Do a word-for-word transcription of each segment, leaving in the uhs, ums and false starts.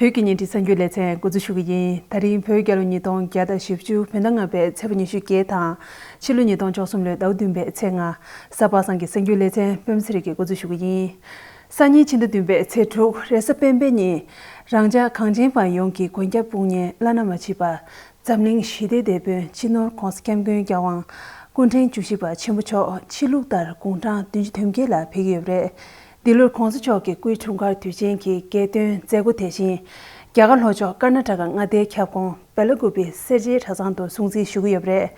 བོད་ཀྱི་བརྙན་འཕྲིན་གསར་འགྱུར་ལེ་ཚན་འགོ་འཛུགས་ཞུ་གི་ཡིན། ད་རིང་བོད་རྒྱལ་ལོ་ཉིས་སྟོང་བརྒྱ་དང་བཞི་བཅུ་བོད་ཟླ་ལྔ་པའི་ཚེས་པ་ཉི་ཤུ་བརྒྱད་དང་། ཕྱི་ལོ་ཉིས་སྟོང་བཅུ་གསུམ་ལོའི་ཟླ་བ་བདུན་པའི་ཚེས་ལྔ། གཟའ་པ་སངས་ཀྱི་གསར་འགྱུར་ལེ་ཚན་སྤེན་པ་ཚེ་རིང་གིས་འགོ་འཛུགས་ཞུ་གི་ཡིན། སང་ཉིན་ཕྱི་ཟླ་བདུན་པའི་ཚེས་དྲུག་རེས་གཟའ་སྤེན་པའི་ཉིན། རང་ཅག་གངས་ཅན་པ་ཡོངས་ཀྱི་མགོན་སྐྱབས་དཔུང་གཉེན་བླ་ན་མ་མཆིས་པ། འཛམ་གླིང་ཞི་བདེའི་དེད་དཔོན་སྤྱི་ནོར་༧གོང་ས་༧སྐྱབས་མགོན་རྒྱལ་དབང་། སྐུ་ཕྲེང་བཅུ་བཞི་པ་ཆེན་པོ་མཆོག་ཕྱི་ལུགས་ལྟར་དགུང་གྲངས་བདུན་ཅུ་དོན་བརྒྱད་ལ་ཕེབས་ཀྱི་ཡོད་པ་རེད། འདི་ལོར་༧གོང་ས་མཆོག་གི་སྐུའི་འཁྲུངས་སྐར་དུས་ཆེན་གྱི་རྒྱལ་སྟོན་མཛད་སྒོ་དེ་བཞིན། རྒྱ་གར་ལྷོ་ཕྱོགས་ཀར་ན་ཊ་ཀ་མངའ་སྡེའི་ཁྱབ་ཁོངས་སྦེ་ལ་ཀུ་པི་སེར་བྱེས་གྲྭ་ཚང་དུ་སྲུང་བརྩི་ཞུ་གི་ཡོད་པ་རེད།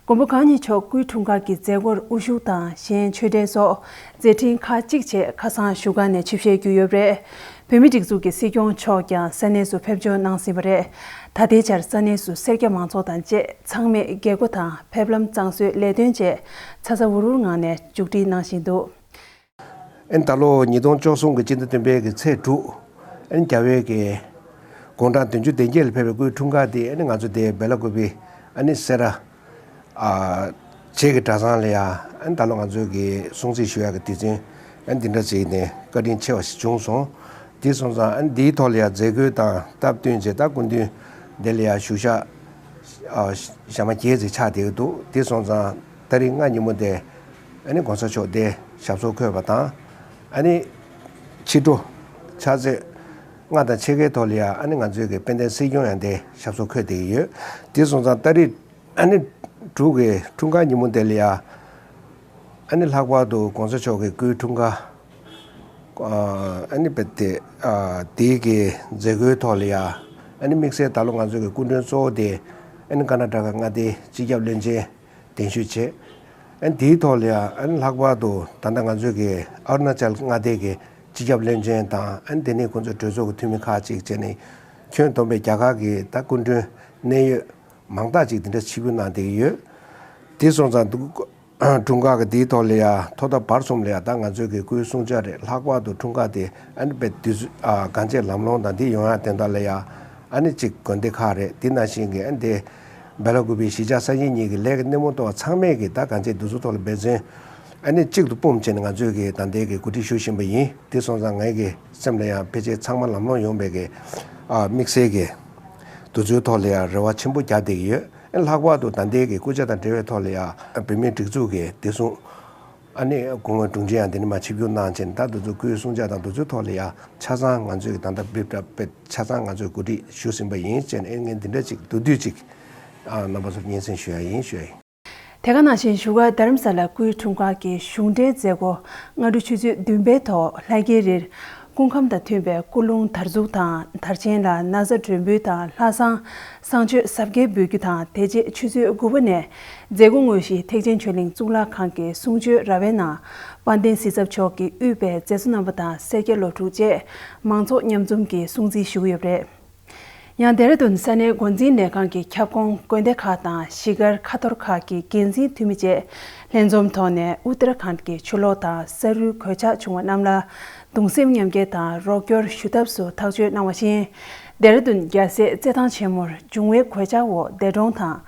མགོན་པོ་གང་ཉིད་མཆོག་སྐུའི་འཁྲུངས་སྐར་གྱི་མཛད་སྒོར་དབུ་བཞུགས་དང་གཞན་ཆོས་འབྲེལ་སོགས་མཛད་འཕྲིན་ཁག་ཅིག་ཆེད་ཁ་སང་བཞུགས་སྒར་ནས་ཆིབས་ཞལ་བསྒྱུར་ཡོད་པ་རེད། བོད་མིའི་སྒྲིག་འཛུགས་ཀྱི་སྲིད་སྐྱོང་མཆོག་ཀྱང་ས་གནས་སུ་ཕེབས་འབྱོར་གནང་ཟིན་པ་རེད། ད་ལྟའི་ཆར་ས་གནས་སུ་སེར་སྐྱ་མང་ཚོགས་དང་བཅས་ཚང་མས་རྒྱལ་སྒོ་དང་ཕེབས་ལམ་གཙང་བཟོའི་ལས་དོན་བཅས་ཚ་ཚ་འུར་འུར་ངང་ནས་མཇུག་སྒྲིལ་གནང་བཞིན་འདུག། ཨན་ད་ལོ་ཉིས་སྟོང་བཅུ་གསུམ་གྱི་སྤྱི་ཟླ་བདུན་པའི་གི་ཚེས་དྲུག་ཨན་རྒྱ་བལ་གྱི་དགུང་གྲངས་བདུན་ཅུ་དོན་བརྒྱད་ལ་ཕེབས་པའི་སྐུའི་འཁྲུངས་སྐར་དེ་ཨན་ང་ཚོ་དེ་སྦེ་ལ་ཀུ་པི་ཨན་སེ་ར་ཨ་བྱེས་ཀྱི་གྲྭ་ཚང་ལ་ཡ་ཨན་ད་ལོ་ང་ཚོ་གི་སྲུང་བརྩི་ཞུ་ཡ་གི་དུས་ཚོད་ཨན་འདི་འདྲ་ཅིག་ནས་བཀའ་དྲིན་ཆེ་བ་ཞིག་བྱུང་སོང་། དེ་སོང་ཙང་ཨན་འདིའི་ཐོག་ལ་ཡ་མཛད་སྒོ་དང་སྟབས་བསྟུན་བྱས་ད་སྐུ་མདུན་དེ་ལ་ཡ་བཞུགས་ཤག་ཨ་ཞག་མ་བརྒྱད་ཅིག་ཆགས་བསྡད་ཀྱི་འདུག། དེ་སོང་ཙང་ད་རིང་སྔ་ཉིན་མོ་དེ། ཨ་ནི་༧གོང་ས་མཆོག་དེ་ཞབས་སོར་འཁོད་པ་དང་། ཨ་ནི་ཕྱི་དྲོ་ཕྱག་ཚོད་ལྔ་དང་ཕྱེད་ཀའི་ཐོག་ལ་ཡ་ཨ་ནི་ང་ཚོའི་གི་དཔལ་ལྡན་སྲིད་སྐྱོང་ཡང་དེ་ཞབས་སོར་འཁོད་བསྡད་ཀྱི་ཡོད། དེ་སོང་ཙང་ཏ་རིག་ཨ་ནི་དྲུག་གི་འཁྲུངས་སྐར་ཉིན་མོ་དེ་ལ་ཡ་ཨ་ནི་ལྷག་པར་དུ་༧གོང་ས་མཆོག་གི་སྐུའི་འཁྲུངས་སྐར་ཨ་ནི་དཔེ་དེ་དེའི་གི་མཛད་སྒོའི་ཐོག་ལ་ཡ་ཨ་ནི་དམིགས་བསལ་ད་ལོ་ང་ཚོའི་གི་སྐུ་མགྲོན་གཙོ་བོ་དེ་ཨ་ནི་ཀར་ན་ཊ་ཀ་མངའ་སྡེའི་སྤྱི་ཁྱབ་བློན་ཆེན། གདན་ཞུ་བྱས། ཨན་དེའི་ཐོག་ལ་ཡང་ཨན་ལྷག་པར་དུ་ད་ལྟ་ང་ཚོའི་གི་ཨ་རུ་ན་ཅལ་མངའ་སྡེ་གི་སྤྱི་ཁྱབ་བློན་ཆེན་དང་ཨན་དེ་ནས་ཁོང་ཚོའི་གྲོས་ཚོགས་ཀྱི་འཐུས་མི་ཁག་ཅིག་བྱས་ནས་ཁྱོན་བསྡོམས་པའི་རྒྱ་གར་གྱི་ད་སྐུ་མགྲོན་གནད་ཡོད་མང་དག་ཅིག་དེ་འདྲ་ཆིབས་བསྒྱུར་གནང་བསྡད་ཀྱི་ཡོད། དེ་སོང་ཙང་འདུག་འཁྲུངས་སྐར་གྱི་དེའི་ཐོག་ལ་ཡང་ཐོག་མཐའ་བར་གསུམ་ལ་ཡང་ད་ང་ཚོའི་གི་སྐུའི་སྲུང་བྱ་རེད། ལྷག་པར་དུ་འཁྲུངས་སྐར་དེ་ཨན་དཔེ་དུས་ཚོད་གང་ཆེ་ལམ་ལྷོང་དང་དེ་ཡོང་ཡ་དོན་དག་ལ་ཡང་ཨ་ནི་གཅིག་དགོན་སྡེ་ཁག་རེད། དེ་ནང་བཞིན་གི་ཨན་དེ། སྦེ་ལ་ཀུ་པི་གཞིས་ཆགས་ས་གཞི་གཉིས་ཀྱི་ལས་ཀྱི་སྣེ་མོ་ཐོག་ཚང་མས་ཀྱི་ད་གང་ཅི་འདུ་ཚོགས་ཐོག་ལ་འབད་བརྩོན་ཨ་ནི་གཅིག་ཏུ་སྤུངས་བྱས་ནས་ང་ཚོས་ཀྱི་ད་ལྟའི་གི་གོ་སྒྲིག་ཞུ་བཞིན་པ་ཡིན། དེ་སོང་ཙང་ངའི་གི་སེམས་ལ་ཡང་ཕལ་ཆེར་ཚང་མ་ལམ་ལྷོང་ཡོང་བའི་གི་ཨ་དམིགས་བསལ་གྱི་འདུ་འཛོམས་ཐོག་ལ་ཡང་རེ་བ་ཆེན་པོ་རྒྱག་བསྡད་ཀྱི་ཡོད། ཨ་ལྷག་པར་དུ་ད་ལྟའི་གི་སྐུ་ཕྱྭ་དང་འབྲེལ་བའི་ཐོག་ལ་ཡང་བོད་མིའི་སྒྲིག་འཛུགས་ཀྱི་བདེ་སྲུང་ཨ་ནི་སྐུ་ངོ་དྲུང་ཆེ་ཡང་འདི་ནས་མ་ཆིབས་བསྒྱུར་གནང་བྱས་ནས་ད་འདུ་འཛོམས་སྐུའི་སྲུང་བྱ་དང་འདུ་འཛོམས་ཐོག་ལ་ཡང་ཆ་ཚང་ང་ཚོས་ཀྱི་ད་ལྟ་འབིབ་ད་དཔེ་ཆ་ཚང་ང་ཚོས་གོ་སྒྲིག་ཞུས་ཟིན་པ་ཡིན་ཅེས་ཨེ་ངས་འདི་འདྲ་ཅིག་བསྡུས་བསྡུས་ཅིག་ཨ་རྣམ་པ་ཚོར་སྙན་སེང་ཞུ་ཡ་ཡིན་ཞུ་ཡ་ཡིན། དེ་ག་ནང་བཞིན་བཞུགས་སྒར་རྡ་རམ་ས་ལ་སྐུའི་འཁྲུངས་སྐར་གྱི་གཞུང་འབྲེལ་མཛད་སྒོ་སྔ་དྲོ་ཆུ་ཚོད་བདུན་པའི་ཐོག་ལྷ་རྒྱལ་རིར་སྐུ་ཁམས་དང་མཐུན་པའི་སྐུ་རླུང་དར་འཛུགས་དང་དར་ཆེན་ལ་ན་བཟའ་སྒྲོན་འབུལ་དང་ལྷ་བསང་གསང་མཆོད་གཟབ་རྒྱས་འབུལ་རྒྱུ་དང་དེ་རྗེས་ཆུ་ཚོད་དགུ་པ་ནས་མཛད་སྒོ་དངོས་གཞི་ཐེག་ཆེན་ཆོས་གླིང་གཙུག་ལག་ཁང་གི་གསུང་ཆོས་ར་བའི་ནང་དཔལ་ལྡན་གཟི་ཚབ་མཆོག་གིས་དབུས་པའི་མཛད་གཙོ་རྣམ་པ་དང་སེར་སྐྱ་སློབ་ཕྲུག་བཅས་མང་ཚོགས་མཉམ་འཛོམས་ཀྱིས་སྲུང་བརྩི་ཞུ་གི་ཡོད་པ་རེད། ཡང་ལྡེ་ར་ལྡུན་ས་གནས་འགོ་འཛིན་ལས་ཁང་གི་ཁྱབ་ཁོངས་དགོན་སྡེ་ཁག་དང་གཞིས་སྒར་ཁ་ཐོར་ཁག་གི་འགན་འཛིན་འཐུས་མི་བཅས་ལྷན་འཛོམས་ཐོག་ནས་ཨུ་ཏར་ཁཱན་གྱི་ཆུ་ལོག་དང་ས་རུད་གོད་ཆག་བྱུང་བ་རྣམས་ལ་གདུང་སེམས་མཉམ་སྐྱེད་དང་རོགས་སྐྱོར་ཞུ་ཐབས་སུ་ཐག་གཅོད་གནང་བ་བཞིན། ལྡེ་ར་ལྡུན་རྒྱལ་སའི་རྩེད་ཐང་ཆེན་མོར་འབྱུང་བའི་གོད་ཆག་འོག་འདས་གྲོངས་དང་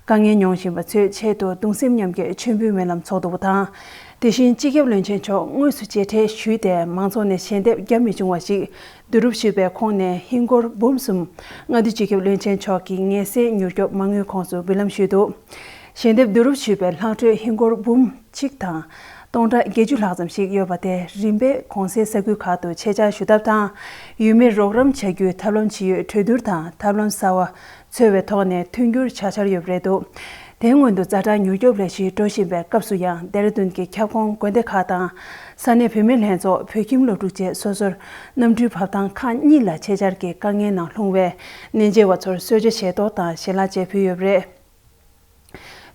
དཀའ་ངལ་མྱོང་བཞིན་པ་ཚོའི་ཆེད་དུ་གདུང་སེམས་མཉམ་སྐྱེད་མཆོད་འབུལ་སྨོན་ལམ་ཚོགས་འདུ་བ་དང་། དེ་བཞིན་སྤྱི་ཁྱབ་བློན་ཆེན་མཆོག་དངོས་སུ་མཇལ་འཕྲད་ཞུས་ཏེ་མང་ཚོགས་ནས་ཞལ་འདེབས་བརྒྱབ་མི་བྱུང་བ་ཞིག་བསྡུ་རུབ་ཞུས་པའི་ཁོངས་ནས་ཧིན་སྒོར་འབུམ་གསུམ་མངའ་སྡེ་སྤྱི་ཁྱབ་བློན་ཆེན་མཆོག་གིས་ངལ་སེལ་མྱུར་སྐྱོབ་མ་དངུལ་ཁོངས་སུ་འབུལ་ལམ་ཞུས་འདུག། ཞལ་འདེབས་བསྡུ་རུབ་ཞུས་པའི་ལྷག་འཕྲོས་ཧིན་སྒོར་འབུམ་གཅིག་དང་སྟོང་ཕྲག་བརྒྱད་ཅུ་ལྷག་ཙམ་ཞིག་ཡོད་པ་དེ་རིམ་པས་གོང་གསལ་ས་ཁུལ་ཁག་ཏུ་ཆེད་བཅར་ཞུ་ཐབས་དང་ཡུལ་མིར་རོགས་རམ་བྱ་རྒྱུའི་ཐབས་ལམ་ཇི་ཡོད་གྲོས་བསྡུར་དང་ཐབས་ལམ་གསར་བ་འཚོལ་བའི་ཐོག་ནས་མཐུན་འགྱུར་བྱ་འཆར་ཡོད་པ་རེད་འདུག། དེའི་སྔོན་དུ་ཛ་དྲག་མྱུར་སྐྱོབ་ལས་གཞི་འགྲོ་བཞིན་པའི་སྐབས་སུ་ཡང་ལྡེ་ར་ལྡུན་གྱི་ཁྱབ་ཁོངས་དགོན་སྡེ་ཁག་དང་ས་གནས་བུད་མེད་ལྷན་ཚོགས་བོད་ཁྱིམ་སློབ་ཕྲུག་བཅས་སོ་སོར་གནམ་གྲུའི་བབས་ཐང་ཁག་གཉིས་ལ་ཆེད་བཅར་གྱིས་དཀའ་ངལ་ནང་ལྷུང་བའི་གནས་མཇལ་བ་ཚོར་གསོལ་ཇ་ཞལ་ཏོག་དང་ཞལ་ལག་བཅས་ཕུལ་ཡོད་པ་རེད།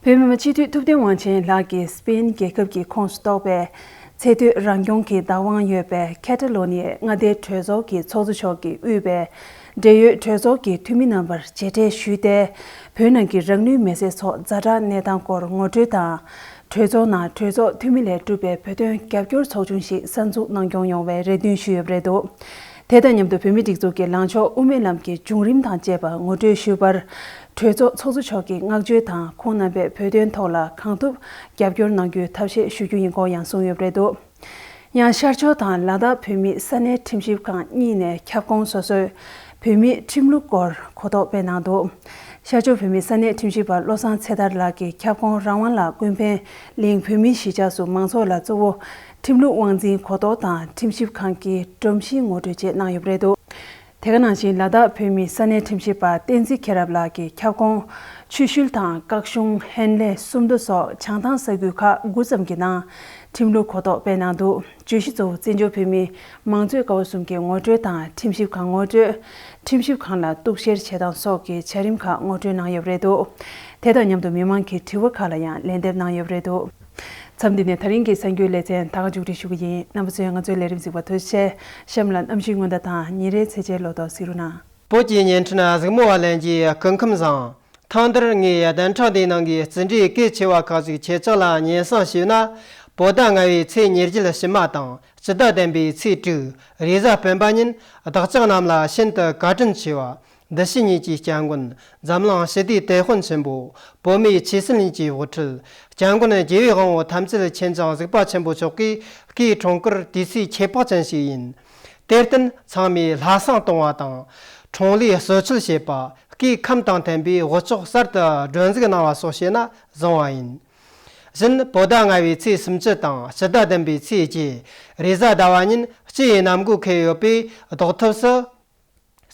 བོད་མི་མང་སྤྱི་འཐུས་ཐུབ་བསྟན་དབང་ཆེན་ལགས་ཀྱིས་སྤེན་རྒྱལ་ཁབ་ཀྱི་ཁོངས་སུ་གཏོགས་པའི་ཚད་མཐོའི་རང་སྐྱོང་གི་བདག་དབང་ཡོད་པའི་ཁེ་ཏ་ལོ་ནི་ཡའི་མངའ་སྡེའི་གྲོས་ཚོགས་ཀྱི་ཚོགས་གཙོ་མཆོག་གིས་དབུས་པའི་འབྲེལ་ཡོད་གྲོས་ཚོགས་ཀྱི་འཐུས་མི་རྣམ་པར་མཇལ་འཕྲད་ཞུས་ཏེ། བོད་ནང་གི་རང་ནུས་མེ་སྲེག་སོགས་ཛ་དྲག་གནས་སྟངས་སྐོར་ངོ་སྤྲོད་དང་། གྲོས་ཚོགས་ནང་གྲོས་ཚོགས་འཐུས་མི་ལས་གྲུབ་པའི་བོད་དོན་རྒྱབ་སྐྱོར་ཚོགས་ཆུང་ཞིག་གསར་འཛུགས་གནང་སྐྱོང་ཡོང་བའི་རེ་འདུན་ཞུས་ཡོད་པ་རེད་འདུག། དེ་དང་མཉམ་དུ་བོད་མིའི་སྒྲིག་འཛུགས་ཀྱི་ལངས་ཕྱོགས་དབུ་མའི་ལམ་གྱི་བྱུང་རིམ་དང་བཅས་པ་ངོ་སྤྲོད་ཞུས་པར། གྲོས་ཚོགས་ཚོགས་གཙོ་མཆོག་གིས་བསྔགས་བརྗོད་དང་ཁོང་རྣམ་པས་བོད་དོན་ཐོག་ལ་གང་ཐུབ་རྒྱབ་སྐྱོར་གནང་རྒྱུའི་ཐབས་ཤེས་ཞུ་རྒྱུ་ཡིན་སྐོར་ཡང་གསུངས་ཡོད་པ་རེད་འདུག། ཡང་ཤར་ཕྱོགས་དང་ལ་དྭགས་བོད་མིའི་ས་གནས་ཁྲིམས་ཞིབ་ཁང་གཉིས་ནས་ཁྱབ་ཁོངས་སོ་སོའི་ བོད་མིའི་ཁྲིམས་ལུགས་སྐོར་གོ་རྟོགས་སྤེལ་གནང་འདུག་ཤར་ཕྱོགས་བོད་མིའི་ས་གནས་ཁྲིམས་ཞིབ་པ་བློ་བཟང་ཚེ་ཐར་ལགས་ཀྱིས་ཁྱབ་ཁོངས་རང་དབང་ལ་ཀུན་ཕན་གླིང་བོད་མིའི་གཞིས་ཆགས་སུ་མང་ཚོགས་ལ་གཙོ་བོ་ཁྲིམས་ལུགས་དབང་འཛིན་གོ་རྟོགས་དང་ཁྲིམས་ཞིབ་ཁང་གི་སྒྲོམ་གཞིའི་ངོ་སྤྲོད་བཅས་གནང་ཡོད་པ་རེད་འདུག་དེ་ག་ནང་བཞིན་ལ་དྭགས་བོད་མིའི་ས་གནས་ཁྲིམས་ཞིབ་པ་བསྟན་འཛིན་མཁྱེན་རབ་ལགས་ཀྱིས་ཁྱབ་ཁོངས་ཆོས་ཤུལ་དང་སྐྱིད་གཤོངས་ཧན་ལེ་སུམ་མདོ་སོགས་བྱང་ཐང་ས་ཁུལ་ཁག་དགུ་ཙམ་གྱི་ནང་ཁྲིམས་ལུགས་གོ་རྟོགས་སྤེལ་གནང་འདུག་བརྗོད་གཞི་གཙོ་བོ་བཙན་བྱོལ་བོད་མིའི་མང་གཙོའི་ཀ་བ་གསུམ་གྱི་ངོ་སྤྲོད་དང་ཁྲིམས་ཞིབ་ཁང་ངོ་སྤྲོད། ཁྲིམས་ཞིབ་ཁང་ལ་གཏུག་བཤེར་བྱེད་སྟངས་སོགས་ཀྱི་བྱ་རིམ་ཁག་ངོ་སྤྲོད་གནང་ཡོད་པ་རེད་འདུག་དེ་དང་མཉམ་དུ་མི་མང་གི་དྲི་བ་ཁག་ལ་ཡང་ལན་འདེབས་གནང་ཡོད་པ་རེད་འདུག་མཚམས་འདི་ནས་ད་རིང་གི་གསར་འགྱུར་ལེ་ཚན་ད་ག་མཇུག་སྒྲིལ་ཞུ་གི་ཡིན། རྣམ་པ་ཚོས་ང་ཚོའི་ལས་རིམ་གཟིགས་པར་ཐུགས་རྗེ་ཆེ། གཤམ་ལ་གནམ་གཤིས་སྔོན་བརྡ་དང་ཉིན་རེའི་ཚེས་བཅད་ལོ་ཏོག་གཟིགས་རོགས་གནང་། བོད་ཀྱི་བརྙན་འཕྲིན་གཟིགས་མོ་བ་ལྷན་རྒྱས་སྐུ་ཁམས་བཟང་། ཐེངས་འདིར་ངས་བདུན་ཕྲག་འདིའི་ནང་གི་བརྩི་འབྲས་གལ་ཆེ་བ་ཁག་ཅིག་ཁྱེད་ཅག་ལ་སྙན་སེང་ཞུས་ན། བོད་ཟླ་ལྔ་བའི་ཚེས་ཉེར་བརྒྱད་ཕྱི་མ་དང་སྤྱི་ཟླ་བདུན་པའི་ཚེས་དྲུག་རེས་གཟའ་སྤེན་པ་ཉིན་བདག་ཅག་རྣམས་ལ་ཤིན་ཏུ་བཀའ་དྲིན་ཆེ་བ། འདི་ཕྱི་གཉིས་ཀྱི་སྐྱབས་མགོན་འཛམ་གླིང་ཞི་བདེའི་དེད་དཔོན་ཆེན་པོ། བོད་མིའི་ཆོས་སྲིད་གཉིས་ཀྱི་དབུ་ཁྲིད། སྐྱབས་མགོན་རྒྱལ་བའི་དབང་པོ་ཐམས་ཅད་མཁྱེན་ཅིང་གཟིགས་པ་ཆེན་པོ་མཆོག་གིས་སྐུའི་འཁྲུངས་སྐར་དུས་ཚིགས་ཁྱད་འཕགས་ཅན་ཞིག་ཡིན། དེར་བརྟེན་ཚང་མས་ལྷ་བསང་གཏོང་བ་དང་། འཁྲུངས་ལྷའི་གསོལ་མཆོད་བྱེད་པ། སྐུའི་ཁམས་དང་མཐུན་པའི་དབུ་ལྕོག་གསར་དུ་སྒྲོན་འཛུགས་གནང་བ་སོགས་བྱས་ན་བཟང་བ་ཡིན། བཞིན་བོད་ཟླ་ལྔ་བའི་ཚེས་སུམ་ཅུ་དང་སྤྱི་ཟླ་བདུན་པའི་ཚེས་བརྒྱད་རེས་གཟའ་ཟླ་བ་ཉིན་སྤྱི་ཡི་གནམ་སྒོ་ཁེལ་ཡོད་པས་ལྡོག་ཐབས་སུ།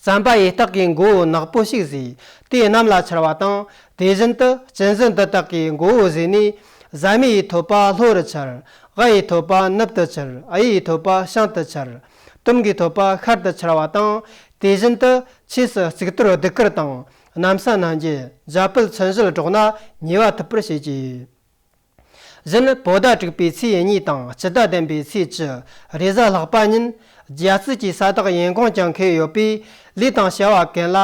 རྩམ་པ་ཡི་སྟག་གི་མགོ་བོ་ནག་པོ་ཞིག་བཟོས་ཏེ་གནམ་ལ་འཕྱར་བ་དང་། དེ་བཞིན་དུ་གཅན་གཟན་འདི་དག་གི་མགོ་བོ་བཟོས་ནས་བཟའ་མི་ཡི་ཐོད་པ་ལྷོ་རུ་འཕྱར། ཝ་ཡི་ཐོད་པ་ནུབ་ཏུ་འཕྱར། གཡུ་ཡི་ཐོད་པ་བྱང་དུ་འཕྱར། དོམ་གྱི་ཐོད་པ་ཤར་དུ་འཕྱར་བ་དང་། དེ་བཞིན་དུ་ཆོས་སུ་གཙུག་ཏོར་གདུགས་དཀར་དང་། གནམ་ས་སྣང་བརྒྱད་འཇའ་སྤུད་མཚོན་བྱེད་སྒྲོགས་ན་ཉེས་པ་ཐུབ་པར་བྱེད་ཀྱི། བཞིན་བོད་ཟླ་དྲུག་པའི་ཚེས་གཉིས་དང་སྤྱི་ཟླ་བདུན་པའི་ཚེས་བཅུ་རེས་གཟའ་ལྷག་པ་ཉིན་རྒྱལ་སྲིད་ཀྱི་ས་བདག་ཡིན་གོང་ཀྱང་འཁེལ་ཡོད་པས། ལུས་དང་བྱ་བ་ཀུན་ལ་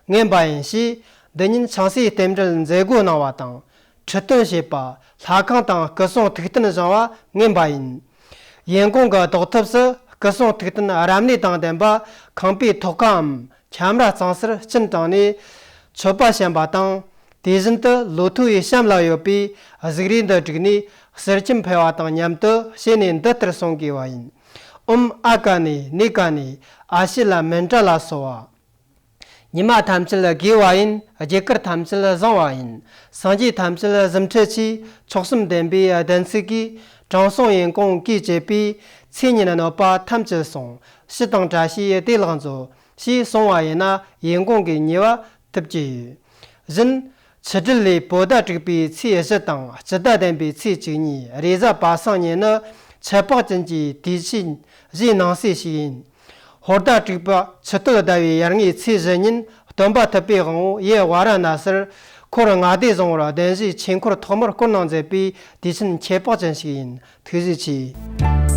ངན་པ་ཡིན་ཞེས་འདི་ཉིན་ཆང་སའི་རྟེན་འབྲེལ་མཛད་སྒོ་གནང་བ་དང་། ཁྲི་སྟོན་བྱེད་པ། ལྷ་ཁང་དང་སྐུ་གསུང་ཐུགས་རྟེན་བཞེངས་པ་ངན་པ་ཡིན། ཡིན་གོང་གི་ལྡོག་ཐབས་སུ་སྐུ་གསུང་ཐུགས་རྟེན་རབ་གནས་དང་ལྡན་པ་ཁང་པའི་ཐོག་ཁའམ་ཁྱམས་ར་གཙང་སར་སྤྱན་དྲངས་ནས་མཆོད་པ་བཤམས་པ་དང་། དེ་བཞིན་དུ་ལོ་ཐོ་ཡི་གཤམ་ལ་ཡོད་པའི་གཟུགས་རིས་འདི་བསྒྲིགས་ནས་གསེར་སྐྱེམས་ཕུལ་བ་དང་མཉམ་དུ་བྱས་ནས་འདི་ལྟར་གསུང་དགོས་པ་ཡིན། ཨོཾ་ཨ་ཀ་ནེ་ནེ་ཀ་ནེ་ཨ་ཤི་ལ་མཎྜལ་སོ་བ། ཉི་མ་ཐམས་ཅད་དགེ་བ་ཡིན། རྒྱུ་སྐར་ཐམས་ཅད་བཟང་བ་ཡིན། སངས་རྒྱས་ཐམས་ཅད་གཟིམས་ཁྲི་ཆེ། མཆོག་གསུམ་ལྡན་པའི་བདེན་ཚིག་གིས། དྲང་སྲོང་ཡིན་གོང་གིས་བཅས་པའི། ཚེ་ཉིད་གནོད་པ་ཐམས་ཅད་སོང་། ཞི་དང་བཀྲ་ཤིས་བདེ་ལེགས་མཛོད། ཞེས་གསུངས་པ་ཡིན་ན་ཡིན་གོང་གི་ཉེས་པ་ཐུབ་ཀྱི་ཡོད། བཞིན། ཆུ་སྦྲུལ་ལོའི་བོད་ཟླ་དྲུག་པའི་ཚེས་བཞི་དང་སྤྱི་ཟླ་བདུན་པའི་ཚེས་བཅུ་གཉིས་རེས་གཟའ་པ་སངས་ཉིན་ནི་ཁྱད་འཕགས་ཅན་གྱི་དུས་ཆེན་བཞིའི་ནང་གསེས་ཤིག་ཡིན། ཧོར་ཟླ་དྲུག་པ་ཆུ་སྟོད་ཟླ་བའི་ཡར་ངོའི་ཚེས་བཞི་ཉིན་སྟོན་པ་ཐུབ་པའི་དབང་པོ་ཡུལ་ཝཱ་ར་ཎ་སིར་འཁོར་ལྔ་སྡེ་བཟང་པོར་གདན་ཞུས་ཆོས་འཁོར་ཐོག་མར་བསྐོར་གནང་མཛད་པའི་དུས་ཆེན་ཁྱད་འཕགས་ཅན་ཞིག་ཡིན། ཐུགས་རྗེ་ཆེ།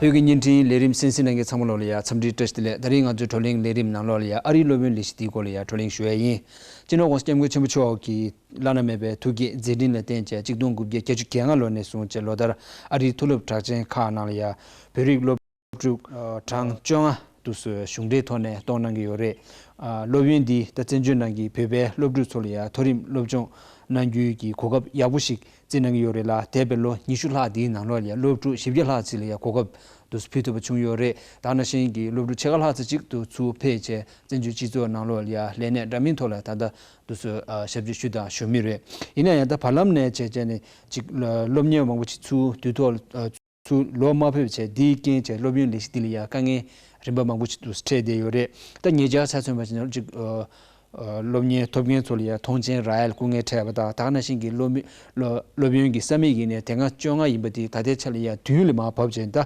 བོད་ཀྱི་བརྙན་འཕྲིན་ལས་རིམ་གསན་གཟིགས་གནང་མཁན་ཚང་མ་ལོག་ལ་ཡ་འཚམས་འདྲི་བཀྲ་ཤིས་བདེ་ལེགས། ད་རིང་ང་ཚོའི་བགྲོ་གླེང་ལས་རིམ་ནང་ལོགས་ལ་ཡ་ཨ་རིའི་སློབ་དཔོན་ལས་གཞི་འདིའི་སྐོར་ལ་ཡ་བགྲོ་གླེང་ཞུ་ཡ་ཡིན། སྤྱི་ནོར་༸གོང་ས་༸སྐྱབས་མགོན་ཆེན་པོ་མཆོག་གི་བླ་ན་མེད་པའི་ཐུགས་བསྐྱེད་མཛད་འཕྲིན་ལ་བརྟེན་བྱས་གཅིག་སྟོང་དགུ་བརྒྱ་བརྒྱད་ཅུ་གྱ་ལྔ་ལོ་ནས་བཟུང་བྱས་ལོ་ལྟར་ཨ་རིའི་མཐོ་སློབ་གྲགས་ཅན་ཁག་ནང་ལ་ཡ་བོད་རིགས་སློབ་ཕྲུག་གྲངས་བཅོ་ལྔ་དུ་སུ་གཞུང་འབྲེལ་ཐོག་ནས་གཏོང་གནང་གི་ཡོད་རེད། སློབ་ཡོན་འདི་ད་བཙན་བྱོལ་ནང་གི་བོད་པའི་སློབ་ཕྲུག་ཚོ་ལ་ཡ་མཐོ་རིམ་སློབ་སྦྱོང་གནང་རྒྱུའི་གི་གོ་སྐབས་ཡག་པོ་ཞིག་བརྩི་གནང་གི་ཡོད་རེད་ལ། འདས་པའི་ལོ་ཉི་ཤུ་ལྷག་འདིའི་ནང་ལོགས་ལ་ཡ་སློབ་ཕྲུག་བཞི་བརྒྱ་ལྷག་ཙམ་ལ་ཡ་གོ་སྐབས་དུ་སུ་ཕུལ་ཐུབ་པ་བྱུང་ཡོད་རེད། ད་ནང་བཞིན་གྱི་སློབ་ཕྲུག་ཕྱེད་ཀ་ལྷག་ཙམ་ཅིག་དུ་ཚུར་ཕེབས་བྱས་བཙན་བྱོལ་སྤྱི་ཚོགས་ནང་ལོགས་ལ་ཡ་ལས་གནས་འདྲ་མིན་ཐོག་ལ་ད་ལྟ་དུ་སུ་ཞབས་ཕྱི་ཞུས་དང་ཞུ་མུས་རེད། ཡིན་ན་ཡང་ད་བར་ལམ་ནས་བྱས་བྱས་ནས་ཅིག་སློབ་གཉེར་མང་པོ་ཅིག་ཚུར་དུས་ཐོག་ཚུར་ལོག་མ་ཕེབས་བྱས་འདིའི་རྐྱེན་བྱས་སློབ་ཡོན་ལས་གཞི་འདི་ལ་ཡ་དཀའ་ངལ་རིམ་པ་མང་པོ་ཅིག་དུ་འཕྲད་བསྡད་ཡོད་རེད། ད་ཉེ་ཆར་ཆ་མཚོན་པ་བྱས་ན་ཅིག་སློབ་གཉེར་ཐོབ་མཁན་ཚོ་ལ་ཡང་མཐོང་ཆེན་རག་ཡ་ལ་སྐུ་ངལ་འཕྲད་པ་དང་། ད་ག་ནང་བཞིན་གྱི་སློབ་མི་སློབ་སློབ་ཡོན་གྱི་ས་མིག་ཡིན་ནའི་དེ་སྔ་བཅོ་ལྔ་ཡིན་པ་དེ་ད་ལྟའི་ཆ་ལ་ཡང་བདུན་ལ་མར་བབས་བྱས། ད་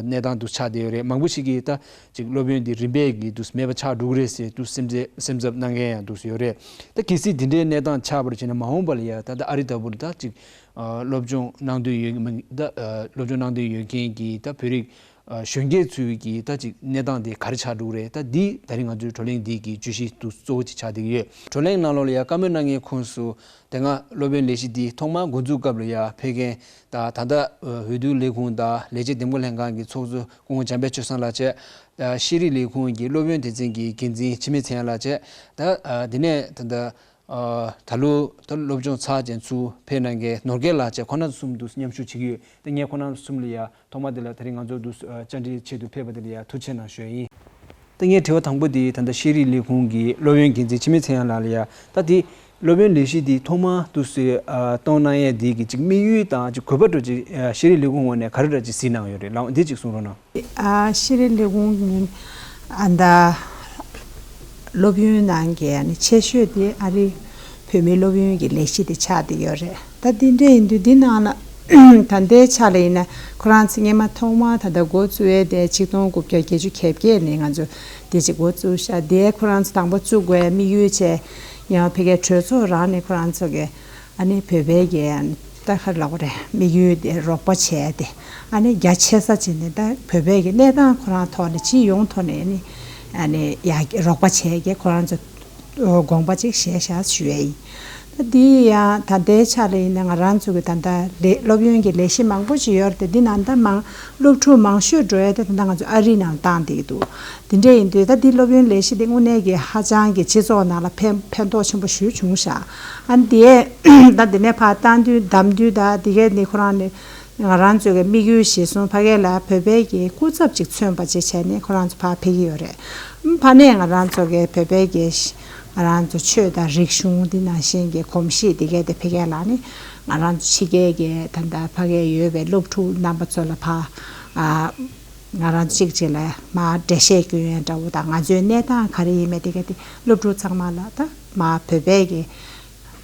གནས་སྟངས་དུ་ཆགས་བསྡད་ཡོད་རེད། མང་པོ་ཞིག་གིས་ད་ཅིག་སློབ་ཡོན་འདི་རིམ་པས་ཀྱིས་དུ་མེད་པ་ཆགས་འགྲོ་གི་རེད་ཟེར་དུ་སེམས་འཚབ་སེམས་འཚབ་གནང་མཁན་ཡང་དུ་ཡོད་རེད། ད་གལ་སྲིད་འདི་འདྲའི་གནས་སྟངས་ཆགས་པར་བྱས་ན་མ་འོངས་པ་ལ་ཡང་ད་ལྟ་ཨ་རི་ལྟ་བུར་ད་ཅིག་སློབ་སྦྱོང་གནང་འདོད་ཡོད་མི་ད་སློབ་སྦྱོང་གནང་འདོད་ཡོད་མཁན་གྱི་ད་བོད་རིགས་གཞོན་སྐྱེས་ཚོའི་གི་ད་ཅིག་གནས་སྟངས་དེ་ག་རེ་ཆགས་འགྲོ་གི་རེད། ད་འདི་ད་རིང་ང་ཚོའི་བགྲོ་གླེང་འདི་གི་བརྗོད་གཞི་དུ་གཙོ་བོ་ཅིག་ཆགས་བསྡད་ཀྱི་ཡོད། བགྲོ་གླེང་ནང་ལོགས་ལ་ཡང་བཀའ་མོལ་གནང་མཁན་ཁོངས་སུ་དེ་སྔ་སློབ་ཡོན་ལས་གཞི་འདི་ཐོག་མར་འགོ་འཛུགས་སྐབས་ལ་ཡང་ཕེབས་མཁན་ད་ད་ལྟ་འོས་བསྡུ་ལས་ཁུངས་དང་ལས་བྱེད་འདེམས་བསྐོ་ལྷན་ཁང་གི་ཚོགས་གཙོ་སྐུ་ངོ་འཇམ་དཔལ་ཆོས་བཟང་ལགས་བཅས། ཤེས་རིག་ལས་ཁུངས་ཀྱི་སློབ་ཡོན་སྡེ་ཚན་གྱི་འགན་འཛིན་འཆི་མེད་ཚེ་དབྱངས་ལགས་བཅས། ད་འདི་ནས་ད་ལྟ་ཨ་ད་ལོ་ད་སློབ་སྦྱོང་ཚར་ཅན་ཚུར་ཕེབས་གནང་མཁན་ནོར་རྒྱས་ལགས་བཅས་ཁོང་རྣམ་གསུམ་དུ་མཉམ་ཞུགས་བྱེད་ཀྱི་ཡོད། ད་ངས་ཁོང་རྣམ་གསུམ་ལ་ཡ་ཐོག་མ་དེ་ལ་ད་རིང་ང་ཚོ་དུ་བཅར་འདྲི་ཆེད་དུ་ཕེབས་པ་དེ་ལ་ཡ་ཐུགས་རྗེ་ཆེ་གནང་ཞུ་ཡ་ཡིན། ད་ངའི་དྲི་བ་དང་པོ་དེ་ད་ལྟ་ཤེས་རིག་ལས་ཁུངས་ཀྱི་སློབ་ཡོན་འགན་འཛིན་འཆི་མེད་ཚེ་དབྱངས་ལགས་ལ་ཡ་ད་དེ་སློབ་ཡོན་ལས་གཞི་དེ་ཐོག་མ་དུ་སེ་གཏོང་གནང་ཡས་དེ་གི་ཅིག་དམིགས་ཡུལ་དང་ཅིག་དགོས་པ་འདྲ་ཅིག་ཤེས་རིག་ལས་ཁུངས་ངོས་ནས་ག་རེ་འདྲ་ཅིག་གཟིགས་གནང་ཡོད་རེད་ལགས། འདི་ཅིག་གསུང་རོགས་གནང་། ཨ་ཤེས་རིག་ལས་ཁུངས་ནི་ཨ་ད་སློབ་ཡོན་ནང་གི་ཨ་ནི་ཆེ་ཤོས་དེ་ཨ་རི་བོད་མིའི་སློབ་ཡོན་གྱི་ལས་གཞི་དེ་ཆགས་བསྡད་ཡོད་རེད། ད་དེ་འདྲ་ཡིན་དུས་འདི་ནང་ལ་ད་ལྟའི་ཆ་ལ་ཡིན་ན་ཁོ་རང་ཚོ་སྔོན་མ་ཐོག་མ་ད་ལྟ་འགོ་བཙུགས་ཡས་དེ་ཆིག་སྟོང་དགུ་བརྒྱ་བརྒྱད་ཅུ་གྱ་བརྒྱད་ནས་ང་ཚོ་དེ་ཅིག་འགོ་བཙུགས་ཤག་དེ་ཁོ་རང་ཚོ་དང་པོ་བཙུགས་དགོས་ཡ་དམིགས་ཡུལ་བྱས་ཡང་ཕ་གིའི་གྲོས་ཚོགས་རང་ནས་ཁོ་རང་ཚོ་གི་ཨ་ནི་བོད་པའི་གི་ད་ག་རེ་ལབ་དགོས་རེད། དམིགས་ཡུལ་དེ་རོགས་པ་བྱས་ཏེ་ཨ་ནི་རྒྱ་ཆེ་ས་ཅིག་ནས་ད་བོད་པའི་གི་གནས་སྟངས་ཁོ་རང་ཐོག་ནས་སྤྱི་ཡོངས་ཐོག་ནས་ཨ་ནི་ཨ་ནི་ཡ་རོགས་པ་བྱས་གི་ཁོ་རང་ཚོ་དགོངས་པ་ཅིག་བཞེས་བཞག་ཞུ་ཡས་ཡིན། ད་འདི་ཡང་ད་ལྟའི་ཆ་ལ་ཡིན་ན་ང་རང་ཚོ་གི་ད་ལྟ་ལས་སློབ་ཡོན་གྱི་ལས་གཞི་མང་པོ་ཅིག་ཡོད་རེད་དེ་འདི་ནང་ད་མང་སློབ་ཕྲུག་མང་ཤོས་འགྲོ་ཡས་དེ་ད་ལྟ་ང་ཚོ་ཨ་རི་ནང་བཏང་བསྡད་ཀྱི་འདུག་དེ་འདྲ་ཡིན་དུས་ད་འདི་སློབ་ཡོན་ལས་གཞི་འདི་དངོས་གནས་ཀྱི་ཧ་ཅང་གི་སྤྱི་ཚོགས་ནང་ལ་ཕན་ཕན་ཐོགས་ཆེན་པོ་ཞེ་པོ་བྱུང་ཤག་ཨ་ནི་དེ་ད་འདི་ནས་ཕར་བཏང་དུས་བདམས་དུས་ད་འདི་གའི་ནི་ཁོ་རང་ནི་ང་རང་ཚོའི་གི་དམིགས་ཡུལ་གཞིར་བཟུང་ཕ་གི་ལ་བོད་པའི་གི་སྐུ་ཚབ་ཅིག་མཚོན་པ་ཅིག་བྱས་ནས་ཁོ་རང་ཚོ་ཕར་ཕེབས་ཀྱི་ཡོད་རེད། ཕ་ནས་ང་རང་ཚོ་གི་བོད་པའི་གི་ང་རང་ཚོ་ཆོས་དང་རིག་གཞུང་འདི་ནང་བཞིན་གི་གོམས་གཤིས་འདི་གའི་དེ་ཕ་གི་ལ་ནི་ང་རང་ཚོ་ཕྱི་རྒྱལ་གི་ད་ལྟ་ཕ་གི་ཡོད་པའི་སློབ་ཕྲུག་རྣམ་པ་ཚོ་ལ་ཕར་ཨ། ང་རང་གཅིག་གཅིག་ལ་མར་འགྲེལ་བཤད་སྐྱོན་ཡས་འདྲ་བོ་དང་ང་ཚོའི་གནས་སྟངས་ག་རེ་ཡིན་མིན་དེ་ག་དེ་སློབ་ཕྲུག་ཚང་མ་ལ་ད་མར་བོད་པའི་གི་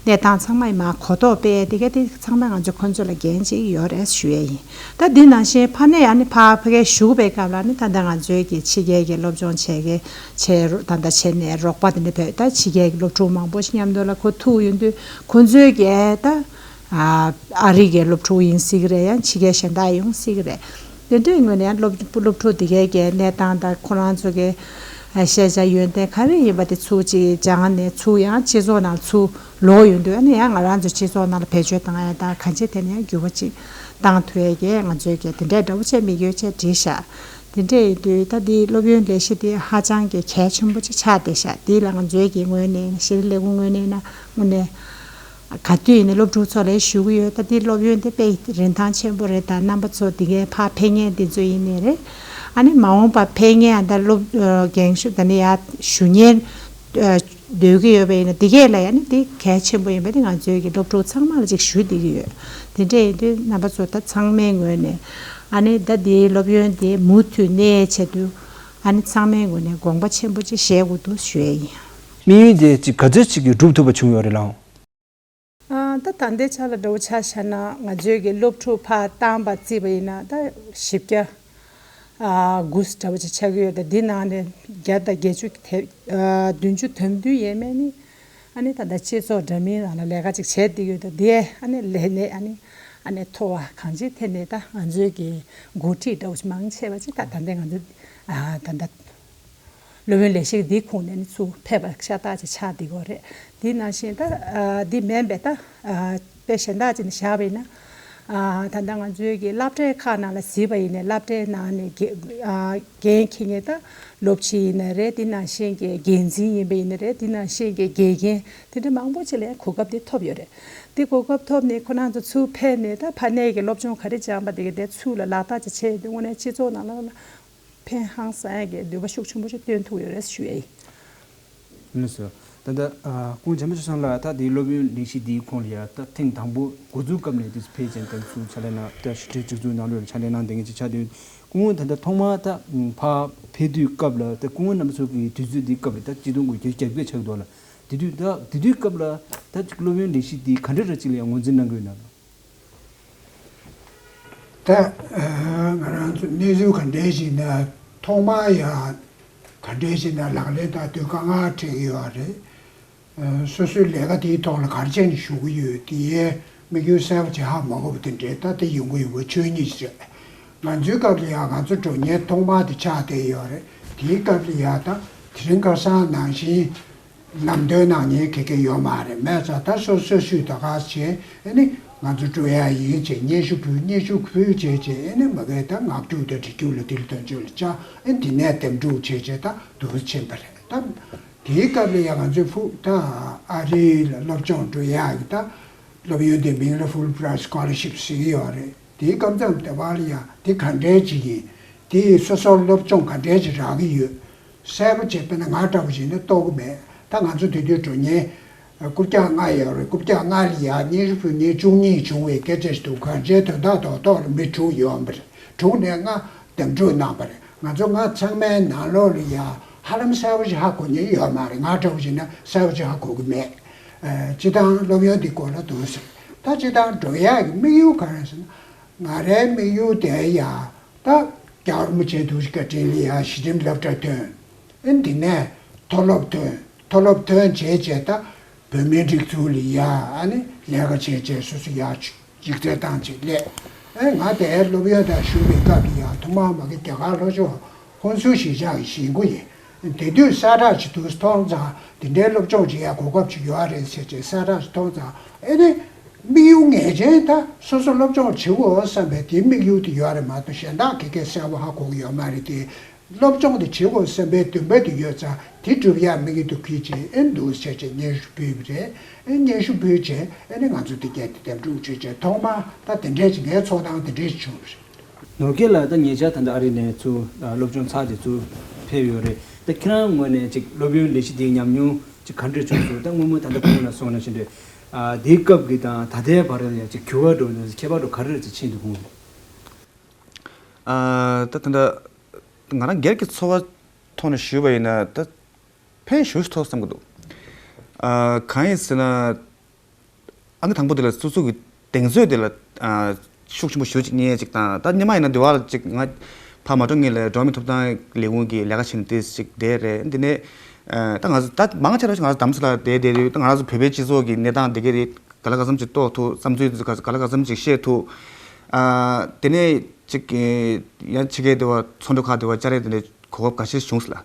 གནས་སྟངས་ཚང་མ་ཡི་མར་གོ་རྟོགས་སྤེལ་ཡས་དེ་ག་དེ་ཚང་མ་ང་ཚོ་ཁོང་ཚོ་ལ་འགན་གཅིག་ཡོད་རེད་ཞུ་ཡས་ཡིན། ད་འདི་ནང་བཞིན་ཕ་ནས་ཨ་ནི་ཕར་ཕ་གིར་བཞུགས་པའི་སྐབས་ལ་ནི་ད་ལྟ་ང་ཚོའི་གི་ཕྱི་རྒྱལ་གི་སློབ་སྦྱོང་བྱེད་མཁན་བྱེད་རོགས་ད་ལྟ་བྱེད་ནས་རོགས་པ་དེ་འདྲ་བོད་ད་ཕྱི་རྒྱལ་གི་སློབ་ཕྲུག་མང་པོ་ཞིག་མཉམ་དུ་ལ་ཁོ་ཐུག་ཡོང་དུས་ཁོང་ཚོའི་གི་ད། ཨ་རི་གའི་སློབ་ཕྲུག་ཡིན་སྲིད་ཀྱི་རེད། ཡང་ཕྱི་རྒྱལ་གཞན་དག་ཡོང་སྲིད་ཀྱི་རེད། དེ་འདྲའི་ངོས་ནས་སློབ་སློབ་ཕྲུག་དེ་གའི་གའི་གནས་སྟངས་དང་ཁོ་རང་ཚོ་གི་ཤེས་བྱ་ཡོན་ཏན་ག་རེ་ཡིན་པ་དེ་ཚུར་ཅིག་སྦྱངས་ནས་ཚུར་ཡང་སྤྱི་ཚོགས་ནང་ཚུར་ལོག་ཡོང་དུས་ཨ་ནི་ཡང་ང་རང་ཚོ་སྤྱི་ཚོགས་ནང་ལ་བེད་སྤྱོད་བཏང་ཡ་དང་གང་ཅི་དེ་ནས་ཡང་འགྱུར་བ་ཅིག་བཏང་ཐུབ་ཡ་གི་ང་ཚོའི་གི་དེ་འདྲའི་འདྲ་བོ་བྱས་དམིགས་ཡུལ་བྱས་བྲིས་ཤག་དེ་འདྲ་ཡིན་དུས་ད་འདི་སློབ་ཡོན་ལས་གཞི་དེ་ཧ་ཅང་གི་གལ་ཆེན་པོ་ཅིག་ཆགས་བསྡད་ཤག་དེ་ལ་ང་ཚོའི་གི་ངོས་ནས་ཤེས་རིག་ལས་ཁུངས་ངོས་ནས་ན་དངོས་གནས། ག་དུས་ཡིན་ནའི་སློབ་ཕྲུག་ཚོ་ལ་ཞུ་གི་ཡོད། ད་འདི་སློབ་ཡོན་དེ་དཔེ་རིན་ཐང་ཆེན་པོ་རེད། ད་རྣམ་པ་ཚོ་འདི་གའི་ཕར་ཕེབས་མཁན་འདི་ཚོ་ཡིན་ནའི་རེད། ཨ་ནི་མ་འོངས་པ་ཕེབས་མཁན་ཨ་ད་སློབ་ཨ་རྒན་ཤོས་ད་ནི་ཡར་ཞུ་མཁན་ཨ་སྡོད་ཀྱི་ཡོད་པ་ཡིན་ན་འདི་གས་ལ་ཡང་ནི་འདི་གལ་ཆེན་པོ་ཡིན་པ་འདི་ང་ཚོའི་གི་སློབ་ཕྲུག་ཚང་མ་ལ་ཅིག་ཞུ་བསྡད་ཀྱི་ཡོད། དེ་འདྲ་ཡིན་དུས་རྣམ་པ་ཚོ་ད་ཚང་མའི་ངོས་ནས་ཨ་ནི་ད་འདིའི་སློབ་ཡོན་དེ་མུ་མཐུད་གནས་ཆེད་དུ་ཨ་ནི་ཚང་མའི་ངོས་ནས་དགོངས་པ་ཆེན་པོ་ཅིག་བཞེས་དགོས་འདུག་ཞུ་ཡས་ཡིན། དམིགས་ཡུལ་དེ་ཅིག་ག་ཚོད་ཅིག་གིས་འགྲུབ་ཐུབ་པ་བྱུང་ཡོད་རེད་ལགས། ཨ་ད་ད་ལྟའི་ཆ་ལ་འདྲ་བོ་ཆ་བཞག་ན་ང་ཚོའི་གི་སློབ་ཕྲུག་ཕར་བཏང་པ་བརྩིས་པ་ཡིན་ན་ད་བཞི་བརྒྱ་ཨ་དགུ་འདྲ་བོ་ཅིག་ཆགས་ཀྱི་ཡོད། ད་འདི་ནང་ནས་བརྒྱ་དང་བརྒྱད་ཅུ་དེ་ཨ་བདུན་ཅུ་དོན་བདུན་ཡས་མས་ནི་ཨ་ནི་ད་ལྟ་སྤྱི་ཚོགས་འདྲ་མིན་ནང་ལ་ལས་ཀ་ཅིག་བྱས་བསྡད་ཡོད། ད་འདི་ཨ་ནི་ལས་གནས་ཨ་ནི་ཨ་ནི་མཐོ་བ་གང་ཅིའི་ཐད་ནས་ད་ང་ཚོའི་གི་འགོ་ཁྲིད་འདྲ་བོ་ཅིག་མང་ཆེ་བ་ཅིག་ད་ད་ལྟའི་ང་ཚོ་ཨ་ད་ལྟ། སློབ་ཡོན་ལས་གཞི་འདིའི་ཁོངས་ནས་ནི་ཚུར་ཕེབས་པ་ཤ་སྟག་ཅིག་ཆགས་བསྡད་ཡོད་རེད། དེ་ནང་བཞིན་ད་ཨ་འདི་མིན་པའི་ད་ཨ་དཔེ་གཞན་དག་ཅིག་ནས་བཞག་པ་ཡིན་ན་ཨ་ད་ལྟ་ང་ཚོའི་གི་སློབ་གྲྭའི་ཁག་ནང་ལ་གཟིགས་པ་ཡིན་ནའི་སློབ་གྲྭའི་ནང་ནས་འགན་ཨ་འགན་འཁྱེར་མཁན་ད་སློབ་སྤྱི་ཡིན་ན་རེད། དེ་ནང་བཞིན་གི་འགན་འཛིན་ཡིན་པ་ཡིན་ན་རེད། དེ་ནང་བཞིན་གི་དགེ་རྒན་དེ་འདྲ་མང་པོ་ཅིག་ལ་ཡང་གོ་སྐབས་དེ་ཐོབ་ཡོད་རེད། དེ་གོ་སྐབས་ཐོབ་ནས་ཁོ་རང་ཚོ་ཚུར་ཕེབས་ནས་ད་ཕ་ནས་གི་སློབ་སྦྱོང་ག་རེ་སྦྱངས་པ་དེ་གི་དེ་ཚུར་ལ་ལག་བསྟར་ཅིག་བྱས་ཡོད་དུས་དངོས་གནས་སྤྱི་ཚོགས་ནང་ལ་ལ། ཕན་ཧང་སང་ཡ་གི་འདོད་པ་ཤུགས་ཆེན་པོ་ཞིག་བཏོན་ཐུབ་ཡོད་རེད་ཞུ་ཡ་ཡིན། ལགས་སོ། ད་ལྟ་ཨ་སྐུ་ངོ་བྱམས་པ་ཆོས་བཟང་ལགས། ད་དེའི་སློབ་ཡོན་ལས་གཞི་འདིའི་ཁོངས་ལ་ཡ་ད་ཐེངས་དང་པོ་འགོ་འཛུགས་སྐབས་ནས་དེ་ཕེབས་ཅན་དང་ཚུར་ཕྱག་ལས་གནང་། ད་ཕྱི་དྲིལ་སྒྲིག་འཛུགས་ནང་ལོགས་ལ་ཕྱག་ལས་གནང་བསྡད་མཁན་ཅིག་ཆགས་དུས། སྐུ་ངོ་ད་ལྟ་ཐོག་མར་ད་ཕར་ཕེབས་དུས་སྐབས་ལ་ད་སྐུ་ངོ་རྣམ་པ་ཚོ་གི་དུས་ཚོད་འདིའི་སྐབས་ལ་ད་སྤྱི་སྟོང་དགུ་བརྒྱ་བརྒྱད་ཅུ་གྱ་བརྒྱད་ཆགས་འདུག་ལ། དེ་དུས་ད་དེ་དུས་སྐབས་ལ་ད་སློབ་ཡོན་ལས་གཞི་འདི་ག་འདྲ་འདྲ་ཅིག་ལ་ཡང་ངོས་འཛིན་གནང་གི་ཡོད་ན་ལགས། ད་ང་རང་ཚོ་གནས་ཚུལ་ག་འདྲས་ཞིག་ན་ཐོག་མར་ཡང་ག་འདྲས་ཞིག་ན་ལག་ལེན་བསྟར་དུས་དཀའ་ངལ་འཕྲད་ཀྱི་ཡོད་རེད། སོ་སོའི་ལས་ཀ་དེའི་ཐོག་ལ་ག་རེ་བྱས་ནས་ཞུགས་ཀྱི་ཡོད་དེའི་དམིགས་ཡུལ་གསལ་པོ་ཅིག་ཧ་མ་གོ་བ་དེ་འདྲས། ད་དེ་ཡོང་གི་ཡོད་པ་ཆོས་ཉིད་ཅིག་རེད། ང་ཚོའི་སྐབས་ལ་ཡང་ང་ཚོ་འགྲོ་མཁན་ཐོག་མ་དེ་ཆགས་བསྡད་ཡོད་རེད། དེའི་སྐབས་ལ་ཡང་ད་དེ་རིང་ཁ་སང་ནང་བཞིན་ལམ་སྟོན་གནང་མཁན་ག་གེ་ཡོད་མ་རེད། མེད་ཙང་ད་སོ་སོ་ཤུལ་ད་ག་བྱས་ཨ་ནི་ང་ཚོ་འགྲོ་ཡ་ཡིན་བྱས་སྙན་ཞུ་ཕུལ། སྙན་ཞུ་ཕུལ་བྱས་བྱས་ཨ་ནི་མ་གི་ད་ངག་རྒྱུགས་དང་བྲིས་རྒྱུགས་ལ་དེ་ལ་དོན་གཅོད་ལ་བཅར། ཨ་ནི་དེ་ནས་འདེམས་སྒྲུག་བྱས་བྱས་ད་འདུག་ཕྱིན་པ་རེད། ད་དེའི་སྐབས་ལ་ཡང་ང་ཚོའི་ཕུགས་ད་ཨ་རི་ལ་སློབ་སྦྱོང་འགྲོ་ཡག་གི་ད་སློབ་ཡོན་དེ་མིང་ལ་Fulbright Scholarship་ཟེར་གྱི་ཡོད་རེད། དེའི་སྐབས་མཚམས་དེ་བར་ལ་ཡང་དེ་ག་འདྲའི་ཅིག་ཡིན། དེ་སོ་སོར་སློབ་སྦྱོང་ག་འདྲའི་ཅིག་རག་གི་ཡོད། གསལ་པོ་བྱས་དཔེར་ན་ང་འདྲ་བོ་ཞིག་ནི་རྟོགས་ཀྱི་མེད། ད་ང་ཚོ་དེ་དུས་འགྲོ་མཁན་རྐུབ་བཀྱག་ལྔ་ཡོད་རེད། རྐུབ་བཀྱག་ལྔ་ལ་ཡང་སྙན་ཞུ་ཕུལ་མཁན་བཅུ་གཉིས་བྱུང་བའི་སྐད་ཆ་ཞིག་འདུག་གང་ཅིའི་དོན་དག་རྡོག་རྡོག་ལ་མི་དྲུག་ཡོད་པ་རེད། དྲུག་ནས་ལྔ་འདེམས་སྒྲུག་གནང་བ་རེད། ང་ཚོ་ལྔ་ཚང་མའི་ནང་ལོགས་ལ་ཡང་ཧ་ལམ་གསལ་པོ་ཞིག་ཧ་གོ་མཁན་ཡོད་མ་རེད། ང་འདྲ་བོ་ཞིག་ན་གསལ་པོ་ཞིག་ཧ་གོ་གི་མེད། ཨ་སྤྱིར་བཏང་སློབ་ཡོན་འདི་སྐོར་ལ་འདུག་ཟེར། ད་སྤྱིར་བཏང་འགྲོ་ཡག་གི་དམིགས་ཡུལ་ག་རེ་ཟེར་ན། ང་རའི་དམིགས་ཡུལ་དེ་ཡང་ད་རྒྱལ་བ་རིན་པོ་ཆེ་འདུག་སེ་བཀའ་དྲིན་ལ་ཡང་གཞི་རིམ་སློབ་གྲྭ་ཐོན། ཨ་འདི་ནས་མཐོ་སློབ་ཐོན། མཐོ་སློབ་ཐོན་བྱས་བྱས་ད་བོད་མིའི་སྒྲིག་འཛུགས་ལ་ཡ་ཨ་ནི་ལས་ཀ་བྱས་བྱས་སོ་སོ་ཡ་ཅིག་རྩལ་བཏང་བྱས་སླེབས། ཨ་ང་དེ་སློབ་ཡོན་དང་ཞུགས་པའི་སྐབས་ལ་ཡ་ཐོག་མར་མ་གི་རྒྱ་གར་ལྷོ་ཕྱོགས་ཧོན་སུར་གཞིས་ཆགས་ཀྱི་གཞིས་འགོ་ཡིན། དེ་དུས་གསལ་བསྒྲགས་ཅིག་འདུག་མཐོང་ཙང་དེ་འདྲའི་སློབ་སྦྱོང་བྱེད་ཡ་གོ་སྐབས་ཅིག་ཡོད་རེད་ཟེར་བྱས་གསལ་བསྒྲགས་ཅིག་མཐོང་ཙང་ཨེ་ནི་དམིགས་ཡུལ་ངེས་ཅན་ད་སོ་སོ་སློབ་སྦྱོང་བྱེད་དགོས་བསམ་པའི་དེའི་དམིགས་ཡུལ་དེ་ཡོད་རེད་མ་གཏོགས་གཞན་དག་གི་གེ་གསལ་པོ་ཧ་གོ་གི་ཡོད་མ་རེད་དེ། སློབ་སྦྱོང་དེ་བྱེད་དགོས་བསམ་པའི་འདུན་པ་དེ་ཡོད་ཙང་དེ་སྒྲུབ་ཡག་དམིགས་ཡུལ་དུ་གྱུར་བྱས་ཨེ་འདུག་བྱས་བྱས་སྙན་ཞུ་ཕུལ་བ་རེད། ཨེ་སྙན་ཞུ་ཕུལ་བྱས་ཨེ་ནི་ང་ཚོ་དེ་གས་དེ་འདེམས་སྒྲུག་བྱས་བྱས་ཐོག་མར་ད་དེ་འདྲས་ཅིག་ངའི་ཚོགས་སྟངས་དེ་འདྲས་ཅིག་བྱུང་བ་རེད། ནོར་རྒྱས་ལགས། ད་ཉེ་ཆར་ད་ལྟ་ཨ་རི་ནས་ཚུར་སློབ་སྦྱོང་ཚར་རྗེས་ཚུར་ཕེབས་ཡོད་རེད། ད་ཁྱེད་རང་ངོས་ནས་ཅིག་སློབ་ཡོན་ལས་གཞི་འདིའི་ཉམས་མྱོང་ཅིག་ག་འདྲ་བྱུང་སོང་། ད་སྔོན་མ་ད་ལྟ་ཁོང་ལ་གསུངས་ནང་བཞིན་རེད། ཨ་དེའི་སྐབས་ཀྱི་དང་ད་ལྟའི་བར་ལ་ཡང་ཅིག་འགྱུར་བ་འགྲོ་ནས་ཁྱད་པར་འགྲོ་ག་རེ་རེད་ཅིག་ཕྱིན་འདུག་གོང་། ཨ་ད་ད་ལྟ་ང་རང་སྒེར་གྱི་ཚོར་བ་ཐོག་ནས་ཞུས་པ་ཡིན་ན་ད་ཕན་ཞེ་པོ་ཅིག་ཐོགས་བསམ་གྱི་འདུག་ཨ་གང་ཡིན་ཟེར་ན། ཨང་ཀི་དང་པོ་དེ་ལ་སོ་སོ་གི་གདེང་ཚོད་དེ་ལ་ཨ་ཤུགས་ཆེན་པོ་ཞེ་པོ་ཅིག་རྙེད་ཅིག་དང་། ད་སྔོན་མ་ཡིན་ན་འདི་བ་ལ་ཅིག་ང་ཕར་མ་འགྲོ་སྔོན་ལ་འགྲོ་བ་མིའི་ཐོབ་ཐང་ལས་ཁུངས་ཀྱི་ལས་ཀ་བྱེད་ནས་ཏོག་ཙམ་ཅིག་བསྡད་རེད། འདི་ནས་ཨ་ད་ང་ཚོ་ད་མང་ཆེ་བ་ཞིག་ང་ཚོ་རྡ་རམ་ས་ལ་བསྡད་བསྡད་དུས་ད་ང་རང་ཚོ་བོད་པའི་སྤྱི་ཚོགས་ཀྱི་གནས་སྟངས་འདི་ག་རེད། ག་ལ་ག་ཙམ་ཅིག་རྟོགས་ཐུབ། བསམ་ཚུལ་འདི་ཚོ་ག་ལ་ག་ཙམ་ཅིག་ཤེས་ཐུབ། ཨ་དེ་ནས་ཅིག་ཡང་ཕྱི་རྒྱལ་དེ་བ་ཚོགས་འདུ་ཁག་དེ་བ་བཅར་ཡས་དེ་འདྲའི་གོ་སྐབས་འགའ་ཤས་བྱུང་སོང་ལ།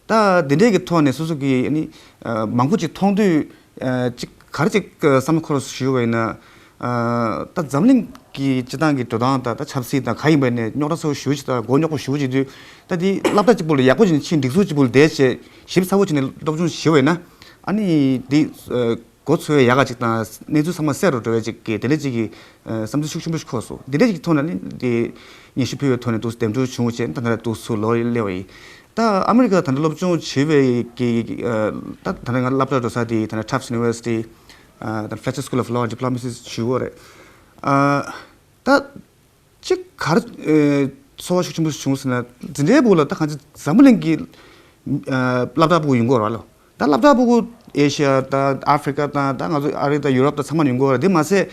ད་འདི་འདྲའི་གི་ཐོག་ནས་སོ་སོ་གི་ཨ་ནི་ཨ་མང་པོ་ཅིག་མཐོང་དུས་ཨ་ཅིག་ག་རེ་ཅིག་བསམ་བློ་འཁོར་སོང་ཞུས་པ་ཡིན་ན། ཨ་ད་འཛམ་གླིང་གི་སྤྱི་བཏང་གི་འགྲོ་སྟངས་དང་ད་ཆབ་སྲིད་དང་ག་ཡིན་པ་ནས་རྙོག་དྲ་ཚ་བོ་ཞེ་པོ་ཅིག་དང་མགོ་རྙོག་པོ་ཞེ་པོ་ཅིག་དུས། ད་འདི་སློབ་གྲྭ་གཅིག་པོ་ལ་ཡག་པོ་ཅིག་ཕྱིན་སྒྲིག་འཛུགས་གཅིག་པོ་ལ་བསྡད་བྱས་ཞིབ་ཚགས་པོ་བྱས་ནས་སློབ་སྦྱོང་བྱས་པ་ཡིན་ན། ཨ་ནི་འདི་ཨ་མགོ་ཚོས་ཡག་ག་ཅིག་དང་གནས་ཚུལ་ཚང་མ་གསལ་རུ་འགྲོ་བའི་ཅིག་གི་དེ་འདྲ་ཅིག་གི་ཨ་བསམ་ཚུལ་ཤུགས་ཆེན་པོ་ཞིག་འཁོར་སོང་། འདི་འདྲ་ཅིག་གི་ཐོག་ནས་ནི་འདི་སྙན་ཞུ་ཕུལ་བའི་ཐོག་ནས་འདུག་འདེམས་སྒྲུག་བྱུང་བྱས་ད་ལྟ་འདིར་འདུག་སུ་ལོ་སླེབས་པ་ཡིན། ད་ཨ་མི་རི་ཀ་ད་ལྟ་སློབ་སྦྱོང་བྱེད་པའི་གི་ཨ་ད་ད་ལྟ་ང་སློབ་གྲྭ་འགྲོ་ས་དེ་ད་ལྟ་Tufts University ཨ་ད་Fletcher School of Law and Diplomacy ཞུ་གི་ཡོད་རེད། ཨ་ད་ཅིག་ག་རེ་ཨེ་ཚོར་བ་ཤུགས་ཆེན་པོ་བྱུང་ཟེར་ན། འཛིན་གྲྭའི་སྦུག་ལ་ད་གང་ཅི་འཛམ་བུ་གླིང་གི་ཨ་སློབ་གྲྭ་སྦུག་ཡོང་གི་ཡོད་རེད་ལོ། ད་སློབ་གྲྭ་སྦུག་ཨེ་ཤི་ཡ་དང་ཨ་ཧྥི་རི་ཀ་དང་ད་ང་ཚོ་ཨ་རི་དང་ཡུ་རོབ་དང་ཚང་མ་ཡོང་གི་ཡོད་རེད། དེ་མ་ཟད་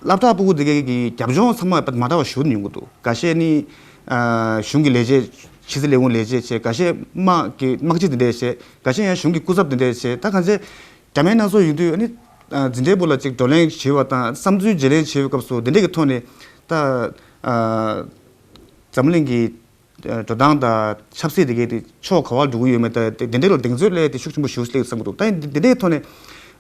སློབ་གྲྭ་སྦུག་དེ་གའི་གི་རྒྱབ་ལྗོངས་ཚང་མ་མ་འདྲ་བ་ཞིག་ཡོང་གི་འདུག་འགའ་ཤས་ནི་ཨ་གཞུང་གི་ལས་བྱེད་ཕྱི་སྲིད་ལས་ཁུངས་ལས་བྱེད་བྱས། འགའ་ཤས་དམག་གི་དམག་སྤྱི་དེ་འདྲས་བྱས། འགའ་ཤས་ཡང་གཞུང་གི་སྐུ་ཚབ་དེ་འདྲས་བྱས། ད་གང་ཅི་དྲ་མའི་སྣ་ཚོགས་ཡོང་དུས་ཨ་ནི་ཨ་འཛིན་གྲྭའི་སྦུག་ལ་ཅིག་བགྲོ་གླེང་བྱེད་པ་དང་བསམ་ཚུལ་བརྗེ་ལེན་བྱེད་པའི་སྐབས་སུ་དེ་འདྲས་ཀྱི་ཐོག་ནས་ད་ཨ་འཛམ་གླིང་གི་ཨ་འགྲོ་སྟངས་དང་ཆབ་སྲིད་དེ་གའི་དེ་ཕྱོགས་ག་པར་འགྲོ་གི་ཡོད་མེད། ད་དེ་དེ་འདྲས་ལ་གདེང་ཚོད་སླེབས་ཏེ་ཤུགས་ཆེན་པོ་ཞིག་སླེབས་བསམ་གྱི་འདུག་ད་དེ་དེ་འདྲས་ཐོག་ནས་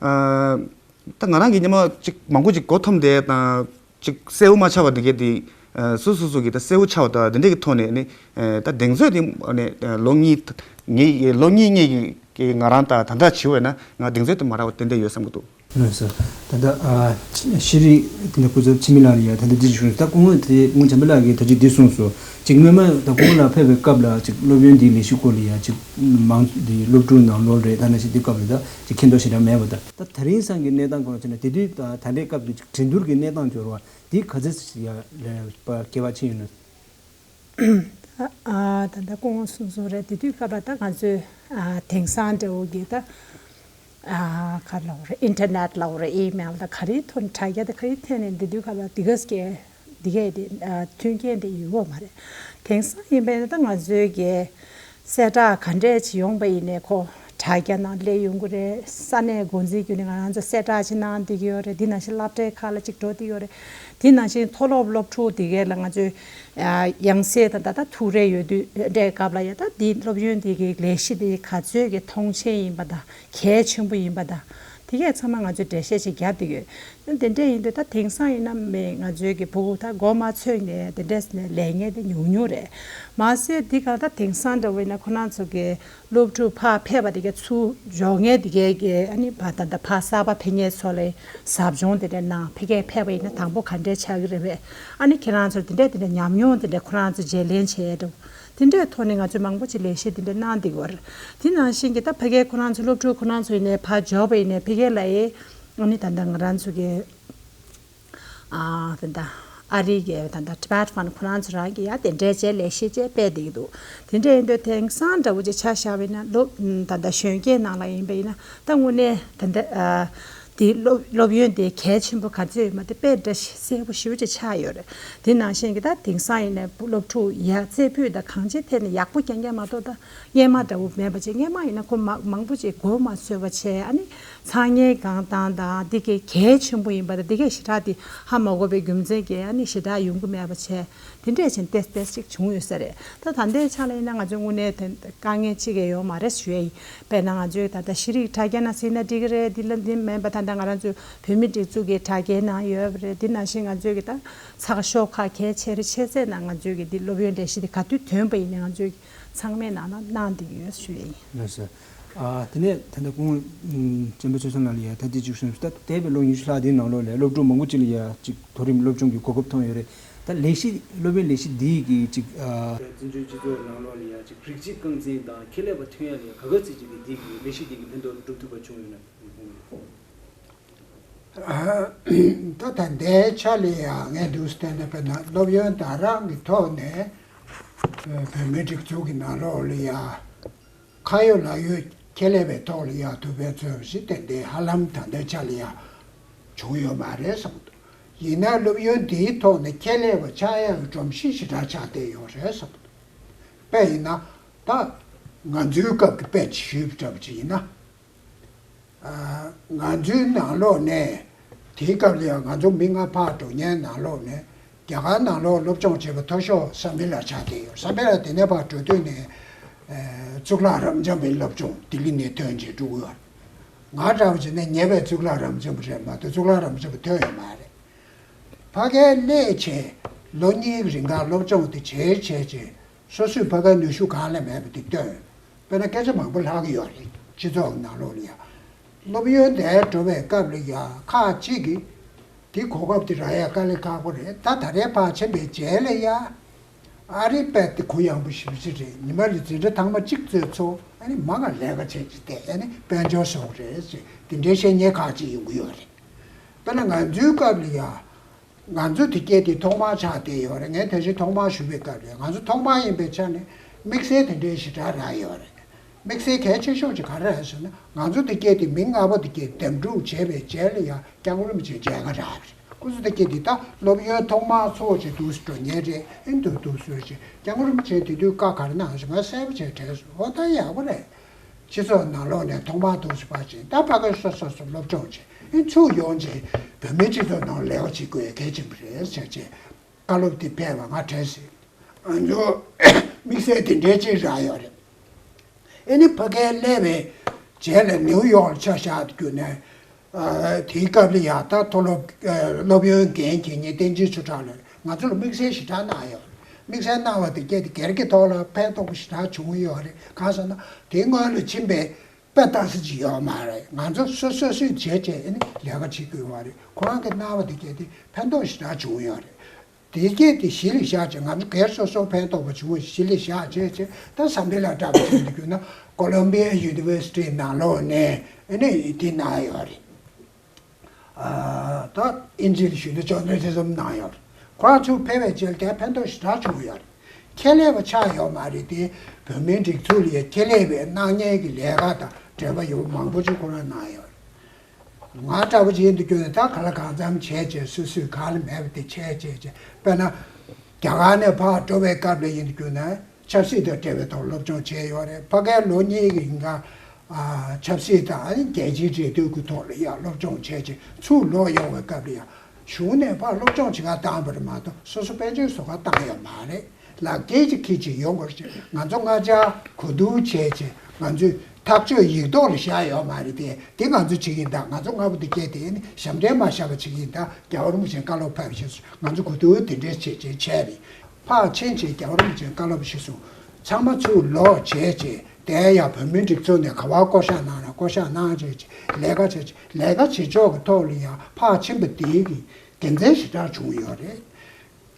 ཨ་ད་ང་རང་གིས་སྔོན་མ་ཅིག་མང་པོ་ཅིག་མགོ་འཐོམས་བསྡད་དང་། ཅིག་གསལ་པོ་མ་ཆགས་པ་དེ་གའི་དེ་ཨ་སོ་སོ་སོ་གི་ད་གསལ་པོ་ཆགས་པ་དང་དེ་འདྲས་ཀྱི་ཐོག་ནས་ནི་ཨ་ད་གདེང་ཚོད་དེ་ཨ་ནི་ཨ་ལོ་གཉིས་ངའི་ལོ་གཉིས་སྔོན་གྱི་ང་རང་དང་ད་ལྟ་བྱེད་པ་ཡིན་ན་ང་གདེང་ཚོད་དེ་མ་འདྲ་བ་ཏན་ཏན་ཡོད་བསམ་གྱི་འདུག་ལགས་སོ། ད་ལྟ་ཨ་ཤེས་རིག་དེ་འདྲ་སྐུ་ཚབ་འཆི་མེད་ལགས་ལ་ཡ་ད་ལྟ་འདི་ཞུ་ད་སྐུ་ངོ་དེ་སྐུ་ངོ་བྱམས་པ་ལགས་ཀྱིས་ད་ཅི་འདི་གསུངས་སོང་། ཅིག་སྔོན་མ་ད་སྐུ་ངོ་ལགས་ཕེབས་པའི་སྐབས་ལ་ཅིག་སློབ་ཡོན་འདིའི་ལས་གཞི་སྐོར་ལ་ཡ་ཅིག་མང་འདི་སློབ་ཕྲུག་ནང་ལོགས་རེད། ད་ནང་བཞིན་འདི་སྐབས་ལ་ད་ཅིག་མཁྱེན་རྟོགས་ཞེ་དྲག་མེད་པ། ད་ད་རིང་སང་གི་གནས་སྟངས་སྐོར་ལ་བྱས་ན་དེ་དུས་ད་ད་ལྟའི་སྐབས་ཀྱི་ཅིག་འགྲན་བསྡུར་གྱི་གནས་སྟངས་འབྱོར་བ་འདི་ག་ཚོད་ཡ་ལས་པ་སྐྱེ་བ་ཕྱིན་ཡོད་ན། ཨ་ད་ལྟ་སྐུ་ངོ་གསུངས་སོང་རེད། དེ་དུས་སྐབས་ལ་ད་ང་ཚོས་ཨ་དེང་སང་འདྲ་བོ་གི་ད་ཨ་ག་ལབ་དགོས་རེད། ཨིན་ཊར་ནེཊ་ལབ་དགོས་རེད། ཨི་མེལ་ད་ག་རེ་ཐོན་དྲ་རྒྱ་ད་ག་རེ་ཐོན་ནས་འདི་དུས་སྐབས་ལ་འདི་ག་སྐད་འདི་གས་དེ་ཨ་མཐུན་རྐྱེན་དེ་ཡོད་པ་མ་རེད། དེང་སང་ཡིན་པས་ན་ད་ང་ཚོའི་གི་གསལ་བསྒྲགས་ག་འདྲས་ཅིག་ཡོང་པ་ཡིན་ནའི་ཁོ་དྲ་རྒྱ་ནང་སླེབས་ཡོང་གི་རེད། ས་གནས་འགོ་འཛིན་བརྒྱུད་ནས་ང་རང་ཚོ་གསལ་བསྒྲགས་ཅིག་གནང་བསྡད་ཀྱི་ཡོད་རེད། དེ་ནང་བཞིན་སློབ་གྲྭའི་ཁག་ལ་ཅིག་འགྲོ་བསྡད་ཡོད་རེད། དེ་ནང་བཞིན་མཐོ་སློབ་སློབ་ཕྲུག་དེ་གས་ལ་ང་ཚོས་ཡང་སེ་དང་ད་ལྟ་ཐུག་རེ་ཡོད་དུས་འདྲའི་སྐབས་ལ་ཡ་ད་འདི་སློབ་ཡོན་འདི་གི་ལས་གཞི་འདི་ག་ཚོད་ཀྱི་མཐོང་ཆེན་ཡིན་པ་དང་གལ་ཆེན་པོ་ཡིན་པ་དང་དེ་གས་ཚང་མ་ང་ཚོས་འགྲེལ་བཤད་ཅིག་བརྒྱབ་བསྡད་ཡོད། དེ་འདྲས་ཡིན་དུས་ད་དེང་སང་ཡིན་ན་མི་ང་ཚོའི་གི་ཕྲུ་གུ་ད་འགོ་མ་ཚུགས་ནས་དེ་འདྲས་ནས་ལས་ངན་དེ་ཉུང་ཉུང་རེད། མ་ཟད་འདི་ག་ད་དེང་སང་འདྲ་བོ་ཡིན་ན་ཁོ་རང་ཚོ་གི་སློབ་ཕྲུག་ཕར་ཕེབས་པ་དེ་གའི་ཚུར་འབྱོར་མཁན་དེ་གའི་གི་ཨ་ནི་ཕ་ད་ད་ཕར་གསར་པ་ཕེབས་མཁན་ཚོ་ལ་ཟབ་སྦྱོང་དེ་འདྲ་གནང་ཕ་གིར་ཕེབས་པ་ཡིན་ན་དང་པོ་ག་འདྲས་ཆགས་ཀྱི་རེད་པས། ཨ་ནི་ཁྱེད་རང་ཚོར་དེ་འདྲས་དེ་འདྲས་ཉམས་མྱོང་དེ་འདྲས་ཁོ་རང་ཚོ་བརྗེ་ལེན་བྱས་འགྲོ། དེ་འདྲའི་ཐོག་ནས་ང་ཚོས་མང་པོ་ཅིག་ལས་གཞི་དེ་འདྲ་གནང་བསྡད་ཀྱི་ཡོད་རེད། དེ་ནང་བཞིན་གྱི་ད་ཕ་གིར་ཁོ་རང་ཚོ་སློབ་ཕྲུག་ཁོ་རང་ཚོ་ཡིན་ནའི་ཕར་འབྱོར་བ་ཡིན་ནའི་ཕ་གི་ལ་ཡི་ཨ་ནི་ད་ལྟ་ང་རང་ཚོ་གི་ཨ་ད་ལྟ་ཨ་རི་གི་ད་ལྟ་Tibet Fund ཁོ་རང་ཚོ་རང་གི་ཡ་དེ་འདྲའི་ཅིག་ལས་གཞི་ཅིག་སྤེལ་བསྡད་ཀྱི་འདུག་དེ་འདྲ་ཡིན་དུས་དེང་སང་འདྲ་བོ་ཅིག་ཆ་བཞག་པ་ཡིན་ན་སློབ་ད་ལྟ་གཞོན་སྐྱེས་ནང་ལ་ཡིན་པ་ཡིན་ན་ད་དངོས་གནས་ད་ལྟ་ཨ། དེ་སློབ་སློབ་ཡོན་དེ་གལ་ཆེན་པོ་ག་ཚོད་ཡོད་མ་དེ་དཔེ་འདྲ་ཞིག་གསལ་པོ་ཞེ་པོ་ཅིག་ཆགས་ཡོད་རེད། དེ་ནང་བཞིན་གྱི་ད་དེང་སང་ཡིན་ནའི་སློབ་ཕྲུག་ཡ་རྩེ་ཕུད་དང་གང་ཅིའི་ཐད་ནས་ཡག་པོ་རྐྱང་རྐྱང་མ་གཏོགས་ད་སྔོན་མ་འདྲ་བོ་མེད་པ་ཅིག་སྔོན་མ་ཡིན་ན་ཁོ་མ་མང་པོ་ཅིག་མགོ་མ་ཚོས་པ་བྱས་ཨ་ནི་ཚང་མའི་གང་དང་དང་འདི་གའི་གལ་ཆེན་པོ་ཡིན་པ་དང་འདི་གའི་ཞེ་དྲག་དེ་ཧ་མ་གོ་བའི་རྒྱུ་མཚན་གྱིས་ཨ་ནི་ཞེ་དྲག་ཡོང་གི་མེད་པ་བྱས། དེ་འདྲས་ཅིག་ཏེས་ཏེས་ཅིག་བྱུང་ཡོད་ས་རེད། ད་ད་ལྟའི་ཆ་ལ་ཡིན་ན་ང་ཚོའི་དངོས་གནས་དེ་དཀའ་ངལ་ཅིག་ཡང་ཡོད་མ་རེད་ཞུ་ཡ་ཡིན། དཔེར་ན་ང་ཚོའི་ད་ལྟ་ཤེས་རིག་དྲ་རྒྱ་ནང་ཟིན་ན་འགྲིག་གི་རེད། འདི་ལ་འདི་མིན་པ་ད་ལྟ་ང་རང་ཚོའི་བོད་མིའི་སྒྲིག་འཛུགས་ཀྱི་དྲ་རྒྱའི་ནང་ཡོད་པ་རེད། འདི་ནང་བཞིན་ང་ཚོའི་གི་ད་ཚགས་ཤོག་ཁག་གལ་ཆེ་རེད་ཆེ་ཚད་ནང་ང་ཚོའི་གི་འདི་སློབ་ཡོན་ལས་གཞི་འདི་ག་དུས་ཐོན་པ་ཡིན་ནའི་ང་ཚོའི་ཚང་མའི་ནང་ལ་གནང་བསྡད་ཀྱི་ཡོད་ཞུ་ཡ་ཡིན། ལགས་སོ། ཨ་དེ་ནས་ད་ལྟ་སྐུ་ངོ་ཨམ་བྱམས་པ་ཆོས་བཟང་ལགས་ལ་ཡ་ད་ལྟའི་ཅིག་གསུངས་སོང་། ད་འདས་པའི་ལོ་ཉི་ཤུ་ལྷག་འདིའི་ནང་ལོགས་ལ་སློབ་ཕྲུག་མང་པོ་ཅིག་ལ་ཡ་ཅིག་མཐོ་རིམ་སློབ་སྦྱོང་གི་གོ་སྐབས་ཐོབ་ཡོད་རེད། ད་ལས་གཞི་སློབ་ཡོན་ལས་གཞི་འདིའི་གི་ཅིག་ཨ། བཙན་བྱོལ་སྤྱི་ཚོགས་ནང་ལོགས་ལ་ཡ་ཅིག་རིགས་གཅིག་རྐང་འཛིན་དང་ཁེ་ལས་པ་ཐོན་ཡ་ལ་ཡ་ག་ག་ཚད་ཅིག་གི་འདི་གི་ལས་གཞི་འདི་གི་ཕན་ཐོགས་སྒྲུབ་ཐུབ་པ་བྱུང་ཡོད་ན། ད་ད་ལྟའི་ཆ་ལ་ཡ་ངས་འདུག་སེ་བལྟས་ན་དཔེར་ན་སློབ་ཡོན་ད་རང་གི་ཐོག་ནས་བོད་མིའི་སྒྲིག་འཛུགས་ཀྱི་ནང་ལོགས་ལ་ཡ། ཁ་ཡོད་ལག་ཡོད་ཁེ་ལས་པའི་ཐོག་ལ་ཡ་ཐུག་པའི་ཚོད་ཞིག་ཏན་ཏན་ཧ་ལམ་ད་ལྟའི་ཆ་ལ་ཡ་བྱུང་ཡོད་མ་རེད་བསམ་འདུག་ཡིན་ན་སློབ་ཡོན་འདིའི་ཐོག་ནས་ཁེ་ལས་པ་ཆགས་ཡག་གི་སྒྲོམ་གཞི་ཞེ་དྲག་ཆགས་བསྡད་ཡོད་རེད་བསམ་འདུག་དཔེ་ཡིན་ན་ད་ང་ཚོའི་སྐབས་ཀྱི་དཔེ་ཅིག་ཞུས་པ་འདྲ་པོ་ཅིག་ཡིན་ན། ང་ཚོའི་ནང་ལོགས་ནས་དེའི་སྐབས་ལ་ཡང་ང་ཚོ་མི་ལྔ་ཕར་འགྲོ་མཁན་ནང་ལོགས་ནས་རྒྱ་གར་ནང་ལོགས་སློབ་སྦྱོང་བྱེད་པ་མཐོ་ཤོས་བསམ་འཕེལ་ལགས་ཆགས་བསྡད་ཡོད། བསམ་འཕེལ་ལགས་དེ་ནས་ཕར་འགྲོ་དུས་ནས་གཙུག་ལག་རབ་འབྱམས་པའི་སློབ་སྦྱོང་ལྡི་ལི་ནས་ཐོན་བྱས་འགྲོ་གི་ཡོད། ང་འདྲ་བོ་བྱས་ན་ཉེ་བའི་གཙུག་ལག་རབ་འབྱམས་པ་རེད་མ་གཏོགས་གཙུག་ལག་རབ་འབྱམས་པ་ཐོན་ཡོད་མ་རེད། ཕ་གིར་སླེབས་བྱས་ལོ་གཉིས་ཀྱི་རིང་ག་སློབ་སྦྱོང་དེ་བྱས་བྱས་བྱས་སོ་སོས་ཕ་གིར་ནུས་ཤུགས་གང་ལས་མེད་པ་དེ་བཏོན། དཔེར་ན་སྐད་ཆ་མང་པོ་ལྷག་གི་ཡོད་རེད། སྤྱི་ཚོགས་ནང་ལོགས་ལ་ཡ། སློབ་ཡོན་དེ་འགྲོ་བའི་སྐབས་ལ་ཡ་ཁག་ཅིག་གིས་དེ་གོ་སྐབས་དེ་རག་ཡ་དཀའ་ལས་ཁག་པོ་རེད། ད་ད་རེས་ཕར་ཕྱིན་པའི་རྗེས་ལ་ཡ། ཨ་རི་དཔེ་དེ་གུ་ཡངས་པོ་ཞེ་པོ་ཅིག་རེད། ཉི་མ་རེ་འཛིན་གྲྭ་ཐེངས་མ་གཅིག་ཙམ་ཚོགས་ཨ་ནི་མ་ག་ལས་ཀ་བྱས་ཅིག་བསྡད་ཨ་ནི་དཔལ་འབྱོར་བཟོ་གི་རེད་ཅེས་དེ་འདྲའི་བཤད་མཁན་ཁག་ཅིག་ཡོང་གི་ཡོད་རེད། དཔེར་ན་ང་ཚོའི་སྐབས་ལ་ཡ། ང་ཚོ་དེ་སྐད་དེ་ཐོག་མར་ཆགས་བསྡད་ཡོད་རེད། ངས་དེ་བཞིན་ཐོག་མར་ཞུ་བའི་སྐབས་རེད། ང་ཚོ་ཐོག་མར་ཡིན་པའི་ཆ་ནས་དམིགས་བསལ་དེ་འདྲའི་ཞེ་དྲག་རག་ཡོད་རེད། དམིགས་བསལ་གལ་ཆེ་ཤོས་ཅིག་ག་རེ་རེད་ཟེར་ན་ང་ཚོ་དེ་སྐད་དེ་མི་ལྔ་པོ་དེ་སྐད་འདེམས་སྒྲུག་བྱས་པའི་རྗེས་ལ་ཡང་སྐྱབས་མགོན་རིན་པོ་ཆེའི་མཇལ་ཁ་རག་རེད། ཁོ་ཚོ་དེ་སྐད་དེ་ད་སློབ་ཡོན་ཐོག་མར་ཚོགས་བྱས་འདུག་སེ་འགྲོ་མཁན་རེད། ཨེ་འདུག་འདུག་ཟེར་བྱས་སྐྱབས་མགོན་རིན་པོ་ཆེས་དེ་དུས་བཀའ་ག་རེ་གནང་ཞེས་ང་གསལ་པོ་བྱས་དྲན་སོང་། འོ་ད་ཡག་པོ་རེད། སྤྱི་ཚོགས་ནང་ལོགས་ནས་ཐོག་མར་འདུག་སེ་ཕར་ཕྱིན། ད་ཕ་གིར་སོ་སོ་སོ་སློབ་སྦྱོང་བྱེད། ཨེ་ཚུར་ཡོང་བྱས་བོད་མིའི་སྤྱི་ཚོགས་ནང་ལས་ཀ་བྱེད་དགོས་ཡ་གལ་ཆེན་པོ་རེད་ཟེར་བྱས་བཀའ་སློབ་དེ་ཕེབས་པ་ང་དྲན་སོང་། ང་ཚོ་དམིགས་བསལ་དེ་འདྲའི་ཅིག་རག་ཡོད་རེད། ཨེ་ནི་ཕ་གིར་སླེབས་པའི་རྗེས་ལ་ནིའུ་ཡོག་ལ་ཆ་བཞག་རྒྱུ་ནས། ཨ་དེའི་སྐབས་ལ་ཡ་ད་མཐོ་སློབ་ཨ་སློབ་ཡོན་འགན་འཁྱེར་མཁན་བསྟན་འཛིན་ཆོས་གྲགས་ལགས་ང་ཚོ་ལ་དམིགས་བསལ་ཞེ་དྲག་གནང་ཡོད་རེད། དམིགས་བསལ་གནང་བ་དེ་སྐད་དེ་སྒེར་གྱི་ཐོག་ལ་ཕན་ཐོགས་པོ་ཞེ་དྲག་བྱུང་ཡོད་རེད། གང་ཟེར་ན་དེའི་སྔོན་ལ་ཕྱིན་པའི་ དཔེ་ལྟ་ས་ཅིག་ཡོད་མ་རེད། ང་ཚོ་སོ་སོ་སོས་བྱས་བྱས་ནས་ལས་ཀ་བྱེད་དགོས་པ་རེད། ཁོ་རང་གིས་གནང་བ་དེ་གས་དེ་ཕན་ཐོགས་ཞེ་དྲག་བྱུང་ཡོད་རེད། དེ་གས་དེ་གཞི་ལ་བཞག་བྱས་ང་ཚོ་སྒེར་སོ་སོ་ཕན་ཐོགས་པ་བྱུང་བ་གཞི་ལ་བཞག་བྱས་བྱས། ད་བསམ་འཕེལ་ལགས་འདྲ་པོ་ཅིག་འདུག་ན་ཀོ་ལོམ་བི་ཡ་ཡུ་ནི་ཝར་སི་ཊི་ནང་ལོགས་ནས་ཨ་ནི་དེ་གནང་ཡོད་རེད། ཨ་ད་ཨིན་ཇི་ལ་ཞུས་ན་ཇོར་ནལ་ལི་ཛམ་གནང་ཡོད་རེད། ཁོ་རང་ཚུར་ཕེབས་པའི་རྗེས་ལ་དེ་ཕན་ཐོགས་ཞེ་དྲག་བྱུང་ཡོད་རེད། ཁྱད་ལས་པ་ཆགས་ཡོད་མ་རེད་དེ། བོད་མིའི་སྒྲིག་འཛུགས་ལ་ཡ་ཁྱད་ལས་པའི་གནང་མཁན་གྱི་ལས་ཀ་དང་འབྲེལ་བ་ཡོད་མང་པོ་ཅིག་ཁོ་རང་གནང་ཡོད་རེད། ང་འདྲ་པོ་ཅིག་ཡིན་དུས་རྒྱུ་ནས་ད་གང་ལ་གང་འཚམ་བྱས་བྱས་སོ་སོས་གང་ལ་མེད་པ་དེ་བྱས་བྱས་བྱས། དཔེར་ན། རྒྱ་གར་ནས་ཕར་འགྲོ་བའི་སྐབས་ལ་ཡིན་དུས་རྒྱུ་ནས་ཆབ་སྲིད་དང་འབྲེལ་བའི་ཐོག་སློབ་སྦྱོང་བྱས་ཡོད་རེད། ཕ་གིར་ལོ་གཉིས་ཀྱི་རིང་ག་ཆབ་སྲིད་དང་རྒྱལ་སྤྱིའི་འབྲེལ་མཐུད་ཀྱི་ཐོག་ལ་ཡང་སློབ་སྦྱོང་བྱས་བྱས་ཚུར་ལོག་ཡོང་བའི་སྐབས་ལ་ཡང་གཞུང་ནས་ཕར་སློབ་སྦྱོང་བྱེད་ག་བཏང་བ་རེད་མ་གཏོགས་སོ་སོ་དཔལ་འབྱོར་བཟོ་ག་བཏང་ཡོད་མ་རེད། ལག་སྐྱེལ་གྱི་ཁྱི་གཅིག་ཡོང་དགོས་ཅེས་ང་ཚོ་ལྔ་ཆར་གོ་བསྡུར་བྱས་བྱས་ང་ཚོས་ཐག་གཅོད་ཡིག་ཐོག་ལ་བཞག་ཡོད་མ་རེད་དེ། དེ་ང་ཚོས་བྱེད་ཀྱི་ཡིན། ད་ང་ཚོ་ལྔ་པོ་དེ་སྐད་དེ་ནི་ཞབས་འདྲེན་མ་བཞག་པ་བྱེད་ཀྱི་ཡིན། ད་རྒྱལ་བ་རིན་པོ་ཆེ་བཀའ་སློབ་ཕེབས་ཞེས་ང་ཚོ་གོ་བསྡུར་དེ་འདྲས་བྱས་བྱས་བྱས་རེད། ཕར་ཕྱིན་བྱས་རྒྱལ་བ་རིན་པོ་ཆེ་བཀའ་སློབ་ཞུས་སོང་། ཚང་མ་ཚུར་ལོག་བྱས་བྱས་དེ་ཡང་བོད་མིའི་སྒྲིག་འཛུགས་ནས་ག་བ་བསྐོ་བཞག་གནང་ན་བསྐོ་བཞག་གནང་བྱས་བྱས་ལས་ཀ་བྱས་བྱས་ལས་ཀ་བྱེད་ཕྱོགས་ཀྱི་ཐོག་ལ་ཡང་ཕར་ཕྱིན་པ་དེའི་གི་དགེ་མཚན་ཞེ་དྲག་བྱུང་ཡོད་རེད།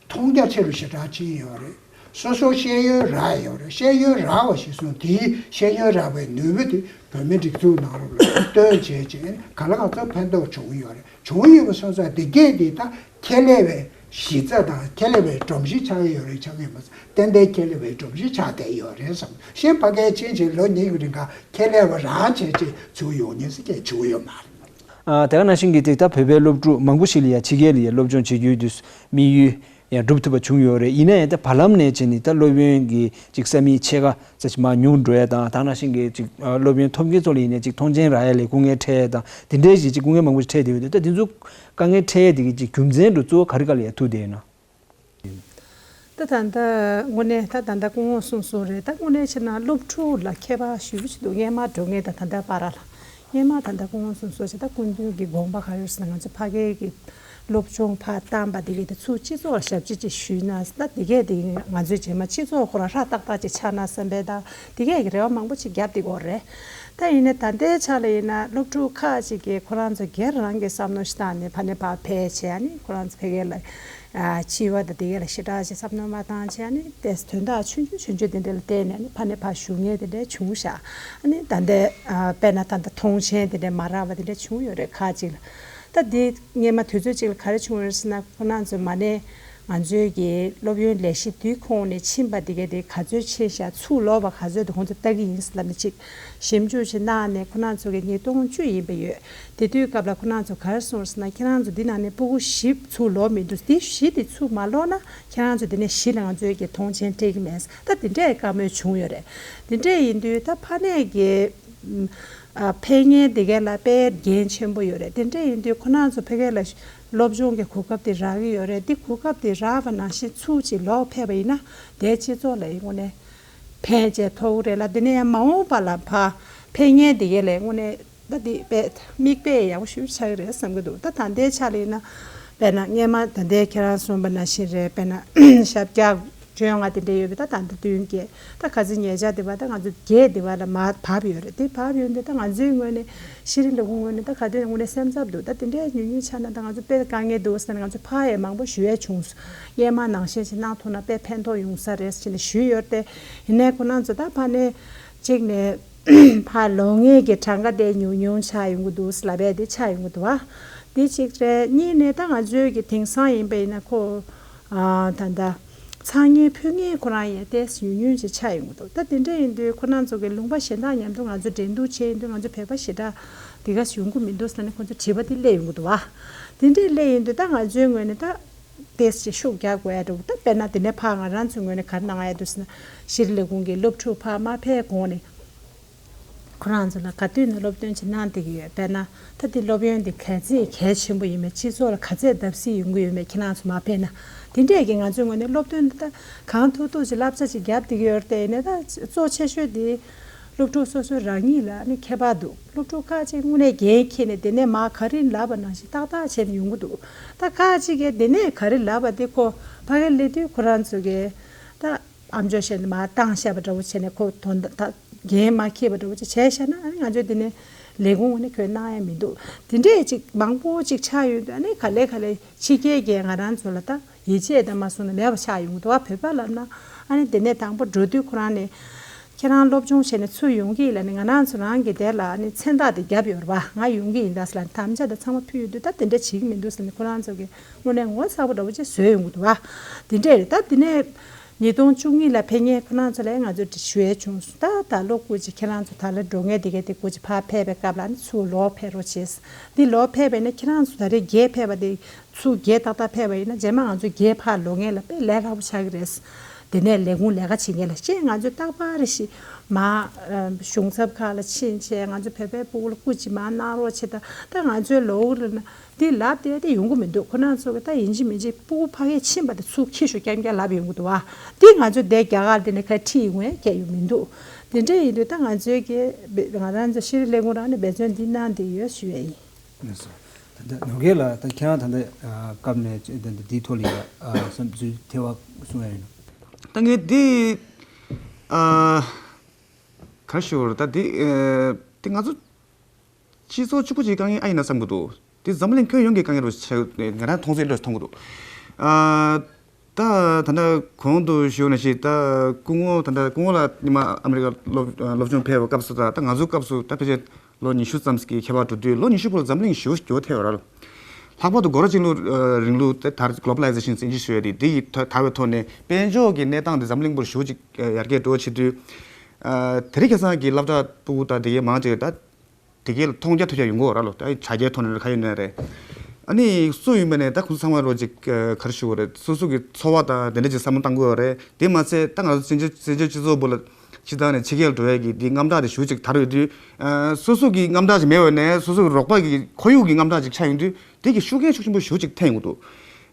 མཐོང་རྒྱ་ཆེ་རུ་ཞེ་དྲག་ཕྱིན་ཡོད་རེད། སོ་སོ་ཤེས་ཡོན་རག་ཡོད་རེད། ཤེས་ཡོན་རག་པ་ཞིག་སོང་དེའི་ཤེས་ཡོན་རག་པའི་ནུས་པ་དེ་བོད་མི་སྒྲིག་འཛུགས་ནང་ལོགས་ལ་བཏོན་བྱས་བྱས་གང་ལ་གང་འཚམ་ཕན་ཐོགས་བྱུང་ཡོད་རེད། བྱུང་ཡོད་པ་སོང་ཙང་དེ་གས་དེ་ད་ཁྱད་ལས་པའི་གཞི་རྩ་དང་ཁྱད་ལས་པའི་སྒྲོམ་གཞི་ཆགས་ཀྱི་ཡོད་རེད། ཆགས་ཀྱི་ཡོད་མ་ཟད་ཏན་ཏན་ཁྱད་ལས་པའི་སྒྲོམ་གཞི་ཆགས་བསྡད་ཡོད་རེད་བསམ། གཞན་ཕ་གིར་ཕྱིན་བྱས་ལོ་གཉིས་ཀྱི་རིང་ག་ཁྱད་ལས་པ་རང་བྱས་བྱས་ཚུར་ཡོང་མཁན་ཟེར་མཁན་བྱུང་ཡོད་མ་རེད། ཨ་དེ་ག་ནང་བཞིན་གྱི་ཅིག་ད་བོད་པའི་སློབ་ཕྲུག་མང་པོ་ཞིག་ལ་ཡང་ཕྱི་རྒྱལ་ལ་ཡང་སློབ་སྦྱོང་བྱེད་རྒྱུའི་དུས་དམིགས་ཡུལ་ཡང་འགྲུབ་ཐུབ་པ་བྱུང་ཡོད་རེད། ཡིན་ན་ཡང་ད་བར་ལམ་ནས་བྱས་ནས་ད་སློབ་ཡོན་གྱི་ཅིག་ས་མིག་ཕྱེད་ཀ་ཙམ་ཞིག་མར་ཉུང་འགྲོ་ཡ་དང་། དེ་ག་ནང་བཞིན་གྱི་ཅིག་སློབ་ཡོན་ཐོབ་མཁན་ཚོ་ལ་ཡིན་ནའི་ཅིག་མཐོང་མཆན་རག་ཡ་ལ་སྐུ་ངལ་འཕྲད་ཡ་དང་དེ་འདྲའི་ཞིག་ཅིག་སྐུ་ངལ་མང་པོ་ཞིག་འཕྲད་བསྡད་ཡོད་དུས། ད་དེ་ཚོ་དཀའ་ངལ་འཕྲད་ཡ་དེ་གི་ཅིག་རྒྱུ་མཚན་འདྲ་གཙོ་བོ་ག་རེ་ག་ལ་ཡང་ཐུག་བསྡད་ཡོད་ན། ད་ད་ལྟ་དངོས་གནས་ད་ད་ལྟ་སྐུ་ངོ་གསུངས་སོང་རེད། ད་དངོས་གནས་བྱས་ན་སློབ་ཕྲུག་ལ་ཁྱད་པར་ཞེ་པོ་ཅིག་འདུག་སྔོན་མ་འགྲོ་མཁན་དང་ད་ལྟ་བར་ལ། སྔོན་མ་ད་ལྟ་སྐུ་ངོ་གསུངས་སོང་བྱས་ད་སྐུ་མདུན་གྱི་དགོངས་པ་ག་རེ་ཡོད་ཟེར་ན། ང་ཚོ་ཕ་གིའི་གི་སློབ་སྦྱོང་ཕར་བཏང་པ་དེ་གས་དེ་ཚུར་སྤྱི་ཚོགས་ལ་ཞབས་ཕྱི་ཅིག་ཞུས་ན། ད་དེ་གས་དེ་ང་ཚོའི་རྗེས་མ་སྤྱི་ཚོགས་ཁོ་རང་ཧྲ་ཏག་ཏག་ཅིག་ཆགས་ན་བསམ་པའི་ད་དེ་གས་ཀྱི་རེ་བ་མང་པོ་ཅིག་བརྒྱབ་བསྡད་ཀྱི་ཡོད་རེད། ད་ཡིན་ནའི་ད་ལྟའི་ཆ་ལ་ཡིན་ན་སློབ་ཕྲུག་ཁག་ཅིག་གིས་ཁོ་རང་ཚོ་སྒེར་རང་གི་བསམ་བློ་ཞིག་བཏང་ནས་ཕ་ནས་ཕར་ཕེབས་བྱས་ནས་ཁོ་རང་ཚོ་ཕ་གི་ལ་ཨ་འཆི་བ་དང་དེ་གས་ལ་ཞེ་དྲག་ཅིག་བསམ་བློ་མ་བཏང་བྱས་ནས་ཏོག་ཙམ་དོན་དག་ཆུང་ཆུང་ཆུང་ཆུང་དེ་འདྲ་ལ་བརྟེན་ནས་ནི་ཕ་ནས་ཕར་ཞུ་མཁན་དེ་འདྲ་བྱུང་ཤག་ཨ་ནི་ད་ལྟའི་ཨ་དཔེར་ན་ད་ལྟ་མཐོང་མཆན་དེ་འདྲ་མ་རག་པ་དེ་འདྲ་བྱུང་ཡོད་རེད་ཁག་ཅིག་ལ། ད་འདི་སྔོན་མ་དུས་ཚོད་ཅིག་ལ་ག་རེ་བྱུང་ཡོད་ཟེར་ན། ཁོ་རང་ཚོ་མ་ནས་ང་ཚོའི་གི་སློབ་ཡོན་ལས་གཞི་འདིའི་ཁོངས་ནས་ཕྱིན་པ་དེ་གས་དེ་ག་ཚོད་ཕྱིན་ཤག་ཚུར་ལོག་པ་ག་ཚོད་དེ་ཁོང་ཚོ་ལྟ་གི་ཡིན་ཟེར་ལབ་ནས་ཅིག་ཞིབ་འཇུག་ཅིག་གནང་ནས་ཁོ་རང་ཚོ་གི་ཉིས་སྟོང་བཅུ་ཡིན་པ་ཡོད། དེ་དུས་སྐབས་ལ་ཁོ་རང་ཚོ་ག་རེ་གསུངས་ཟེར་ན། ཁྱེད་རང་ཚོ་འདི་ནང་ནས་ཕྲུ་གུ་བཞི་ཚུར་ལོག་མི་འདུག་འདི་བཞི་དེ་ཚུར་མ་ལོག་ན་ཁྱེད་རང་ཚོ་འདི་ནས་གཞི་ལ་ང་ཚོའི་གི་མཐོང་མཆན་སྤྲད་ཀྱི་མེད། ད་དེ་འདྲའི་བཀའ་མོལ་བྱུང་ཡོད་རེད། དེ་འདྲ་ཡིན་དུས་ད་ཕ་ནས་གི་ཨ་ཕེབས་མཁན་དེ་གས་ལ་དཔེ་འགན་ཆེན་པོ་ཡོད་རེད། དེ་འདྲ་ཡིན་དུས་ཁོ་རང་ཚོ་ཕ་གི་ལ་སློབ་སྦྱོང་གི་གོ་སྐབས་དེ་རག་གི་ཡོད་རེད། དེ་གོ་སྐབས་དེ་རག་པ་ནང་བཞིན་ཚུར་ཅིག་ལོག་ཕེབས་པ་ཡིན་ན་དེ་སྤྱི་ཚོགས་ལ་ཡི་དངོས་གནས་ཕན་ཆེ་ཐོགས་རེད་ལ། དེ་ནས་ཡང་མ་འོངས་པ་ལ་ཕར་ཕེབས་མཁན་དེ་གས་ལ་དངོས་གནས་ད་དེ་དཔེ་མིག་དཔེ་ཡག་པོ་ཞེ་པོ་ཆགས་ཀྱི་རེད་བསམ་གྱི་འདུག་ད་ད་ལྟའི་ཆ་ལ་ཡིན་ན་དཔེར་ན་སྔོན་མ་ད་ལྟའི་ཁྱེད་རང་གསུངས་པ་ནང་བཞིན་རེད། དཔེར་ན་ཞབས་བཀྱག་བཅོ་ལྔ་དེ་འདྲ་ཡོད་པས། ད་ད་ལྟ་བདུན་བརྒྱད། ད་ཁ་སང་ཉེ་ཆར་དེ་བ་ད་ང་ཚོ་བརྒྱད་དེ་བ་ལ་མར་བབས་ཡོད་རེད། དེ་བབས་ཡོད་འདི་ད་ང་ཚོའི་ངོས་ནས་ཤེས་རིག་ལས་ཁུངས་ངོས་ནས་ད་ག་དུས་ནས་དངོས་གནས་སེམས་འཚབ་འདུག་ད་དེ་འདྲའི་ཉུང་ཉུང་ཆགས་ན་ད་ང་ཚོ་དཔེ་དཀའ་ངལ་འདུག་ཟེར་ནས་ང་ཚོ་ཕར་ཡང་མང་པོ་ཞུ་ཡས་བྱུང་སོང་། སྔོན་མ་ནང་བཞིན་ཞིག་གནང་ཐུབ་ན་དཔེ་ཕན་ཐོགས་ཡོང་ས་རེད་ཟེར་ནས་ཞུས་ཡོད་རེད་དེ། ཡིན་ནའི་ཁོ་རང་ཚོ་ད་ཕར་ནས་གཅིག་ནས་ཕར་ལོག་མཁན་གྱི་གྲངས་ཀ་དེ་ཉུང་ཉུང་ཆགས་ཡོང་གི་འདུག་ལབ་ཡས་དེ་ཆགས་ཡོང་གི་འདུག་བ། དེ་གཅིག་རེད། གཉིས་ནས་ད་ང་ཚོའི་གི་དེང་སང་ཡིན་པ་ཡིན་ན་ཁོ་ཨ་ད་ད་ཚང་མས་ཕུལ་མཁན་ཁོ་རང་ཡང་ཏོག་ཙམ་ཉུང་ཉུང་ཅིག་ཆགས་ཡོང་གི་འདུག་ད་དེ་འདྲ་ཡིན་དུས་ཁོ་རང་ཚོ་གི་ལུང་པ་གཞན་དག་མཉམ་དུ་ང་ཚོ་འགྲན་བསྡུར་བྱས་ཡིན་དུས་ང་ཚོ་བོད་པ་ཞེ་དྲག་དེ་ག་ཡོང་གི་མི་འདུག་ཟེར་ནས་ཁོ་ཚོ་དྲི་བ་དེ་སླེབས་ཡོང་གི་འདུག་བ། དེ་འདྲ་སླེབས་ཡིན་དུས་ད་ང་ཚོའི་ངོས་ནས་ད་ཏོག་ཙམ་ཤུགས་རྒྱག་དགོས་ཡ་འདུག་ད་དཔེར་ན་དེ་ནས་ཕར་ང་རང་ཚོའི་ངོས་ནས་ག་རེ་གནང་ཡ་འདུག་ཟེར་ན། ཤེས་རིག་ལས་ཁུངས་ཀྱི་སློབ་ཕྲུག་ཕར་མ་ཕེབས་གོང་ནས། ཁོ་རང་ཚོ་ལ་ག་དུས་ནས་སློབ་སྟོན་ཅིག་གནང་བསྡད་ཀྱི་ཡོད། དཔེར་ན་ད་འདི་སློབ་ཡོན་འདི་ག་ཚད་གལ་ཆེན་པོ་ཡིན་མེད། སྤྱི་ཚོགས་ལ་ག་ཚད་བརྡབ་གསིག་ཡོང་གི་ཡོད་མེད་ཁྱེད་རང་ཚོ་མ་ཕེབས་ན། དེ་འདྲས་ཀྱི་ང་ཚོའི་ངོས་ནས་སློབ་སྟོན་འདི་ད་གང་ཐུབ་ཐུབ་ཅིག་བསླབ་བྱ་ཅིག་བརྒྱབ་བསྡད་ཀྱི་ཡོད་རེད་དེ། ཡིན་ནའི་ད་གཙོ་ཆེ་ཤོས་འདི་སློབ་ཕྲུག་སོ་སོའི་རང་ཉིད་ལ་ནི་ཁྱད་པར་འདུག་སློབ་ཕྲུག་ཁག་ཅིག་དངོས་གནས་འགན་འཁྱེར་ནས་དེ་ནས་མར་ག་རེ་ལབ་པ་ནང་བཞིན་ཏག་ཏག་བྱས་ནས་ཡོང་གི་འདུག་ད་ཁག་ཅིག་གིས་དེ་ནས་ག་རེ་ལབ་པ་དེ་ཁོ་ཕ་གིར་སླེབས་དུས་ཁོ་རང་ཚོ་གིས་ད། ཨམ་ཅོག་བཤད་ནས་མར་བཏང་བཞག་པ་འདྲ་བོ་བྱས་ནས་ཁོ་དོན་དག་ འགན་མ་འཁྱེར་བ་འདྲ་བོ་ཅིག་བྱས་བཞག་ན། ཨ་ནི་ང་ཚོས་དེ་ནས་ལས་ཁུངས་ནས་ཁོས་གནང་ཡ་མི་འདུག་དེ་འདྲས་ཅིག་མང་པོ་ཅིག་ཆགས་ཡོད་དུས། ཨ་ནི་ག་ལེ་ག་ལེ་ཕྱི་རྒྱལ་གྱིས་ང་རང་ཚོ་ལ་ད་ཡིད་ཆེས་དང་མ་སོང་ན་མེད་པ་ཆགས་ཡོང་གི་འདུག་བ། བོད་པ་ལབ་ན། ཨ་ནི་དེ་ནས་དང་པོ་འགྲོ་དུས་ཁོ་རང་ནས་ཁྱེད་རང་སློབ་སྦྱོང་བྱས་ནས་ཚུར་ཡོང་གི་ཡིན་ལབ་ནས། ང་རང་ཚོ་རང་གི་དེ་ལ་ཨ་ནི་མཚན་རྟགས་དེ་བརྒྱབ་ཡོད་རེད་པ། ང་ཡོང་གི་ཡིན་ད་ཟེར་ལབ་ནས་དམ་བཅའ་དང་ཚང་མ་ཕུལ་ཡོད་དུས། ད་དེ་འདྲ་བྱེད་ཀྱི་མི་འདུག་ཟེར་ནས་ཁོ་རང་ཚོ་གིས་དངོས་གནས་ངོ་ཚ་པོ་འདྲ་བོ་ཅིག་བཟོས་ཡོང་གི་འདུག་བ། དེ་འདྲས་རེད། ད་དེ་ནས་ཉིས་སྟོང་བཅུ་གཉིས་ལ་ཕེབས་མཁན་ཁོ་རང་ཚོ་ལ་ང་ཚོས་ཞུ་ཡས་བྱུང་སོང་། ད་ད་ལོ་སྐུ་མཁྱེན་ཁྱེད་རང་ཚོ་ད་ལ་འགྲོ་མཁན་དེ་གས་དེ་སྐུ་མཁྱེན་ཕར་ཕེབས་པའི་སྐབས་ལ་ནི་ཚུར་ལོག་ཕེབས་རོགས་བྱས། འདི་ལོག་ཕེབས་པ་ཡིན་ན་ཁྱེད་རང་ཚོ་ད་རེས་རྒྱས་ཕེབས་པ་དེ་ཚུར་རྒྱས་ཏག་ཏག་ཕེབས་པ་ཡིན་ན། རྗེས་མ་ང་ཚོ་རྒྱས་ཕར་ལོག་མཁན་ལ་དཔེ་ལས་སླ་པོ་ཆགས་ཀྱི་རེད། དེ་ནས་ལས་ཁུངས་ལས་ཀ་བྱེད་མཁན་ལ་ཅིག་ང་ཚོས་རྟག་པར་རེ་ཞིག་མར་ཨ་གཞུང་ཚབ་ཁག་ལ་ཕྱིན་བྱས། ང་ཚོ་བོད་པའི་སྤུ་གུ་ལ་སྐུ་མཁྱེན་མར་གནང་རོགས་བྱེད། ད་ད་ང་ཚོའི་ལོག་ལ་ན། འདི་ལབ་བསྡད་དེ་ཡོང་གི་མི་འདུག་ཁོ་རང་ཚོ་གི་ད་ཡིན་གཅིག་མིན་གཅིག་སྤུ་གུ་ཕ་གིར་ཕྱིན་པ་དེ་ཚུར་ཁྱེར་ཤོག་རྐྱང་རྐྱང་ལབ་ཡོང་གི་འདུག་བ། འདི་ང་ཚོ་འདི་རྒྱ་གར་འདི་ནས་ཁ་ཁྲིད་ཡོང་ཡ་སྐད་ཡོད་མི་འདུག་དེ་འདྲ་ཡིན་དུས་ད་ང་ཚོའི་གི་ང་རང་ཚོ་ཤེས་རིག་ལས་ཁུངས་རང་ནས་འབད་བརྩོན་འདི་གནང་བསྡད་ཡོད་ཞུ་ཡ་ཡིན། ལགས་སོ། ད་ལྟ་ནོར་རྒྱས་ལགས། ད་ཁྱེད་རང་ད་ལྟ་ཨ་སྐབས་ནས་ད་ལྟ་འདིའི་ཐོག་ལ་ཡ་ཨ་བསམ་ཚུལ་དེ་བ་གསུང་ཡ་ཡོད་ན། ད་ངས་འདི་ཨ་ག་རེ་ཞུ་དགོས་རེད། ད་འདི་ཨ་འདི་ང་ཚོ་སྤྱི་ཚོགས་གཅིག་པུ་གཅིག་དཀའ་ངལ་ཨ་ཡིན་ན་བསམ་གྱི་འདུག་དེ་འཛམ་གླིང་ཁྱོན་ཡོངས་ཀྱི་དཀའ་ངལ་རུ་ཆགས། ང་རང་མཐོང་ཚད་ལོས་མཐོང་གི་འདུག་ཨ་ད་ད་ལྟ་གོང་དུ་ཞུས་ནང་བཞིན། ད་སྐུ་ངོ་ད་ལྟ་སྐུ་ངོ་ལགས་སྔོན་མ་ཨ་མི་རི་ཀ་སློབ་སློབ་སྦྱོང་ཕེབས་པའི་སྐབས་སུ་དང་། ད་ང་ཚོའི་སྐབས་སུ་ད་ཕལ་ཆེར་ལོ་ཉི་ཤུ་ཙམ་ཞིག་གི་ཁྱད་པར་འགྲོ་དུས། ལོ་ཉི་ཤུ་བར་འཛམ་གླིང་ཞེ་པོ་འགྱུར་བ་ཐེབས་ཡོད་རེད། ལྷག་པར་དུ་སྒོ་ར་གཅིག་ལུས་རིང་ལུགས་དེ་ད་གློ་བ་ལའི་ཛེ་ཤན་ཟེར་གྱི་ཞུ་ཡ་དེ། དེ་ཡི་དར་བའི་ཐོག་ནས་དཔལ་འབྱོར་གྱི་གནས་སྟངས་དེ་འཛམ་གླིང་པུར་ཞེ་པོ་ཅིག་ཡར་རྒྱས་འགྲོ་བྱེད་དུས། ཨ་དེ་རིང་ཁ་སང་གི་སློབ་གྲྭ་ཕྲུ་གུ་དང་དེ་གའི་མང་ཆེ་ད་དེ་གའི་མཐོང་རྒྱ་ཐོས་རྒྱ་ཡོང་གི་ཡོད་རེད་ལོ། ད་ཆ་རྒྱའི་ཐོག་ནས་ག་ཡིན་ནའི་རེད། ཨ་ནི་སུ་ཡིན་པ་ནས་ད་ཁོང་ཚོ་ཚང་མ་རོ་ཅིག་ག་རེ་ཞུ་དགོས་རེད། སོ་སོ་གི་འཚོ་བ་དང་དེ་འདྲ་ཅིག་བསམ་བློ་བཏང་གི་ཡོད་རེད། དེ་མ་ཚད་ད་ང་ཚོ་བཙན་བྱོལ་བཙན་བྱོལ་སྤྱི་ཚོགས་པོ་ལ་སྤྱིར་བཏང་ནས་ཕྱི་རྒྱལ་འགྲོ་ཡ་གི་དེ་དངངས་སྐྲག་དེ་ཞེ་པོ་ཅིག་དར་ཡོད་དུས། ཨ་སོ་སོ་གི་དངངས་སྐྲག་ཅིག་མེད་པ་ནས་སོ་སོ་གི་རོགས་པ་གི་ཁོར་ཡུག་གི་དངངས་སྐྲག་ཅིག་ཆགས་ཡོང་དུས། དེ་གི་ཤུགས་རྐྱེན་ཤུགས་ཆེན་པོ་ཞེ་པོ་ཅིག་ཐེབས་ཡོང་གི་འདུག་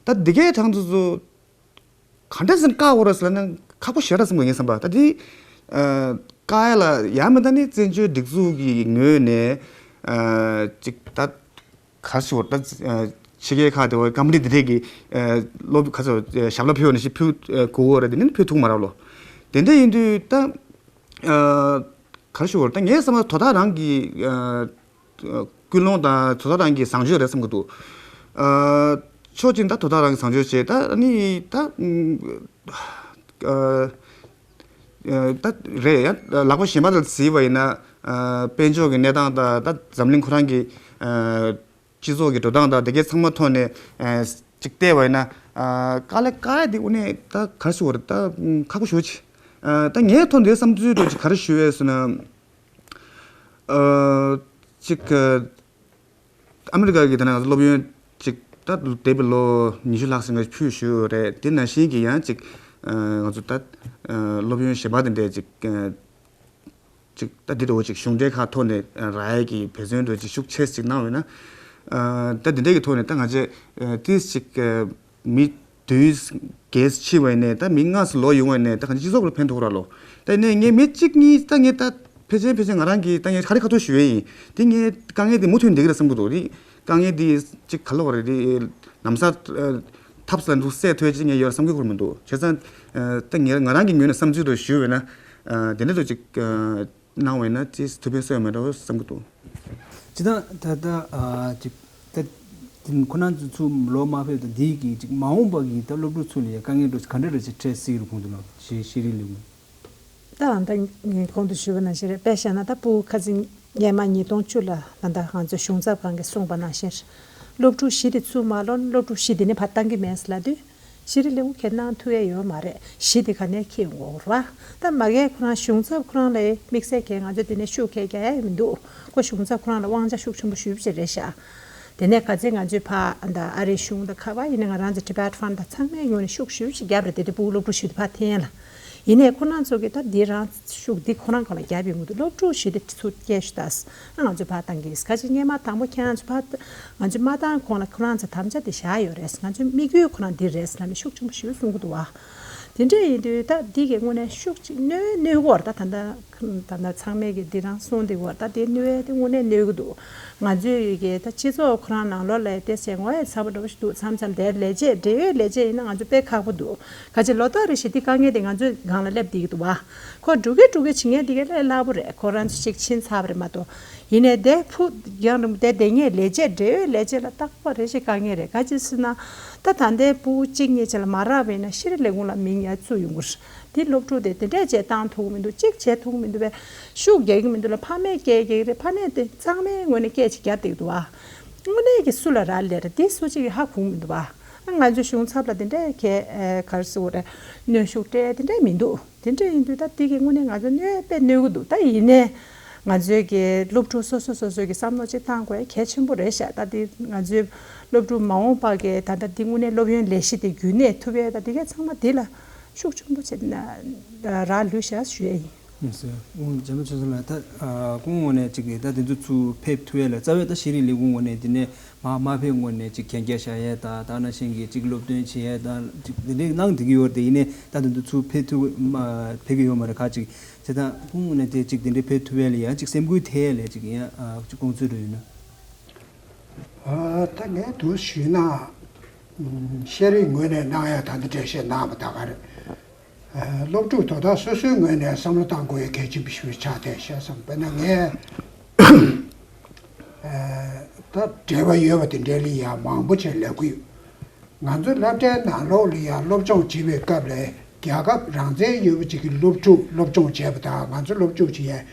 ད་འདི་གའི་གྲངས་སུ་ཚོ་ག་འདྲ་ཟེར་ན་བཀག་དགོས་རེད་ཟེར་ན་ཁག་པོ་ཞེ་དྲག་ཟེར་མོ་ངས་བསམ་པ། ད་འདི་ཨ་བཀག་ཡ་ལ་ཡ་མི་ད་ནི་བཙན་བྱོལ་སྒྲིག་འཛུགས་ཀྱི་ངོས་ནས་ཨ་ཅིག་ད་ག་ཞུ་ད་ཨ་ཕྱི་རྒྱལ་ཁག་དེ་བ་ཀམ་པ་ནི་དེ་འདྲས་ཀྱི་ཨ་སློབ་ག་ཚོད་ཞབས་ལ་ཕུལ་བ་ནི་ཞིག་ཕུལ་ཨ་དགོས་རེད། དེ་ནི་ཕུལ་ཐུབ་མ་རེད་ལོ། དེ་འདྲ་ཡིན་དུས་ད་ཨ་ག་རེ་ཞུ་དགོས་རེད། ད་ངའི་བསམ་པ་དོ་བདག་རང་གི་ཨ་ཀུན་སློང་དང་དོ་བདག་རང་གི་བཟང་སྤྱོད་རེད་བསམ་གྱི་འདུག་ཨ་ཕྱོགས་གཅིག་ད་དོ་བདག་རང་གི་བཟང་སྤྱོད་བྱས། ད་ནི་ད་ཨ་ཨ་ད་རེད་ཡ། ལག་པ་གཞན་པ་དང་བརྩིས་པ་ཡིན་ན། ཨ་དཔལ་འབྱོར་གྱི་གནས་སྟངས་དང་ད་འཛམ་གླིང་ཁོ་རང་གི་ཨ་སྤྱི་ཚོགས་ཀྱི་འགྲོ་སྟངས་དང་དེ་གའི་ཚང་མ་ཐོག་ནས་ཨ་ཅིག་བལྟས་པ་ཡིན་ན། ཨ་དཀའ་ལས་དཀའ་ལས་དེ་དངོས་གནས་ད་ག་རེ་ཞུ་དགོས་རེད། ད་ཁག་པོ་ཞེ་པོ་ཅིག་ཨ་ད་ངའི་ཐོག་འདིའི་བསམ་ཚུལ་འདྲ་ཅིག་ག་རེ་ཞུ་ཡས་ཟེར་ན། ཨ་ཅིག་ཨ་ཨ་མི་རི་ཀ་གི་ད་ནང་སློབ་ཡོན་ཅིག་ད་འདས་པའི་ལོ་ཉི་ཤུ་ལྷག་ཙམ་ང་ཕུལ་བཞག་ཡོད་རེད། དེ་ནང་བཞིན་གྱི་ཡང་ཅིག་ཨ་ང་ཚོ་ད་ཨ་སློབ་ཡོན་གཞན་པ་དེ་འདྲས་ཅིག་ཨ་ཅིག་ད་འདི་འདྲ་བོ་ཅིག་གཞུང་འབྲེལ་ཁག་ཐོག་ནས་རག་ཡས་ཀྱི་འབད་བརྩོན་འདྲ་ཅིག་ཤུགས་ཆེ་ཅིག་གནང་བས་ན། ཨ་ད་འདི་འདྲས་ཀྱི་ཐོག་ནས་ད་ང་ཚོས་ཨ་ཏིས་ཅིག་ཨ་མི་བདུན་བརྒྱད་ཕྱི་བ་ཡིན་ནའི་ད་མི་ལྔ་ཙམ་ལོག་ཡོང་བ་ཡིན་ནའི་ད་གང་ཅི་སྤྱི་ཚོགས་ལ་ཕན་ཐོགས་ར་ལོ། ད་ཡིན་ནའི་ངས་མི་གཅིག་གཉིས་ད་ངས་ད་ཕལ་ཆེར་ཕལ་ཆེར་ང་རང་གིས་ད་ངས་ཁ་རི་ཁ་ཐུག་ཞུ་ཡས་ཡིན། དེ་ངས་དཀའ་ངལ་དེ་མུ་མཐུད་བསྡད་ཀྱི་རེད་བསམ་གྱི་འདུག་དེ་དཀའ་ངལ་དེ་གཅིག་ག་ལ་བ་རེད། དེ་ལམ་སང་ཨ་ཐབས་ལ་འདུག་སེལ་ཐུབ་ཡས་ཅིག་ངས་ཡོད་ར་བསམ་གྱི་ཁུར་མི་འདུག་བྱས་ཙང་ཨ་ད་ངས་ང་རང་གི་ངོས་ནས་བསམ་ཚུལ་དུ་ཞུས་པས་ན། ཨ་དེ་འདྲ་དུ་ཅིག་ཨ་གནང་བས་ན་ཅིག་ཐུགས་ཕན་གསོས་མེད་འགྲོ་བསམ་གྱི་འདུག་སྤྱིར་བཏང་ད་ལྟ་ཨ་ཅིག་ད་དེ་ཁོ་ན་ཚོ་ཚུར་ལོག་མ་ཕེབས་དང་། འདི་གི་ཅིག་མ་འོངས་པ་གི་ད་སློབ་ཕྲུག་ཚོ་ལ་ཡ་དཀའ་ངལ་འདྲ་ཅིག་ག་འདྲ་འདྲ་ཅིག་འཕྲད་སྲིད་རུ་ཁོང་ཚོ་ལ་ཤེས་ཤེས་རིག་ལས་ཁུངས། ད་ད་ངས་གོང་དུ་ཞུས་པ་ནང་བཞིན་རེད། དཔེ་བཞག་ན་ད་ཕྲུ་གུ་ཁ་སང་སྔོན་མ་ཉིས་སྟོང་བཅུ་ལ་ད་ལྟ་ང་ཚོ་གཞུང་ཚབ་ཁང་གིས་གསུངས་པ་ནང་བཞིན་རེད། སློབ་ཕྲུག་བཞི་དེ་ཚུར་མ་ལོག་ན་སློབ་ཕྲུག་བཞི་དེ་ནི་ཕར་བཏང་གི་མེད་ཟེར་ལབ་དུས། ཤེས་རིག་ལས་ཁུངས་ཁྱེད་གནང་ཐུབ་ཡ་ཡོད་མ་རེད། གཞི་དེ་ག་ནས་འཁྱེར་ཡོང་དགོས་རེད་བ། ད་མ་གིའི་ཁོ་རང་གཞུང་ཚབ་ཁོ་རང་ལ་དམིགས་བསལ་གྱི་ང་ཚོ་དེ་ནས་ཤུགས་ཁྱེད་རྒྱག་ཡ་ཡོད་མི་འདུག་ཁོ་གཞུང་ཚབ་ཁོ་རང་ལ་དབང་ཆ་ཤུགས་ཆེན་པོ་ཞེ་པོ་ཅིག་རེད་ཤག་དེ་ནས་ག་ཚད་ང་ཚོས་ཕ་ད་ཨ་རིའི་གཞུང་དང་ག་བ་ཡིན་ན་ང་རང་ཚོ་Tibet Fund་དང་ཚང་མའི་ངོས་ནས་ཤུགས་ཞེ་པོ་ཅིག་བརྒྱབ་རེད། དེ་དུས་ཕྲུ་གུ་སློབ་ཕྲུག་ཞུ་དུས་ཕར་འཐེན་ཡ་ལ། ཡིན་ནའི་ཁོ་རང་ཚོ་གིས་ད་འདི་རང་ཤུགས་འདི་ཁོ་རང་སྒང་ལ་རྒྱབ་ཡོང་གི་འདུག་སློབ་ཕྲུག་བཞི་དེ་ཚུར་སྐྱེལ་ཤོག་ད། ཨ་ང་ཚོས་ཕར་བཏང་གི་ཡིན། ཁ་ཅིག་སྔོན་མ་དང་པོ་ཁྱེད་རང་ཚོ་ཕར་ང་ཚོས་མ་བཏང་གོང་ལ་ཁོ་རང་ཚོ་དམ་བཅའ་དེ་བཞག་ཡོད་རེད། ང་ཚོའི་དམིགས་ཡུལ་ཁོ་རང་འདི་རེད་ཟེར་ནས་ཤུགས་ཆེན་པོ་ཞེ་པོ་གསུང་གི་འདུག་བ། དེ་འདྲ་ཡིན་དུས་ད་འདི་གི་དངོས་གནས་ཤུགས་ཅིག་གནོད་གནོད་གི་ཡོད་རེད། ད་ད་ད་ད་ད་ཚང་མས་གི་འདི་རང་གསུངས་བསྡད་ཀྱི་ཡོད་རེད། ད་དེ་གནོད་དེ་དངོས་གནས་གནོད་གི་འདུག་ང་ཚོའི་གི་ད་སྤྱི་ཚོགས་ཁོ་རང་ནང་ལོགས་ལ་ཏོག་ཙམ་ངོ་ཡ་ཚ་པོ་འདྲ་པོ་ཞིག་འདུག་མཚམས་མཚམས་དེར་ལས་བྱེད་འབྲེལ་ཡོད་ལས་བྱེད་ཡིན་ན་ང་ཚོ་དཔེ་ཁག་པོ་འདུག་ག་ཅི་ལོ་ཏོག་རེ་བཞིན་འདི་དཀའ་ངལ་དེ་ང་ཚོའི་སྒང་ལ་སླེབས་བསྡད་ཀྱི་འདུག་བ། ཁོ་འགྲོ་གི་འགྲོ་གི་བྱེད་མཁན་དེ་ག་ལས་སླ་པོ་རེད། ཁོ་རང་ཚོ་ཅིག་ཕྱིན་ཚར་བ་རེད་མ་གཏོགས། ཡིན་ནའི་དེ་ཕུ་རྒྱང་རིང་པོ་དེ་བསྡད་མཁན་ལས་བྱེད་འབྲེལ་ཡོད་ལས་བྱེད་ལ་རྟག་པར་རེ་ཞིག་དཀའ་ངལ་རེད། ག་ཅི་ཟེར་ན། ད་ད་ལྟའི་ཕྲུ་གུ་གཅིག་གཉིས་ཅིག་ལ་མ་རག་པ་ཡིན་ན་ཤེས་རིག་ལས་ཁུངས་ལ་མིང་ཡར་བཙུགས་ཡོང་གི་རེད། དེ་སློབ་ཕྲུག་དེ་དེ་འདྲས་བྱས་བཏང་ཐུབ་ཀྱི་མི་འདུག་གཅིག་བྱས་ཐུབ་ཀྱི་མི་འདུག་པས། ཤུགས་རྒྱག་གི་མི་འདུག་ལ། ཕ་མས་སྐད་རྒྱག་གི་རེད། ཕ་མས་དེ་གཙང་མའི་ངོས་ནས་སྐད་ཅིག་རྒྱག་བསྡད་ཀྱི་འདུག་བ། དངོས་གནས་ཀྱི་སུ་ལ་རག་ལས་རེད། དེ་སུ་གཅིག་གིས་ཧ་གོ་གི་མི་འདུག་བ། ང་ཚོའི་གཞུང་ཚབ་ལ་དེ་འདྲས་གས་ག་རེ་ཟེར་དགོས་རེད། གནོན་ཤུགས་སྤྲད་དེ་འདྲས་མི་འདུག་དེ་འདྲ་ཡིན་དུས་ད་འདི་གི་དངོས་གནས་ང་ཚོ་གནོད་དཔེ་གནོད་ཀྱི་འདུག་ད་ཡིན་ནའི་ང་ཚོའི་གི་སློབ་ཕྲུག་སོ་སོ་སོ་སོའི་གི་བསམ་བློ་ཅིག་བཏང་དགོས་གལ་ཆེན་པོ་རེད་ཤག་ད་འདི་ང་ཚོའི་སློབ་ཕྲུག་མ་འོངས་པ་གི་ད་ལྟ་འདི་དངོས་གནས་སློབ་ཡོན་ལས་གཞི་དེ་རྒྱུན་གནས་ཐུབ་ཡས་ད་འདི་གས་ཚང་མ་འདི་ལ་ཤུགས་ཆེན་པོ་བྱས་ན་རག་ལུས་ཤག་ཞུ་ཡས་ཡིན། ཡིན་ཟེར། ཨོ་རྒྱལ་མོ་ཆོས་སེང་ལགས། ད་ཨ་ཁོང་ངོས་ནས་ཅིག་གིས་ད་དེ་ཚོ་ཚུར་ཕེབས་ཐུབ་ཡས་ལ་རྩ་བའི་ད་ཤེས་རིག་ལས་ཁུངས་ངོས་ནས་དེ་ནས་མ་མ་ཕེབས་སྔོན་ནས་ཅིག་གན་རྒྱ་བཞག་ཡས་དང་ད་ནང་བཞིན་གྱི་ཅིག་སློབ་སྟོན་བྱེད་ཡས་དང་ཅིག་དེ་འདྲའི་གནང་བསྡད་ཀྱི་ཡོད་རེད། དེ་ཡིན་ནའི་ད་དེ་ཚོ་ཚུར་ཕེབས་ཐུབ་མ་ཕེབས་ཀྱི་ཡོད་མ་རེད། ཁ་ཅིག་བྱས་ཙང་ཁོང་ངོས་ནས་དེ་ཅིག་དེ་འདྲའི་ཕེབས་ཐུབ་ཡས་ལ་ཡ་ཅིག་སེམས་འགུལ་ཐེབས་ཡས་ལ་ཅིག་ཡ་ཨ་ཅིག་དགོངས་ཚུལ་རེ་ཡོད་ན། ཨ་ད་ངས་འདུག་ཞུས་ན། ཤེས་རིག་ངོས་ནས་གནང་ཡ་ད་ལྟ་འགྲེལ་བཤད་གནང་བ་ད་ག་རེད། སློབ་ཕྲུག་དོ་བདག་སོ་སོའི་ངོས་ནས་བསམ་བློ་བཏང་དགོས་ཡ་གལ་ཆེན་པོ་ཞིག་ཆགས་བསྡད་ཤག་བསམ། དཔེར་ན་ངས་ད་འབྲེལ་བ་ཡོད་པ་དེ་འདྲའི་ལ་ཡ་མང་པོ་ཅིག་ལབ་ཀྱི་ཡོད། ང་ཚོ་སློབ་གྲྭའི་ནང་ལོགས་ལ་ཡ་སློབ་སྦྱོང་བྱེད་པའི་སྐབས་ལ་རྒྱལ་ཁབ་རང་བཙན་ཡོད་པ་ཅིག་གི་སློབ་ཕྲུག་སློབ་སྦྱོང་བྱས་པ་དང་ང་ཚོ་སློབ་སྦྱོང་བྱེད་ཡ་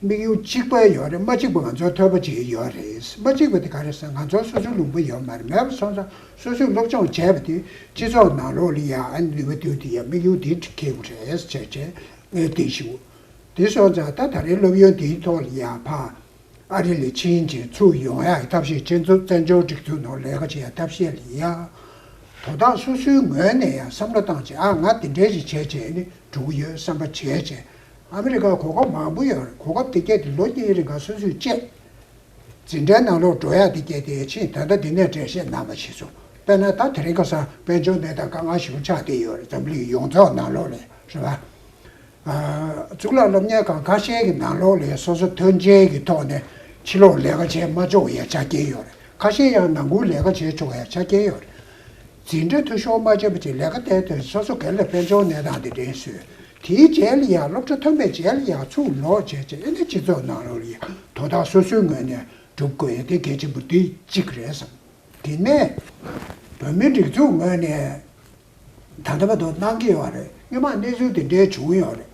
དམིགས་ཡུལ་གཅིག་པ་ཡོད་རེད། མ་གཅིག་པ་ང་ཚོར་ཐོས་པ་བྱེད་ཡོད་རེད། མ་གཅིག་པ་དེ་ག་རེ་ཟེར་ང་ཚོར་སོ་སོའི་ལུང་པ་ཡོད་མ་རེད། མེད་པ་སོང་ཙང་སོ་སོས་སློབ་སྦྱོང་བྱས་པ་དེ་སྤྱི་ཚོགས་ནང་ལོགས་ལ་ཡ་ཨ་ནུས་པ་དེ་དེ་ཡ་དམིགས་ཡུལ་དེ་འཁྱེར་དགོས་རེད་ཟེར་བྱས་ངས་དེ་ཞུ། དེ་སོང་ཙང་ད་ད་རེས་སློབ་ཡོན་དེའི་ཐོག་ལ་ཡ་ཕ་ཨ་རི་ལ་ཕྱིན་བྱས་ཚུར་ཡོང་ཡག་གི་ཐབས་ཤེས་བྱེད་ཚུལ་བཙན་བྱོལ་སྒྲིག་འཛུགས་ནང་ལས་ཀ་བྱེད་ཡག་ཐབས་ཤེས་ལ་ཡ། དོ་བདག་སོ་སོའི་ངོས་ནས་ཡང་བསམ་བློ་བཏང་བྱས་ཨ་ང་འདི་འདྲའི་ཞིག་བྱས་བྱས་ནི་འགྲོ་གི་ཡོད་བསམ་པ་བྱས་བྱས། ཨ་མི་རི་ཀར་གོ་སྐབས་མང་པོ་ཡོད་རེད། གོ་སྐབས་དེ་སྐད་དེ་ལོ་གཉིས་རིང་ག་སོ་སོས་བཅད། འཛིན་གྲྭའི་ནང་ལོགས་འགྲོ་ཡག་དེ་སྐད་དེ་ཕྱིན་ད་ལྟ་འདི་ནས་འགྲེལ་བཤད་གནང་བ་ཞིག་སོང་། དཔེར་ན་ད་དེ་རིང་ཁ་སང་དཔལ་འབྱོར་གནས་སྟངས་དཀའ་ངལ་ཞེ་པོ་ཆགས་བསྡད་ཡོད་རེད། འཛམ་གླིང་ཡོངས་རྫོགས་ནང་ལོགས་ལ་རེད་བ། གཙུག་ལག་སློབ་གཉེར་ཁང་ཁ་ཤས་ཀྱི་ནང་ལོགས་ལ་སོ་སོ་མཐུན་རྐྱེན་གྱི་ཐོག་ནས་ཕྱི་ལོགས་ལས་ཀ་བྱེད་མ་ཆོག་ཡ་ཆ་རྐྱེན་ཡོད་རེད། ཁ་ཤས་ཡང་ནང་ཁུལ་ལས་ཀ་བྱེད་ཆོག་ཡ་ཆ་རྐྱེན་ཡོད་རེད། འཛིན་གྲྭ་འཐུས་ཤོར་མ་བྱས་པ་ཅིག་ལས་ཀ་བལྟས་ཏེ་སོ་སོ་སྒེར་ལ་དཔལ་འབྱོར་གནས་སྟངས་དེ་འདྲ་བཟོས། དེའི་རྗེས་ལ་ཡང་སློབ་གྲྭ་ཐོན་པའི་རྗེས་ལ་ཡང་ཚུར་ལོག་བྱས་བྱས་ཨེ་ནི་སྤྱི་ཚོགས་ནང་ལོགས་ལ་ཡང་དོ་བདག་སོ་སོའི་ངོས་ནས་སྒྲུབ་དགོས་ཡ་དེ་གལ་ཆེན་པོ་དེ་གཅིག་རེད་བསམ། དེ་ནས་བོད་མིའི་སྒྲིག་འཛུགས་ངོས་ནས། ད་ལྟ་བར་དུ་གནང་གི་ཡོད་རེད། སྔོན་མ་གནས་ཚུལ་དེ་འདྲའི་བྱུང་ཡོད་རེད།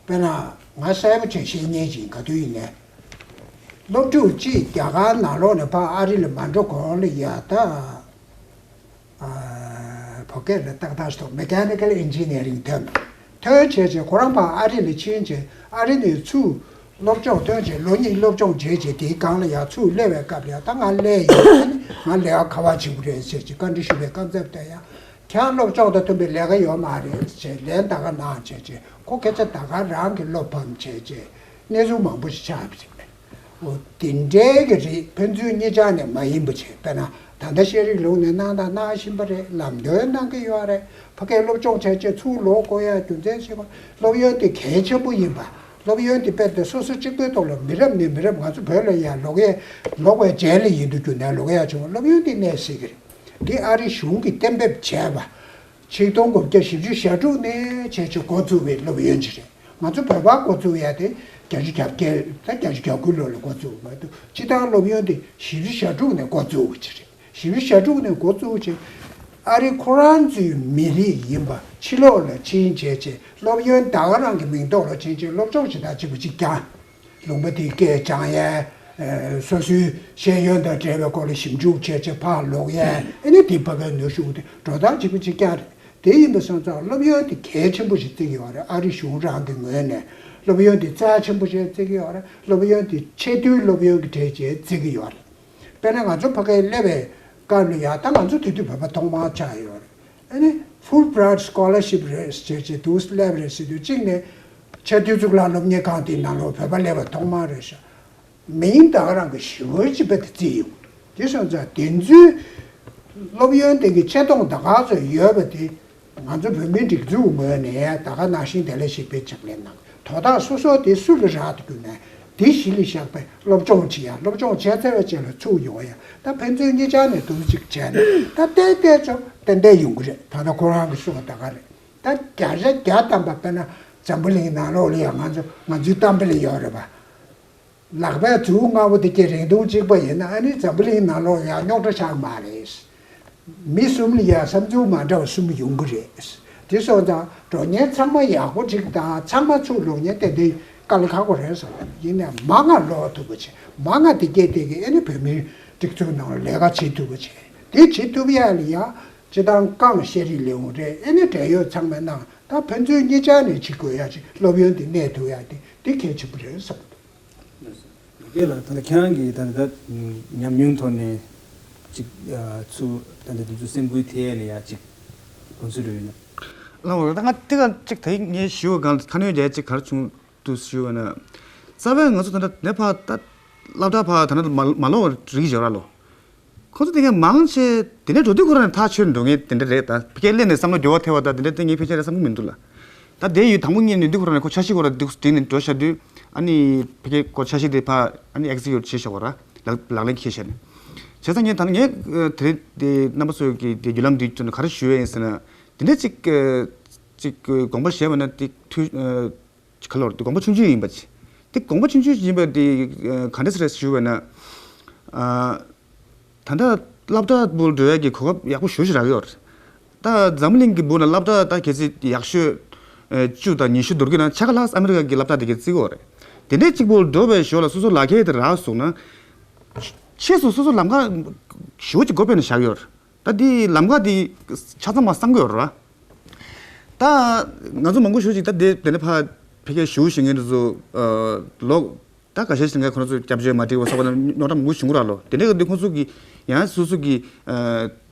དཔེར་ན་ང་གསལ་པོ་བྱས་བཤད་མཁན་ཅིག་ག་དུས་ཡིན་ནའི། སློབ་ཕྲུག་གཅིག་རྒྱ་གར་ནང་ལོགས་ནས་ཕར་ཨ་རི་ལ་མ་འགྲོ་གོང་ལ་ཡ་ད། ཨ། བོད་སྐད་ལ་ཏག་ཏག་ཞིག་འདུག Mechanical Engineering ཐོན། ཐོན་བྱས་རྗེས་ཁོ་རང་ཕར་ཨ་རི་ལ་ཕྱིན་རྗེས་ཨ་རི་ནས་ཚུར། སློབ་སྦྱོང་ཐོན་རྗེས་ལོ་གཉིས་སློབ་སྦྱོང་བྱས་རྗེས་དེའི་སྒང་ལ་ཡང་ཚུར་སླེབས་པའི་སྐབས་ལ་ཡང་ད་ང་སླེབས་ཡོད་ནི་ང་ལས་ཀ་ག་པར་བྱེད་དགོས་རེད་ཟེར་གྱི་བཀའ་འདྲི་ཞུ་བའི་སྐབས་ཚབ་དེ་ཡང་ཁྱེད་རང་སློབ་སྦྱོང་དང་མཐུན་པའི་ལས་ཀ་ཡོད་མ་རེད་ཟེར་ལན་ད་ག་གནང་བྱས་རྗེས་ཁོ་སྐད་ཆ་ད་ག་རང་གི་བློ་ཕམ་བྱས་རྗེས་གནས་ཚུལ་མང་པོ་ཞིག་ཆགས་པ་རེད། འོ་དེ་འདྲའི་གི་རེད། ཕན་ཚུན་གཉིས་ཆ་ནས་མ་ཡིན་པ་བྱས་དཔེར་ན་ད་ལྟ་ཤེས་རིག་ལུགས་ནས་གནང་དང་གནང་བཞིན་པ་རེད། ལམ་སྟོན་གནང་གི་ཡོད་རེད། ཕ་གིར་སློབ་སྦྱོང་བྱས་རྗེས་ཚུར་ལོག་དགོས་ཡ་རྒྱུ་མཚན་ཞིག་སློབ་ཡོན་དེ་གལ་ཆེན་པོ་ཡིན་པ། སློབ་ཡོན་དེ་དཔེ་དེ་སོ་སོ་གཅིག་པུའི་ཐོག་ལ་མི་རབས་ནས་མི་རབས་ང་ཚོ་བོད་ལ་ཡ་ལོག་ཡས་ལོག་པའི་རྗེས་ལ་ཡིན་དུ་གྱུར་ནས་ལོག་ཡ་བྱུང་བ་སློབ་ཡོན་དེ་གནས་སྲིད་ཀྱི་རེད། འདི་ཨ་རི་གཞུང་གིས་གཏན་འབེབས་བྱས་པ། ཆིག་སྟོང་དགུ་བརྒྱ་བཞི་བཅུ་ཞེ་དྲུག་ནས་བྱས་བྱས་འགོ་བཙུགས་པའི་སློབ་ཡོན་ཅིག་རེད། ང་ཚོ་བོད་པ་འགོ་བཙུགས་ཡ་དེ་བརྒྱད་ཅུ་གྱ་བརྒྱད་དང་བརྒྱད་ཅུ་གྱ་དགུ་ལོ་ལ་འགོ་བཙུགས་པ་མ་གཏོགས་སྤྱི་བཏང་སློབ་ཡོན་དེ་བཞི་བཅུ་ཞེ་དྲུག་ནས་འགོ་བཙུགས་པ་ཅིག་རེད། བཞི་བཅུ་ཞེ་དྲུག་ནས་འགོ་བཙུགས་བྱས། ཨ་རི་ཁོ་རང་ཚོའི་མི་རིགས་ཡིན་པ་ཕྱི་ལོགས་ལ་ཕྱིན་བྱས་བྱས་སློབ་ཡོན་ད་ག་རང་གི་མིང་ཐོག་ལ་ཕྱིན་བྱས་སློབ་སྦྱོང་ཞེ་དྲག་གཅིག་པ་གཅིག་རྐྱང་། ལུང་པ་དེའི་སྐད་སྦྱང་ཡས། སོ་སོའི་ཤེས་ཡོན་དང་འབྲེལ་བའི་སྐོར་ལ་ཞིབ་འཇུག་བྱས་བྱས་ཕར་ལོག་ཡས་ཨ་ནི་དེ་ཕ་གའི་ནུས་ཤུགས་དེ་འགྲོ་སྟངས་གཅིག་པ་གཅིག་རྐྱང་རེད། དེ་ཡིན་པ་སོང་ཙང་སློབ་ཡོན་དེ་གལ་ཆེན་པོ་ཞིག་བརྩི་གི་ཡོད་རེད། ཨ་རི་གཞུང་རང་གི་ངོས་ནས་སློབ་ཡོན་དེ་རྩ་ཆེན་པོ་ཞིག་བརྩི་གི་ཡོད་རེད། སློབ་ཡོན་དེ་ཆེས་མཐོའི་སློབ་ཡོན་གྱི་གྲས་ཅིག་བརྩི་གི་ཡོད་རེད། དཔེར་ན་ང་ཚོ་ཕ་གིར་སླེབས་པའི་སྐབས་ལ་ཡང་ད་ང་ཚོ་དེ་དུས་བོད་པ་ཐོག་མར་ཆགས་ཡོད་རེད། ཨ་ནི་Fulbright Scholarship རེད་ཟེར་བྱས་དུས་སླེབས་རེད་ཟེར་དུས་གཅིག་ནས་ཆེས་མཐོའི་གཙུག་ལག་སློབ་གཉེར་ཁང་དེའི་ནང་ལོགས་བོད་པ་སླེབས་པ་ཐོག་མ་རེད་ཤག་མིང་ད་ག་རང་གི་ཞི་བའི་ཅི་པད་དེ་བརྩིས་ཡོང་། དེ་སོང་ཙང་དེ་ཚོའི་སློབ་ཡོན་དེ་གི་ཆེ་མཐོང་ད་ག་ཚོད་ཡོད་པ་དེ་ ང་ཚོ་བོད་མིའི་སྒྲིག་འཛུགས་ངོས་ནས་ད་ག་ནང་བཞིན་དེ་ལས་ཞིབ་ཕེ་ཆག་ལས་གནང་དོ་བདག་སོ་སོ་དེ་སུ་ལ་རག་ཏུ་གྱུར་ནས་དེ་གཞི་ལ་བཞག་པའི་སློབ་སྦྱོང་བྱེད་ཡ། སློབ་སྦྱོང་བྱས་ཚར་བའི་རྗེས་ལ་ཚུར་ཡོང་ཡ། ད་ཕན་ཚུན་གཉིས་ཆ་ནས་དུ་ཅིག་བྱས་ནས་ད་ཏན་ཏན་ཚོ་ཏན་ཏན་ཡོང་གི་རེད། ད་ལྟ་ཁོ་རང་གི་གསུང་བ་ད་ག་རེད། ད་བརྒྱ་ཆ་བརྒྱ་ཐམ་པ་དཔེར་ན་འཛམ་བུ་གླིང་ནང་ལོགས་ལ་ཡང་ང་ཚོ་ང་ཚོའི་གཏམ་དཔེ་ལ་ཡོད་རེད་པ། ལག་པའི་མཛུབ་ལྔ་པོ་དེ་གའི་རིང་ཐུང་གཅིག་པ་ཡིན་ན་ཨ་ནི་འཛམ་བུ་གླིང་ནང་ལོགས་ཡང་རྙོག་དྲ་ཆགས་མ་རེད། མི་གསུམ་ལ་ཡང་བསམ་ཚུལ་མ་འདྲ་བ་གསུམ་ཡོང་གི་རེད། དེ་སོང་ཙང་འགྲོ་མཁན་ཚང་མ་ཡག་པོ་གཅིག་དང་ཚང་མ་ཚུར་ལོག་མཁན་དེ་འདྲའི་དཀའ་ལས་ཁག་པོ་རེད་བསམ། ཡིན་ནའི་མང་ང་ལོག་ཐུབ་པ་བྱེད། མང་ང་དེ་གའི་དེ་གའི་ཨ་ནི་བོད་མིའི་སྒྲིག་འཛུགས་ནང་ལ་ལས་ཀ་བྱེད་ཐུབ་པ་བྱེད། དེ་བྱེད་ཐུབ་ཡ་ལ་ཡང་སྤྱི་བཏང་རྐང་ཤེས་རིག་ལས་ཁུངས་རེད། ཨ་ནི་འབྲེལ་ཡོད་ཚང་མས་གནང་། ད་ཕན་ཚུན་གཉིས་ཆ་ནས་བྱེད་དགོས་ཡ་ཅིག་སློབ་ཡོན་དེ་གནས་ཐུབ་ཡ་དེ་དེ་གལ་ཆེན་པོ་རེད་བསམ་གྱི་འདུག། ལགས་སོ། ལགས་ལགས། ད་ལྟ་ཁྱེད་རང་གིས་ད་ལྟ་ཉམས་མྱོང་ཐོག་ནས་ཅིག་ཚུར་ད་ལྟ་དེ་ཚོ་སེམས་འགུལ་ཐེབས་ཡ་ལ་ཡ་ཅིག་དགོངས་ཚུལ་རེ་ཡོད་ན། ལགས་འོ། ད་ང་དེ་ག་ཅིག་ད་ངས་ཞུ་བ་གང་ཁ་སྣོན་རྒྱག་ཅིག་ག་རེ་བྱུང་འདུག་ཞུ་བ་ན། རྩ་བའི་ང་ཚོ་ད་ལྟ་ནས་ཕར་ད་སློབ་གྲྭ་ཕར་ད་ལྟ་མ་མ་ལོག་རིགས་ཡོད་ར་ལོ། ཁོ་ཚོ་དེ་གའི་མང་ཆེ་དེ་འདྲའི་འགྲོ་དུས་ཁོ་རང་ནས་ཐག་ཆོད་འགྲོ་ངེས་དེ་འདྲ་རེད། ད་ཕ་གིར་སླེབས་ནས་བསམ་བློ་འགྱུར་བ་ཐེབས་པ་ད་དེ་འདྲ་དེ་ངས་ཕལ་ཆེར་བསམ་གྱི་མི་འདུག་ལ། ད་དེ་ཡུལ་དང་པོ་ངས་ནུས་དུས་ཁོ་རང་ནས་ཁོ་འཆར་གཞི་ཁོ་རང་འདུག་སྒྲིག་ནས་འགྲོ་བཞག་དུས་ཨ་ནི་ཕ་གིར་ཁོ་འཆར་གཞི་དེ་ཕར་ཨ་ནི་ཨེག་སི་ཀིའུ་ཊི་བྱས་བཞག་པ་ར། ལག་ལག་ལེན་འཁེལ་བཞག་ནས། བྱས་ཙང་ངས་ད་ནི་ངས་དེ་རིང་དེ་རྣམ་པ་ཚོ་གི་དེ་བརྒྱུད་ལམ་འདི་བརྒྱུད་ནས་ག་རེ་ཞུ་ཡས་ཡིན་ཟེར་ན། དེ་འདྲ་ཅིག་ཅིག་དགོངས་པ་བཞེས་པ་ན་དེ་འཐུས། ག་ལོར་དེ་དགོངས་པ་ཆུང་ཆུང་ཡིན་པ་ཅི། དེ་དགོངས་པ་ཆུང་ཆུང་ཡིན་པ་དེ་ག་འདྲ་སེ་རེད་ཞུ་བས་ན། ད་ལྟ་སློབ་གྲྭ་བུ་འགྲོ་ཡག་གི་གོ་སྐབས་ཡག་པོ་ཞེ་ཅིག་རག་གི་ཡོད་རེད། ད་འཛམ་གླིང་གི་བུ་ན་སློབ་གྲྭ་ད་གལ་སྲིད་ཡག་ཤོས་བཅུ་དང་ཉི་ཤུ་བསྡུར་གི་ན་ཆ་ག་ལྷག་ཨ་མི་རི་ཀ་གི་སློབ་གྲྭ་དེ་གའི་བརྩི་གི་ཡོད་རེད། དེ་འདྲའི་གཅིག་པུ་འགྲོ་བའི་ཞོར་ལ་སོ་སོ་ལག་ཁྱེར་དེ་རག་སོང་ན། ཕྱིས་སུ་སོ་སོ་ལམ་ཁ་ཞེ་ཅིག་འགོ་དཔེ་ནས་བཞག་ཡོད་རེད། ད་འདི་ལམ་ཁ་འདི་ཆ་ཚང་མ་གསང་གི་ཡོད་རེད་བ། ད་ང་ཚོ་མང་པོ་ཞེ་ཅིག་ད་འདི་དེ་ནས་ཕ་ཕ་གིར་ཞུ་བཞིན་མཁན་དེ་ཚོ་ལོག་ད་ཁ་ཤས་ཤིག་ངས་ཁོ་ཚོ་སྐྱབས་བཅོལ་མ་འགྲིག་པ་སོགས་པ་རྙོག་དྲ་མང་པོ་བྱུང་གི་ར་ལོ། དེ་འདྲའི་འདི་ཁོ་ཚོ་གི་ཡང་སོ་སོ་གི་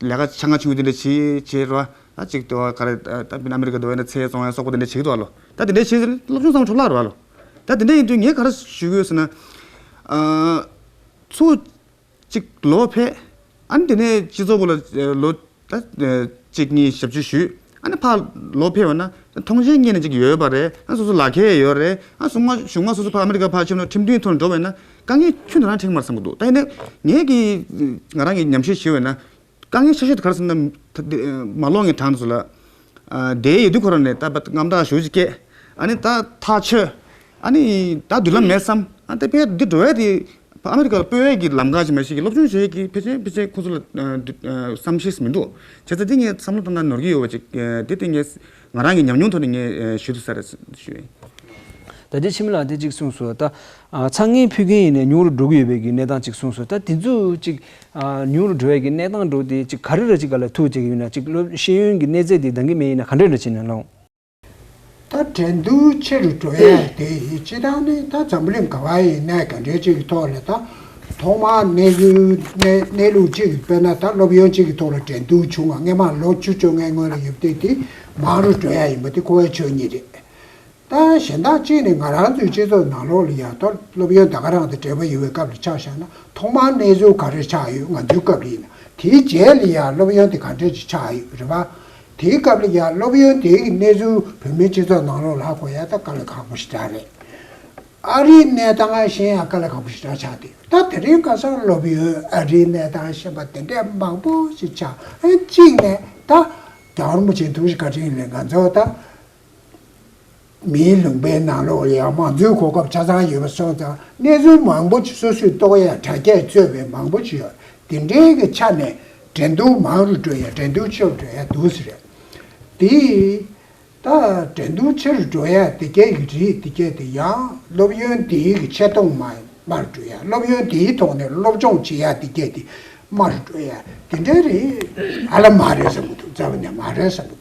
ལས་ཀ་ཆ་ང་ཆུང་ངུ་དེ་འདྲ་བྱེད་བྱེད་ར། ད་ཅིག་ཏུ་ག་རེ་ད་ཨ་མི་རི་ཀ་དུ་བས་ན་ཚེ་བཙོང་ཡ་སོགས་པ་དེ་འདྲ་བྱེད་ཀྱི་འདུག་ལོ། ད་དེ་འདྲ་བྱེད་སློབ་སྦྱོང་ཚང་མ་འཕྲོ་བརླག་རེད་བ་ལོ། ད་དེ་འདྲ་ཡིན་དུས་ངས་ག་རེ་ཞུ་གི་ཡོད་ཟེར་ན། ཚུར་གཅིག་ལོག་ཕེབས། ཨ་ནི་དེ་ནས་སྤྱི་ཚོགས་ལ་ལོ་ད་གཅིག་གཉིས་ཞབས་ཞུ་ཞུས། ཨ་ནི་ཕར་ལོག་ཕེབས་པ་ན་མཐོང་མཆན་སྙན་ནས་གཅིག་ཡོད་པ་རེད། ཨ་སོ་སོ་ལག་ཁྱེར་ཡོད་རེད། ཨ་གཞུག་མ་གཞུག་མ་སོ་སོ་ཕར་ཨ་མི་རི་ཀ་ཕར་ཕྱིན་ནས་ཁྲིམས་མཐུན་ཐོག་ནས་འགྲོ་བས་ན་དཀའ་ངལ་ཁྱོན་ནས་རང་འཕྲད་ཀྱི་མ་རེད་བསམ་གྱི་འདུག། ད་ཡིན་ནའི་ངས་ཀྱི་ང་རང་གི་ཉམས་ཞིབ་བྱས་པས་ན། དཀའ་ངལ་ཆེ་ཤོས་དེ་ག་རེ་ཟེར་ན། ད་འདི་མ་ལོག་ངས་དྲང་དུ་ལ། ཨ་དེ་ཡོད་དུས་ཁོ་རང་ནས་ད་དངངས་སྐྲག་ཞེ་ཅིག་སྐྱེས། ཨ་ནི་ད་ཐག་ཆོད། ཨ་ནི་ད་མདུན་ལམ་མེད་བསམ། ཨ་དེ་ཕལ་འདི་འགྲོ་ཡ་དེ་ཨ་མི་རི་ཀ་ལ་སྤོ་ཡ་གི་ལམ་ཁ་ཅིག་མ་ཞིག་གི་སློབ་སྦྱོང་བྱེད་ཡ་གི་ཕལ་ཆེར་ཕལ་ཆེར་ཁོ་ཚོ་ལ་ཨ་འདི་ཨ་བསམ་ཤེས་མི་འདུག། བྱས་ཙང་འདི་ངས་བསམ་བློ་བཏང་ན་ནོར་གྱི་ཡོད་པ་ཅིག། ཨ་དེ་དེ་ངས་ང་རང་གི་ཉམས་མྱོང་ཐོག་ནས་ངས་ཨ་ཞུ་ཐུབ་ས་རེད་ཞུ་ཡིན། ད་ལྟའི་འཆི་མེད་ལགས་དེ་གཅིག་གསུངས་སོང་། ད་ཨ་ཚ་ངན་ཕུད་མཁན་ཡིན་ནའི་ཉུང་རུ་འགྲོ་གི་ཡོད་པའི་གི་གནས་སྟངས་གཅིག་གསུངས་སོང་། ད་དེ་ཚོ་གཅིག་ཨ་ཉུང་རུ་འགྲོ་ཡས་ཀྱི་གནས་སྟངས་འགྲོ་དེ་གཅིག་ག་རེ་རེ་གཅིག་ག་ལ་ཐུག་བྱེད་ཀྱི་ཡོད་ན། གཅིག་སློབ་ཤེས་ཡོན་གྱི་གནས་ཚད་དེ་འདང་གི་མེད་ཡིན་ན་ག་འདྲ་འདྲ་བྱེད་ན་ལོང་། ད་འགྲན་བསྡུར་ཆེ་རུ་འགྲོ་ཡས་དེ་ཡིན་སྤྱི་བཏང་ནི་ད་འཛམ་བུ་གླིང་ག་བ་ཡིན་ནའི་ག་འདྲའི་གཅིག་གི་ཐོག་ལ་ད་ཐོག་མར་གནས་ཚུལ་གནས་གནས་ལུགས་གཅིག་གི་དཔེར་ན་ད་སློབ་ཡོན་གཅིག་གི་ཐོག་ལ་འགྲན་བསྡུར་བྱུང་བ་སྔས་མ་ལོ་བཅུ་བཅོ་ལྔའི་སྔོན་ལ་ཡོད་དེ་དེ་མང་རུ་འགྲོ་ཡས་ཡིན་པ་དེ་གོ་བའི་ཆོས་ཉིད་རེད། ད་གཞན་དག་གཅིག་ནི་ང་རང་ཚོའི་སྤྱི་ཚོགས་ནང་ལོགས་ལ་ཡང་ད་སློབ་ཡོན་ད་ག་རང་དང་འབྲེལ་བ་ཡོད་པའི་སྐབས་ལ་ཆ་བཞག་ན་ཐོག་མར་གནས་ཚུལ་ག་རེ་ཆགས་ཡོད་ང་ཚོའི་སྐབས་ལ་ཡིན་ན། དེའི་རྗེས་ལ་ཡང་སློབ་ཡོན་དེ་ག་འདྲ་ཅིག་ཆགས་ཡོད་རེད་པ། དེའི་སྐབས་ལ་ཡང་སློབ་ཡོན་དེའི་གི་གནས་ཚུལ་བོད་མིའི་སྤྱི་ཚོགས་ནང་ལོགས་ལ་ཧ་གོ་ཡ་ད་དཀའ་ལས་ཁག་པོ་ཞེ་དྲག་རེད། ཨ་རིའི་གནས་སྟངས་ཤེས་ཡ་དཀའ་ལས་ཁག་པོ་ཞེ་དྲག་ཆགས་བསྡད་ཡོད། ད་དེ་རིང་ཁ་སང་སློབ་ཡོན་ཨ་རིའི་གནས་སྟངས་ཤེས་པ་དེ་འདྲས་མང་པོ་ཞིག་ཆགས། ཨ་གཅིག་ནས་ད་རྒྱལ་བ་རིན་པོ་ཆེའི་ཐུགས་རྗེ་བཀའ་དྲིན་ལས་ང་ཚོ་ད། མིའི་ལུང་པའི་ནང་ལོགས་ལ་ཡང་མང་གཙོའི་གོ་སྐབས་ཆ་ཚང་ཡོད་པ་སོང་ཙང་གནས་ཚུལ་མང་པོ་ཅིག་སོ་སོས་རྟོགས་ཡ་དྲ་རྒྱས་གཙོས་པའི་མང་པོ་ཅིག་ཡོད། དེ་འདྲའི་གི་ཆ་ནས་འགྲན་བསྡུར་མང་རུ་འགྲོ་ཡ་འགྲན་བསྡུར་ཆེ་རུ་འགྲོ་ཡ་འདུག་ཟེར་རེད། དེ་ད་འགྲན་བསྡུར་ཆེ་རུ་འགྲོ་ཡ་དེ་གའི་གི་རིགས་དེ་གའི་དེ་ཡང་སློབ་ཡོན་དེའི་གི་ཆེ་མཐོང་མ་དམའ་རུ་འགྲོ་ཡ། སློབ་ཡོན་དེའི་ཐོག་ནས་སློབ་སྦྱོང་བྱེད་ཡ་དེ་གའི་དེ་དམའ་རུ་འགྲོ་ཡ་དེ་འདྲའི་རིགས་ཨ་ལ་མ་རེད་བསམ་གི་འདུག། རྩ་བ་ནས་མ་རེད་བསམ་གི་འདུག།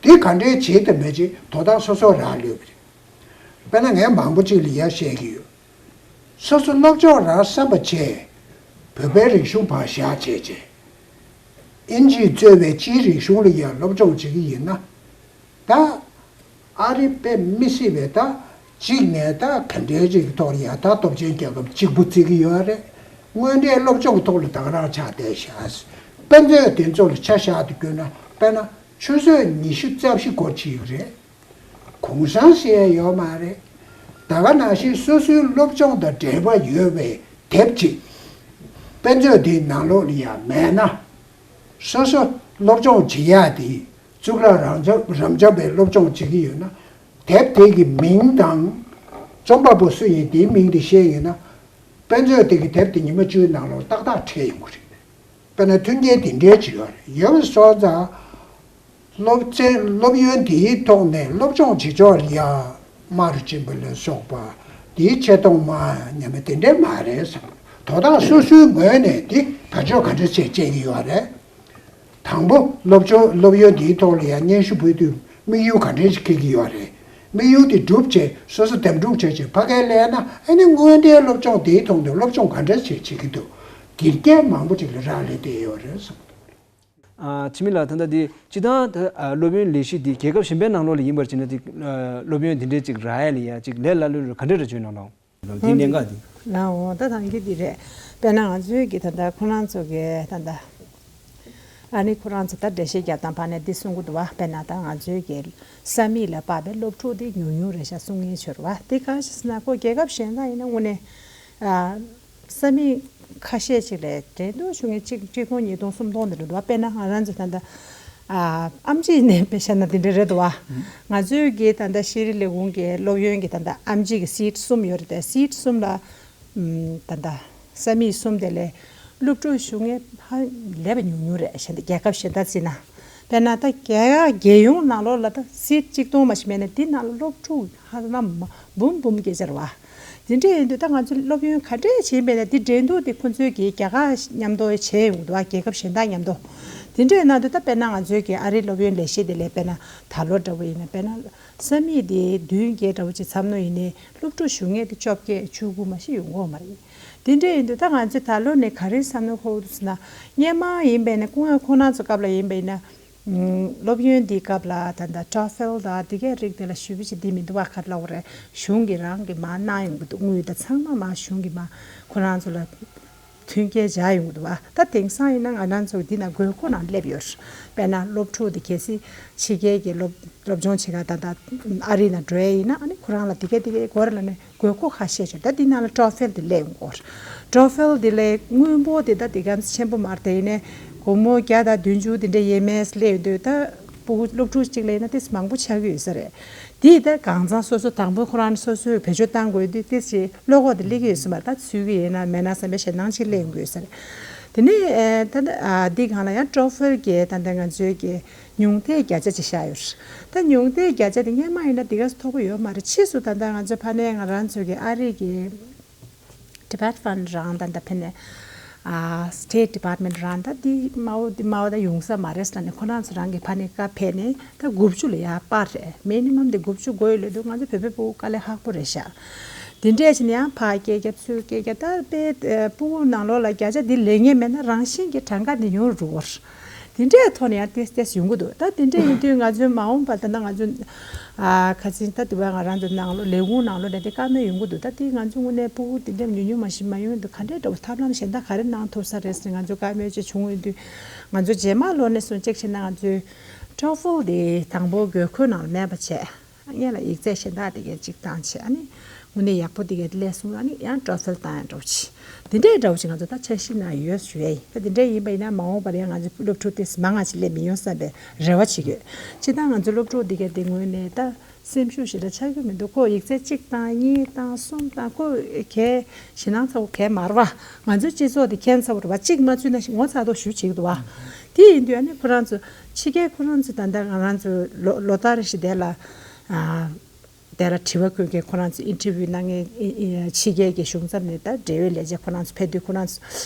དེ་ག་འདྲའི་བྱེད་ཐུབ་མེད་ཅེས་དོ་བདག་སོ་སོ་རག་ལས་པ་རེད། དཔེར་ན་ངས་མང་པོ་ཅིག་ལ་ཡ་བཤད་ཀྱི་ཡོད། སོ་སོ་སློབ་སྦྱོང་རག་བསམ་པ་བྱས། བོད་པའི་རིག་གཞུང་ཕར་བཞག་བྱས་བྱས། ཨིན་ཇིས་གཙོས་པའི་སྤྱིའི་རིག་གཞུང་ལ་ཡ་སློབ་སྦྱོང་བྱེད་ཀྱི་ཡིན་ན། ད་ཨ་རི་དཔེ་མི་སྲིད་པའི་ད་གཅིག་ནས་ད་ག་འདྲའི་ཅིག་གི་ཐོག་ལ་ཡ་ད་སྟོབས་ཆེན་རྒྱལ་ཁབ་གཅིག་པུ་བརྩི་གི་ཡོད་རེད། དངོས་འབྲེལ་སློབ་སྦྱོང་ཐོག་ལ་ད་ག་རང་ཆགས་བསྡད་ཤག། དཔེ་མཛོད་དེ་ཚོ་ལ་ཆ་བཞག་ཏུ་བསྐྱོད་ན་དཔེར་ན། ཆུ་ཚོད་ཉི་ཤུ་རྩ་བཞི་འགོར་བྱེད་ཀྱི་རེད། གུང་སེང་ཟེར་ཡ་ཡོད་མ་རེད། ད་ག་ནང་བཞིན་སོ་སོའི་སློབ་སྦྱོང་དང་འབྲེལ་བ་ཡོད་པའི་དེབ་ཅིག་དཔེ་མཛོད་འདིའི་ནང་ལོགས་ལ་ཡང་མེད་ན། སོ་སོ་སློབ་སྦྱོང་བྱེད་ཡ་དེ་གཙུག་ལག་རབ་འབྱམས་རབ་འབྱམས་པའི་སློབ་སྦྱོང་བྱེད་ཀྱི་ཡོད་ན། དེབ་དེ་གི་མིང་དང་། རྩོམ་པ་པོ་སུ་ཡིན་དེའི་མིང་དེ་ཤེས་ཡོད་ན། དཔེ་མཛོད་དེ་གི་དེབ་དེ་ཉི་མ་བཅུའི་ནང་ལོགས་ཏག་ཏག་འཕྲད་ཡོང་གི་རེད། དཔེར་ན་མཐུན་རྐྱེན་དེ་འདྲའི་ཅིག་ཡོད་རེད། ཡོད་པ་སོང་ཙང་། སློབ་ཚན་སློབ་ཡོན་དེའི་ཐོག་ནས་སློབ་སྦྱོང་བྱེད་ཕྱོགས་ལ་ཡ་དམར་རུ་ཕྱིན་པ་ལ་སོགས་པ་དེའི་ཆེ་མཐོང་མ་ཉམས་དེ་འདྲའི་མ་རེད་བསམ། དོ་བདག་སོ་སོའི་ངོས་ནས་དེ་བར་ཆད་ག་འདྲ་བྱས་བྱེད་ཀྱི་ཡོད་རེད། དང་པོ་སློབ་སྦྱོང་སློབ་ཡོན་དེའི་ཐོག་ལ་ཡ་སྙན་ཞུ་ཕུལ་དུས་དམིགས་ཡུལ་ག་འདྲ་ཞིག་འཁྱེར་གྱི་ཡོད་རེད། དམིགས་ཡུལ་དེ་འགྲུབ་བྱས་སོ་སོ་འདེམས་སྒྲུག་བྱས་བྱས་ཕ་གིར་སླེབས་ན། ཨ་ནི་དངོས་འབྲེལ་སློབ་སྦྱོང་དེའི་ཐོག་ནས་སློབ་སྦྱོང་ག་འདྲ་ཞིག་བྱེད་ཀྱི་འདུག་དགེ་རྒན་མང་པོ་ཅིག་ལ་རག་ལས་བསྡད་ཡོད་རེད་བསམ། ཨ། འཆི་མེད་ལགས། ད་ལྟ་འདི་སྤྱིར་བཏང་ད་ཨ་སློབ་ཡོན་ལས་གཞི་འདི་རྒྱལ་ཁབ་གཞན་པའི་ནང་ལོགས་ལ་ཡིན་པར་བྱས་ན། འདི་ཨ་སློབ་ཡོན་འདི་འདྲའི་ཅིག་རག་ཡ་ལ་ཡ་ཅིག་ལས་སླ་ལོས་ག་འདྲ་རེ་བྱུང་ནང་ལོགས། འདི་གནད་འགག་འདི། ལའོ། ད་ཐང་གི་འདི་རེད། དཔེར་ན་ང་ཚོའི་གི་ད་ལྟ་ཁོ་རང་ཚོ་གི་ད་ལྟ་ཨ་ནི་ཁོ་རང་ཚོ་ད་འགྲེལ་བཤད་རྒྱབ་སྟངས་ཕར་ནས་འདི་གསུང་གི་འདུག་བ། དཔེར་ན་ད་ང་ཚོའི་གི་ས་མིག་ལ་དཔག་པའི་སློབ་ཕྲུག་འདི་ཉུང་ཉུང་རེད་ཤག་གསུང་མཁན་ཡོད་རེད་བ། འདི་གང་ཞིག་ཟེར་ན་ཁོ་རྒྱལ་ཁབ་གཞན་དག་ཡིན་ན་དངོས་གནས་ཨ། ས་མིག་ཁ་ཤས་ཅིག་ལས་འགྲན་བསྡུར་ཞུ་མཁན་གཅིག་གཅིག་སྟོང་ཉིས་སྟོང་སུམ་སྟོང་དེ་འདྲ་འདུག་བ། དཔེར་ན་ང་རང་ཚོ་ད་ལྟ་ཨ་ཨེམ་ཆི་ནས་དཔེ་བཤད་ན་དེ་འདྲ་རེད་འདུག་བ། ང་ཚོའི་གི་ད་ལྟ་ཤེས་རིག་ལས་ཁུངས་ཀྱི་སློབ་ཡོན་གྱི་ད་ལྟ་ཨེམ་ཆི་གི་སིཊ་གསུམ་ཡོད་རེད་དེ། སིཊ་གསུམ་ལ་ཨམ་ད་ལྟ་ས་མིག་གསུམ་དེ་ལས་སློབ་ཕྲུག་ཞུ་མཁན་ཧ་ལས་པ་ཉུང་ཉུང་རེད། གཞན་དེ་རྒྱལ་ཁབ་གཞན་དག་བརྩིས་ན། དཔེར་ན་ད་རྒྱ་གར་རྒྱལ་ཡོངས་ནང་ལོགས་ལ་ད་སིཊ་གཅིག་སྟོང་མ་ཞིག་མེད་ན། དེ་ནང་ལ་སློབ་ཕྲུག་ཧ་ལམ་འབུམ་འབུམ་སྐད་ཆ་རེད་བ། དེ་འདྲ་ཡིན་དུས་ད་ང་ཚོ་སློབ་ཡོན་ག་འདྲས་བྱས་པས་ན། དེ་འགྲན་བསྡུར་དེ་ཁོ་ཚོས་ཀྱིས་རྒྱ་གར་མཉམ་དུ་བྱས་ཡོང་གི་འདུག་བ། རྒྱལ་ཁབ་གཞན་དག་མཉམ་དུ། དེ་འདྲ་ཡིན་ན་དུས་ད་དཔེར་ན་ང་ཚོའི་གི་ཨ་རིའི་སློབ་ཡོན་ལས་གཞི་དེ་ལས་དཔེར་ན་ད་ལོ་འདྲ་བོ་ཡིན་ན། དཔེར་ན་ས་མིག་དེ་བདུན་བརྒྱད་འདྲ་བོ་ཅིག་མཚམས་ནོ་ཡིན་ནའི་སློབ་ཕྲུག་ཞུ་མཁན་དེ་བཅོ་བརྒྱད་བཅུ་དགུ་མ་ཞིག་ཡོང་གི་ཡོད་མ་རེད། དེ་འདྲ་ཡིན་དུས་ད་ང་ཚོས་ད་ལོ་ནས་ག་རེ་བསམ་བློ་འཁོར་འདུག་ཟེར་ན། སྔོན་མ་ཡིན་པས་ན་སྐུ་ངོ་ཁོང་རྣམ་ཚོ་སྐབས་ལ་ཡིན་པས་ན། ཨུམ། སློབ་ཡོན་འདིའི་སྐབས་ལ་ད་ལྟ་ཊོ་ཧྥལ་དང་དེ་གའི་རིགས་དེ་ལ་ཞུ་བ་ཞིག་འདི་མི་འདུག་བ། ག་རེ་ལབ་དགོས་རེད། གཞུང་གིས་རང་གིས་མར་གནང་ཡོང་གི་འདུག་དངུལ་དང་ཚང་མ་མར་གཞུང་གིས་མར་ཁོ་རང་ཚོ་ལ་མཐུན་རྐྱེན་སྦྱར་ཡོང་གི་འདུག་བ། ད་དེང་སང་ཡིན་ན་ང་རང་ཚོ་འདི་ན་དགོས་མཁོ་ནང་སླེབས་ཡོད། དཔེར་ན་སློབ་ཕྲུག་དེ་གལ་སྲིད་ཕྱི་རྒྱལ་གྱི་སློབ་སློབ་སྦྱོང་བྱེད་ག་ད་ལྟ་ཨ་རི་ནང་འགྲོ་ཡ་ཡིན་ན། ཨ་ནི་ཁོ་རང་ལ་དེ་ག་དེ་གའི་སྐོར་ལ་ནི་དགོས་མཁོ་ཁ་ཤས་ཡོད། ད་འདི་ནང་ལ་ཊོ་ཧྥལ་དེ་སླེབས་ཡོང་གི་ཡོད། ཊོ་ཧྥལ་དེ་ལས་དངུལ་འབོར་དེ་ད་དེ་ག་ཆེན་པོ་མ་རེད། དེ་ཡིན་ནའི་སྒོར་མོ་བརྒྱ་དང་བདུན་ཅུ་དེ་འདྲ་ཡས་མས་སླེབས་ཡོང་དུས། ད་ཕྲུ་གུ་སློབ་ཕྲུག་གཅིག་ལ་ཡིན་ན་ཏོག་ཙམ་མང་པོ་ཆགས་ཀྱི་ཡོད་ས་རེད། དེ་ད་གང་ཚང་སོ་སོ་དང་པོ་ཁོ་རང་སོ་སོས་བེད་སྤྱོད་བཏང་དགོས་དུས་ཏོག་ཙམ་བློ་ཁོག་དེ་སླེབས་ཀྱི་ཡོད་ས་མ་རེད། ད་ཚུད་ཀྱི་ཡིན་ན་མེད་ན་བསམ་པའི་ཞེད་སྣང་ཅིག་སླེབས་ཡོང་གི་ཡོད་ས་རེད། དེ་ནས་ཨེ་ད་ད་ཨ་འདི་སྒང་ལ་ཡང་ཊོ་ཧྥལ་གྱི་ད་ལྟ་ང་ཚོའི་གི་ཉུང་མཐའི་བརྒྱ་ཆ་ཅིག་བཞག་ཡོད་རེད། ད་ཉུང་མཐའི་བརྒྱ་ཆ་དེ་སྔོན་མ་ཡིན་ན་དེ་ག་ཚོད་མཐོ་པོ་ཡོད་མ་རེད། ཕྱིས་སུ་ད་ལྟ་ང་ཚོའི་ཕ་ནས་ང་རང་ཚོའི་གི་ཨ་རི་གི་ཌི་པཱཊ་མེན་ཊི་རང་ད་ལྟ་ཕ་ནས་ཨ་སི་ཊེཊ་ཌི་པཱཊ་མེན་ཊི་རང་ད་འདི་མ་འོ་འདི་མ་འོ་ད་ཡོང་ས་མ་རེད་ཟེར་ནས་ཁོ་རང་ཚོ་རང་གི་ཕ་ནས་བཀའ་ཕེབས་ནས། ད་དགུ་བཅུ་ལ་ཡར་སྤར་རེད། མི་ནི་མམ་དེ་དགུ་བཅུ་དགོས་ཡོད་ལབ་དུས་ང་ཚོ་བོད་པའི་ཕྲུ་གུ་དཀའ་ལས་ཁག་པོ་རེད་ཤག་དེ་འདྲས་བྱས་ནས་ཡང་ཕར་སྐད་རྒྱབ་ཚུར་སྐད་རྒྱབ། ད་དཔེ་ཨ་ཕྲུ་གུ་ནང་ལོགས་ལ་བརྒྱ་ཆ་འདི་ལེན་མཁན་མེད་ན་རང་བཞིན་གྱིས་གྲངས་ཀ་འདི་ཉུང་རུ་འགྲོ་གི་རེད། དེ་འདྲའི་ཐོག་ནས་ཡང་ཏོག་ཙམ་ཡོང་གི་འདུག་ད་དེ་འདྲ་ཡིན་དུས་ང་ཚོའི་མ་འོངས་པར་ད་ལྟ་ང་ཚོ་ཨ་ཁ་སང་ད་དེ་བས་ང་རང་ཚོ་ནང་ལོགས་ལས་ཁུངས་ནང་ལོགས་ནས་དེ་བཀའ་མོལ་ཡོང་གི་འདུག་ད་དེ་ང་ཚོ་དངོས་གནས་ཕྲུ་གུ་དེ་འདྲ་ཉུང་ཉུང་མ་ཞིག་མ་ཡོང་དུས་ག་འདྲས་འདྲ་བོ་ཐབས་ལམ་གཞན་དག་ག་རེ་གནང་ཐུབ་ས་རེད་ཟེར་ང་ཚོ་བཀའ་མོལ་ཅིག་བྱུང་ཡོང་དུས། ང་ཚོ་རྗེས་མ་ལོ་ནས་བཟུང་ཅིག་བྱས་ན་ང་ཚོའི་ཊོ་ཧྥལ་དེ་དང་པོ་དགོས་མཁོ་ནང་ལ་མེད་པ་བྱས། སྔོན་ལ་ཡིག་ཚད་གཞན་དག་དེ་གའི་གཅིག་བཏང་བྱས། ཨ་ནི་དངོས་གནས་ཡག་པོ་དེ་གའི་སླེབས་སོང་ན། ཨ་ནི་ཡང་ཊོ་ཧྥལ་བཏང་ཡང་འགྲོ་བྱས། དེ་འདྲའི་འདྲ་བོ་ཅིག་ང་ཚོ་ད་འཆར་གཞི་ནང་ཡོད་ཞུ་ཡ་ཡིན། ད་དེ་འདྲ་ཡིན་པ་ཡིན་ན་མ་འོངས་པར་ཡང་ང་ཚོ་སློབ་ཕྲུག་དེ་མང་ང་ཅིག་སླེབས་མི་ཡོང་བསམ་པའི་རེ་བ་བྱེད་ཀྱི་ཡོད། སྤྱིར་བཏང་ང་ཚོ་སློབ་ཕྲུག་དེ་གའི་དེ་དངོས་གནས་ད་སེམས་ཤུགས་ཞེ་དྲག་ཆག་གི་མི་འདུག་ཁོ་ཡིག་ཚད་གཅིག་བཏང་གཉིས་བཏང་གསུམ་བཏང་། ཁོ་གའི་ཞེད་སྣང་ཚ་པོ་གའི་མ་རེད་བ། ང་ཚོའི་སྤྱི་ཚོགས་དེ་ཁྱད་མཚར་པོ་རེད་བ། གཅིག་མ་ཚུད་ན་ངོ་ཚ་མདོག་ཞེ་པོ་བྱེད་ཀྱི་འདུག་བ། དེ་ཡིན་དུས་ཨ་ནི་ཁོ་རང་ཚོ་ཕྱི་རྒྱལ་ཁོ་རང་ཚོ་ད་ལྟ་ང་རང་ཚོ་ལོ་ལོ་ལྟར་རེ་བཞིན་དེ་ལ་ཨ་དེ་ལ་དྲི་བ་བཀོད་མཁན་ཁོ་རང་ཚོ་ཨིན་ཊར་བིའུ་གནང་མཁན་ཨི་ཨི་ཕྱི་རྒྱལ་གྱི་གཞུང་ཚབ་ནས་ད་འབྲེལ་ཡོད་ལས་བྱེད་ཁོ་རང་ཚོ་ཕེབས་དུས་ཁོ་རང་ཚོ་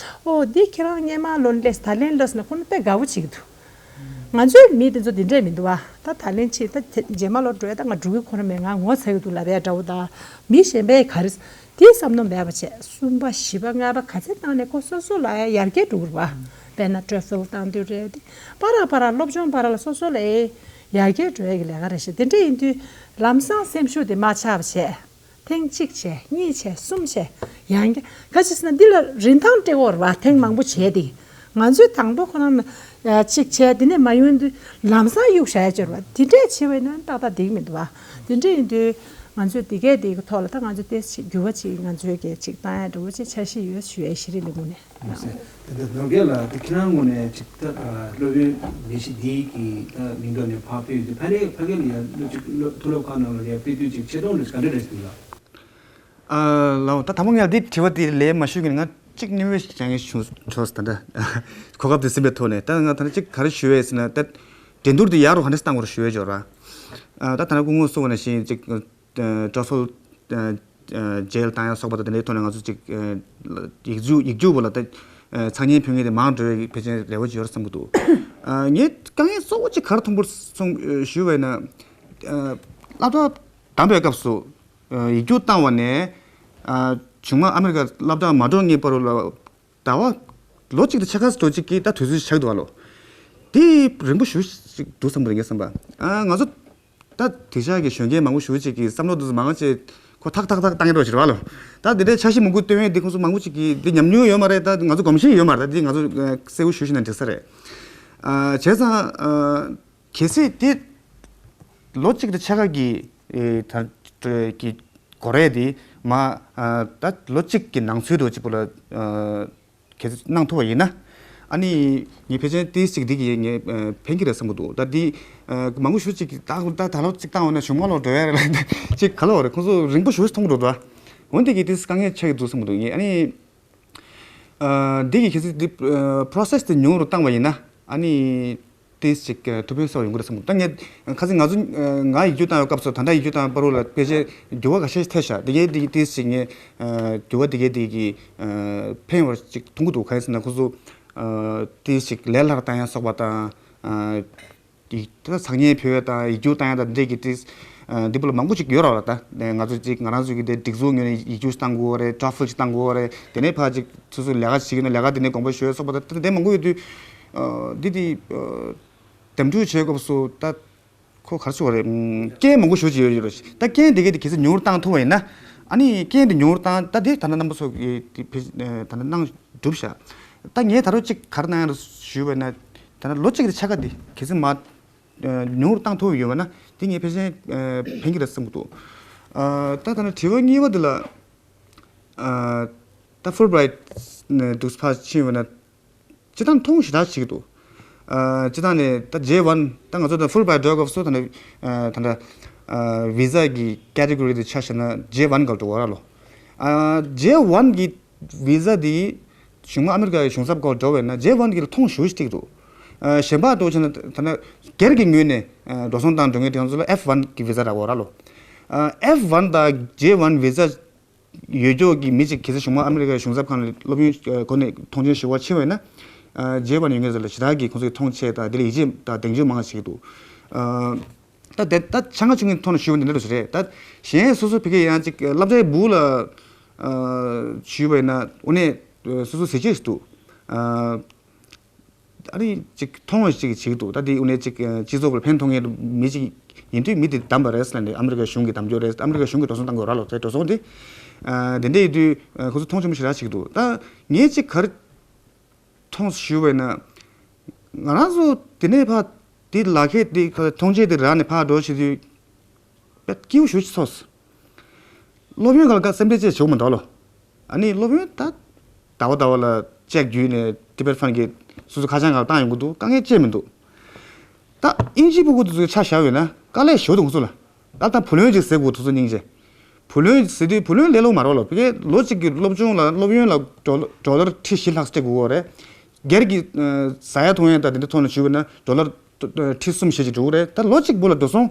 ཨོ་འདི་ཁྱེད་རང་སྔོན་མ་ལོ་ནས་སླེབས་ད་ལན་སླེབས་ཟེར་ན་ཁོ་རང་དཔེ་དགའ་པོ་བྱེད་ཀྱི་འདུག་ང་ཚོའི་མི་དེ་ཚོ་དེ་འདྲས་མི་འདུག་བ། ད་ད་ལན་ཕྱིན་ད་དེ་རྗེས་མ་ལོ་འགྲོ་ཡ་ད་ང་འགྲོ་གི་ཁོ་རང་མེད། ང་ངོ་ཚ་གི་འདུག་ལབ་ཡ་འདྲ་བོ་དང་། མི་གཞན་པས་ག་རེ་དེའི་བསམ་བློ་མེད་པ་བྱས། གསུམ་པ་བཞི་པ་ལྔ་པ་ག་ཚད་བཏང་ནས་ཁོ་སོ་སོ་ལ་ཡ་ཡར་རྒྱས་འགྲོ་གི་རེད་བ། དཔེར་ན་ཊོ་ཧྥལ་བཏང་དུས་རེད། དེ་པ་ར་པ་ར་སློབ་སྦྱོང་པ་ར་ལ་སོ་སོ་ལ་ཡ་ཡར་རྒྱས་འགྲོ་ཡ་གི་ལས་ཀ་རེད་ཤག་དེ་འདྲས་ཡིན་དུས་ལམ་སང་སེམས་ཤུགས་དེ་མར་ཆག་པ་བྱས། ཐེངས་གཅིག་བྱས། གཉིས་བྱས། གསུམ་བྱས། ཡང་བསྐྱར་ག་ཅི་ཟེར་ན་འདི་ལ་རིན་ཐང་སྤྲད་དགོས་རེད་བ། ཐེངས་མང་པོ་བྱས་ཏེ། ང་ཚོས་དང་པོ་ཁོ་རང་ གཅིག་བྱས་དེ་ནས་མ་ཡོང་དུས་ལམ་སང་གཡུག་བཞག་ཡ་སྦྱོར་བ་དེ་འདྲས་བྱས་པས་ན་ཏག་ཏག་འགྲིག་མི་འདུག་བ། དེ་འདྲས་ཡིན་དུས་ང་ཚོས་དེ་གས་དེ་གི་ཐོག་ལ་ད་ང་ཚོས་ཏོག་ཙམ་འགྱུར་བ་ཅིག་ང་ཚོས་གས་ཅིག་བཏང་ཡ་འདྲ་བོ་ཅིག་འཆར་གཞི་ཡོད་ཞུ་ཡ་ཤེས་རིག་ལས་ཁུངས་ནས། ལགས་སོ། དེ་འདྲ་ནོར་རྒྱས་ལགས་དེ་ཁྱེད་རང་ངོས་ནས་ཅིག་ད་སློབ་ཡོན་ལས་གཞི་འདི་གི་ད་མིང་ཐོག་ནས་ཕར་ཕུལ་ཡོད་དུས་ཕ་ནས་ཕ་གི་ལ་ཡ་སློབ་ཅིག་མཐོ་སློབ་ཁག་ནང་ལ་ཡ་སྤེལ་དུས་ཅིག་ཆེ་མཐོང་འདྲ་ག་འདྲ་རེད་འདུག་ལགས། ཨ་ལའོ། ད་དང་པོ་ངས་འདི་དྲི་བ་འདི་ལན་མ་ཞུས་ཀྱི་ང་གཅིག་བརྙན་འཕྲིན་ཞིག་བྱ་ངེས་བྱུང་བྱུང་སོང་ད་ལྟ་གོ་སྐབས་འདི་ཟིན་པའི་ཐོག་ནས། ད་ང་ད་ལྟ་གཅིག་ག་རེ་ཞུ་བས་ཟེར་ན། ད་འགྲན་བསྡུར་འདི་ཡག་རུ་ག་འདྲས་བཏང་དགོས་རེད་ཞུ་བས་འབྱོར་བ། ཨ་ད་ད་ལྟ་སྐུ་ངོ་གསུངས་པ་ནང་བཞིན་ཅིག་ཊོ་ཕེལ་ཇེ་ཨེལ་བཏང་ཡ་སོགས་པ་དང་དེ་འདྲའི་ཐོག་ནས་ང་ཚོ་ཅིག་ཡིག་རྒྱུགས་ཡིག་རྒྱུགས་པ་ལ་ད་ཚང་མཉམ་ཕུལ་མཁན་དེ་མང་འགྲོ་བའི་ཕལ་ཆེར་རེ་བ་ཅིག་ཡོད་རེད་བསམ་གྱི་འདུག་ངས་དཀའ་ངལ་གཙོ་བོ་ཅིག་ག་རེ་མཐོང་པོར་སོང་ཞུ་བས་ན། སློབ་གྲྭ་བདམས་པའི་སྐབས་སུ། ཡིག་རྒྱུགས་བཏང་བ་ནས། བྱུང་མ་ཨ་མི་རི་ཀ་སློབ་གྲྭ་མ་འགྲོ་སྔོན་བར་ལ་ཟླ་བ་ལོ་གཅིག་དང་ཕྱེད་ཀ་འགྲོ་གཅིག་གིས་ད་དུས་ཚོད་ཆགས་འདུག་བ་ལོ། དེ་རིང་པོ་ཞེ་ཅིག་འདུག་བསམ་གྱི་འདུག་ངས་བསམ་པ། ང་ཚོ་ད་དེང་སང་གི་གཞོན་སྐྱེས་མང་པོ་ཞེ་ཅིག་གིས་བསམ་བློ་འདི་ཚོ་མང་ཆེ་ཁོ་ཐག་ཐག་ཐག་བཏང་གི་འགྲོ་ཞིག་རེད་བ་ལོ། ད་དེ་འདྲའི་འཆར་གཞི་མང་པོ་བཏོན་ཡས་འདི་ཁོང་ཚོ་མང་པོ་ཅིག་གིས་འདི་ཉམས་མྱོང་ཡོད་མ་རེད། ད་ང་ཚོ་གོམས་གཤིས་ཡོད་མ་རེད། ད་འདི་ང་ཚོ་གསལ་པོ་ཞུ་ཤེས་ན་འགྲིག་ས་རེད། བྱས་ཙང་། གལ་སྲིད་དེ་ལོ་གཅིག་དང་ཕྱེད་ཀ་གི་ཨེ་ད་གི་གོ་རེ་དེ་མ་ཨ་ད་ལོ་གཅིག་གི་ནང་ཚུད་དུ་གཅིག་པུ་ལ་ཨ་གལ་སྲིད་གནང་ཐུབ་པ་ཡིན་ན། ཨ་ནི་ངས་ཕལ་ཆེར་ཏིས་གཅིག་འདི་གི་ངས་ཨ་ཕན་གི་རེད་བསམ་གི་འདུག་ད་འདི་ཨ་མང་པོ་ཞེ་ཅིག་གིས་ད་ད་ད་ལོ་གཅིག་བཏང་བ་ན་གཞུང་མ་ལོག་འགྲོ་ཡ་རེད་ལ་ཅིག་ག་ལོག་རེད། ཁོང་ཚོ་རིང་པོ་ཞེ་ཅིག་མཐོང་གི་འདུག་ད་འོན་ཏེ་གི་ཏིས་དཀའ་ངལ་ཆགས་ཀྱི་འདུག་བསམ་གི་འདུག་ངས་ཨ་ནི། ཨ་འདི་གི་གལ་སྲིད་འདི་ཨ་process་དེ་ཉུང་རུ་བཏང་བ་ཡིན་ན་ཨ་ནི་ཏིས་ཅིག་ཨ་ཐུགས་ཕན་གསོས་ཡོང་གི་རེད་བསམ་གི་འདུག་ད་ངས་ཁ་སང་ང་ཚོ་ཨ་ང་ཡིག་རྒྱུགས་བཏང་བའི་སྐབས་སུ་ད་ལྟ་ཡིག་རྒྱུགས་བཏང་བའི་བར་དུ་ལ་ཕལ་ཆེར་འགྱུར་བ་ཁ་ཤས་ཐེབས་ཤག་དེ་གའི་དེ་ཏིས་ཅིག་ངས་ཨ་འགྱུར་བ་དེ་གའི་དེ་གི་ཨ་ཕན་ཡོང་བ་ཅིག་མཐོང་གི་འདུག་གང་ཡིན་ཟེར་ན་ཁོ་ཚོ་ཨ་ཏིས་ཅིག་ལས་སླ་བཏང་ཡ་སོགས་པ་དང་ཨ། དེ་ད་ཚང་མས་བོད་དང་ཡིག་རྒྱུགས་བཏང་ཡ་དང་འདི་འདྲས་ཀྱི་ཏིས་འདི་པོ་ལ་མང་པོ་ཅིག་ཡོད་ར་བ་ལ། ད་ང་ཚོ་ཅིག་ང་རང་ཚོ་གི་དེ་སྒྲིག་འཛུགས་ངོས་ནས་ཡིག་རྒྱུགས་ཤིག་བཏང་དགོས་རེད། ཊོ་ཕེལ་ཅིག་བཏང་དགོས་རེད། དེ་ནས་ཕར་ཅིག་སོ་སོ་ལས་ཀ་བྱེད་ཀྱི་ན་ལས་ཀ་དེ་ནས་དགོངས་པ་ཞུ་ཡ་སོགས་པ་ད་དེ་མང་པོ་ཡོད་དུས་འདི་དེ་འདེམས་སྒྲུག་བྱེད་སྐབས་སུ་ད་ཁོ་ག་རེ་ཟེར་དགོས་རེད། རྐྱེན་མང་པོ་ཞེ་ཅིག་ཡོད་ཡོད་རེད། ད་རྐྱེན་དེ་གས་དེ་གལ་སྲིད་ཉུང་རུ་བཏང་ཐུབ་པ་ཡིན་ན། ཨ་ནི་རྐྱེན་དེ་ཉུང་རུ་བཏང་ད་དེ་ད་ལྟ་རྣམ་པ་ཚོ་གི་དེ་ད་ལྟ་གནང་གྲུབ་ཤག་ད་ངས་ད་རུང་གཅིག་ག་རེ་གནང་ཡ་རེད་ཞུས་པ་ན། ད་ལོ་གཅིག་གི་ཕྱེད་ཀ་འདི་གལ་སྲིད་མ་ཉུང་རུ་བཏང་ཐུབ་ཡོད་པ་ན་དེ་ངས་ཕལ་ཆེར་ཕན་གྱི་རེད་བསམ་གྱི་འདུག་ད་ད་ནི་དྲི་བ་གཉིས་པ་འདི་ལ་ད་ཧྥུལ་བྷི་རའེཊ་འདུག་ཕར་ཕྱིན་པ་ན་སྤྱིར་བཏང་མཐོང་ཞེ་དྲག་བྱེད་ཀྱི་འདུག་སྤྱིར་བཏང་ནས་ད་ཇེ་ཝན་ད་ང་ཚོ་ད་ཧྥུལ་བྷི་རའེཊ་འགྲོ་སྐབས་སུ་ད་ནི་ད་ལྟ་བི་ཟ་གི་ཀེ་ཊི་གོ་རི་དེ་ཆ་བཞག་ན་ཇེ་ཝན་སྐབས་འགྲོ་བ་ར་ལོ། ཇེ་ཝན་གི་བི་ཟ་དེ་གཞུང་མ་ཨ་མི་རི་ཀ་གི་གཞུང་ཚབ་སྐོར་འགྲོ་བས་ན་ཇེ་ཝན་གྱི་ལ་མཐོང་ཞེ་ཅིག་འདུག་གཞན་པ་འགྲོ་བྱས་ན་ད་ནི་སྒེར་གྱི་ངོས་ནས་འགྲོ་སོང་བཏང་འགྲོ་མཁན་དེ་ཚོ་ལ་ཨེཕ་ཝན་གྱི་བི་ཟ་རག་གོ་ར་ལོ། ཨེཕ་ཝན་དང་ཇེ་ཝན་བི་ཟ་ཡོད་ཀྱོག་གི་མི་ཅིག་གལ་སྲིད་གཞུང་མ་ཨ་མི་རི་ཀའི་གཞུང་ཚབ་ཁང་ལ་སློབ་ཡོན་སྒོ་ནས་མཐོང་ཆེན་ཞུ་བ་ཕྱིན་པ་ཡིན་ན། ཇེ་ཝན་ཡོད་མཁན་ཚོ་ལ་ཞེ་དྲག་གི་ཁོང་ཚོས་མཐོང་ཆེན་དང་དེ་ལ་ཡིད་ཆེས་དང་གདེང་ཚོད་མང་བ་བྱེད་ཀྱི་འདུག་ད་དེ་ད་ཆ་ང་ཆུང་ངུའི་ཐོག་ནས་ཞུས་པ་འདི་འདྲ་འདྲ་ཞིག་རེད། ད་གཞན་སོ་སོ་ཕ་གི་ཡང་ཅིག་སློབ་གྲྭའི་སྦུག་ལ་ཞུས་པ་ཡིན་ན་དངོས་གནས་སོ་སོ་གཟི་བརྗིད་ཞིག་འདུག་ཨ་ནི་ཅིག་མཐོང་བ་ཅིག་བྱེད་ཀྱི་འདུག་ད་དེ་དངོས་གནས་ཅིག་སྤྱི་ཚོགས་ལ་ཕན་ཐོགས་མཁན་མི་ཅིག་ཡིན་དུས་མི་དེ་བདམས་པ་རེད་ཟེར་ནས་ཨ་མི་རི་ཀའི་གཞུང་གིས་བདམས་རྒྱུ་རེད། ཨ་མི་རི་ཀའི་གཞུང་གིས་འགྲོ་སོང་བཏང་དགོས་ར་ལོ། དེ་འགྲོ་སོང་དེ་དེ་འདྲ་ཡིན་དུས་ཁོ་ཚོ་མཐོང་ཆེན་པོ་ཞེ་དྲག་བྱེད་ཀྱི་འདུག་ད་ངས་ཅིག་ག་རེ་མཐོང་ཞུས་པ་ཡིན་ན། ང་རང་ཚོ་དེ་ནས་ཕར་དེ་ལག་ཁྱེར་དེ་མཐོང་ཆེན་དེ་རག་ནས་ཕར་འགྲོ་བྱེད་དུས་དཔེ་སྐྱིད་པོ་ཞེ་ཅིག་ཚོར་སོང་། སློབ་ཡོན་སྒང་ལ་སེམས་ཁྲལ་ཅིག་བྱེད་དགོས་མི་འདུག་ལོ། ཨ་ནི་སློབ་ཡོན་ད་ཟླ་བ་ཟླ་བ་ལ་ཅེག་བརྒྱུད་ནས་ཊི་བེཊ་ཕན་གྱིས་སོ་སོ་ཁ་བྱང་སྒང་ལ་བཏང་ཡོང་གི་འདུག་དཀའ་ངལ་ཅི་ཡང་མི་འདུག་ད་དབྱིན་ཇིའི་སྤུ་གུ་དེ་ཚོའི་ཆ་བཞག་ཡོད་ན་དཀའ་ལས་ཞེ་པོ་འདུག་ཁོང་ཚོ་ལ། ད་ལྟ་བུ་ལོན་ཅིག་ཟེར་དགོས་དུས་ཚོད་སྙིང་རྗེ། བུ་ལོན་ཟེར་དུས་བུ་ལོན་ལས་སླ་པོ་མ་རེད་ལོ། ཕ་གིའི་ལོ་གཅིག་གི་སློབ་སྦྱོང་ལ་སློབ་ཡོན་ལ་ཌོ་ཌོ་ལར་ཁྲི་བཞི་ལྷག་སྤྲད་དགོས་ཀྱི་རེད། སྒེར་གྱི་ཟ་ཡ་འཐུང་ཡ་དང་དེ་འདྲ་ཐོག་ནས་ཞུས་པ་ན་ཌོ་ལར་ཁྲི་གསུམ་བཞི་ཅིག་འགྲོ་གི་རེད། ད་ལོ་གཅིག་བུ་ལ་འགྲོ་སོང་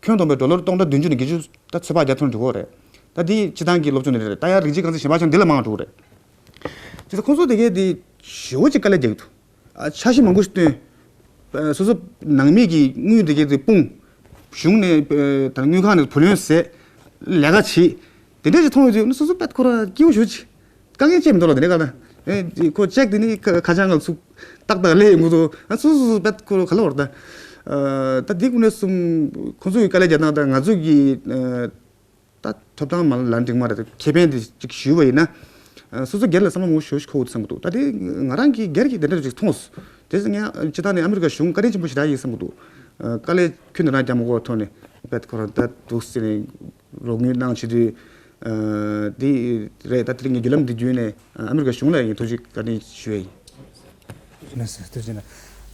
ཁྱོན་བསྡོམས་པའི་ཌོ་ལར་སྟོང་ཕྲག་བདུན་ཅུ་ནས་བརྒྱད་ཅུ་ད་ཚོད་དཔག་རྒྱག་ཐུབ་འགྲོ་གི་རེད། ད་དེ་སྤྱི་བཏང་གི་སློབ་སྦྱོང་ནི་རེད། ད་ཡང་རིགས་གཅིག་རྐང་འཛིན་གཞན་པ་ཆ་འདི་ལ་མང་འགྲོ་གི་རེད། དེ་ཚོ་ཁོང་ཚོ་དེ་གས་དེ་ཞེ་པོ་ཅིག་དཀའ་ལས་རྒྱག་གི་འདུག་ཨ་འཆར་གཞི་མང་པོ་ཞིག་བཏོན། ཨ་སོ་སོ་ནང་མི་གི་དངུལ་དེ་གས་དེ་སྤུངས། གཞུང་ནས་ཨ་ད་དངུལ་ཁང་ནས་བུ་ལོན་བསད། ལས་ཀ་བྱེད། དེ་འདྲས་ཅིག་མཐོང་ཡོང་དུས་སོ་སོ་དཔེ་ཁོ་རང་སྐྱིད་པོ་ཞེ་པོ་ཅིག་དཀའ་ངལ་ཅི་ཡང་མི་འདུག་ལ། དེ་འདྲས་ག་ད་ཨེ་ཁོ་ཅེག་དེ་ནི་ཁ་ཁ་བྱང་ལ་ཚུགས་ཏག་ཏག་སླེབས་ཡོང་གི་འདུག་ཨ་སོ་སོ་སོ་དཔེ་ཁོ་རང་ག་ལ་བར་ད། ཨ་ད་འདི་ཀུན་ནས་གསུམ་ཁོང་ཚོ་ཡི་དཀའ་ལས་རྒྱག་སྟངས་དང་ང་ཚོ་གི་ཨ་ད་ཐོབ་ཐང་མ་ལ་འགྲིག་མ་རེད། ཁེ་ཕན་དེ་ཅིག་ཞུས་པ་ཡིན་ན། སོ་སོ་སྒེར་ལ་བསམ་བློ་མང་པོ་ཞིག་འཁོར་དགོས་བསམ་གྱི་འདུག་ད་དེ་ང་རང་གིས་སྒེར་གྱིས་དེ་འདྲ་ཅིག་མཐོང་སོང་། དེ་ཡང་སྤྱིར་བཏང་ནས་ཨ་མི་རི་ཀ་གཞུང་བཀའ་དྲིན་ཆེན་པོ་ཞེ་དྲག་ཡིན་བསམ་གྱི་འདུག་དཀའ་ལས་ཁྱོན་ནས་རང་རྒྱག་མ་དགོས་པའི་ཐོག་ནས་བེད་ཁོ་རང་ད་འདུག་ཟེར་ནས་རོགས་དངུལ་གནང་བྱེད་དུས། ཨ། འདི་རེད། ད་དེ་རིང་ངས་བརྒྱུད་ལམ་འདི་བརྒྱུད་ནས་ཨ་མི་རི་ཀ་གཞུང་ལ་ཡང་ཐུགས་རྗེ་བཀའ་དྲིན་ཞུ་ཡ་ཡིན། ལགས་སོ། ཐུགས་རྗེ་གནང་།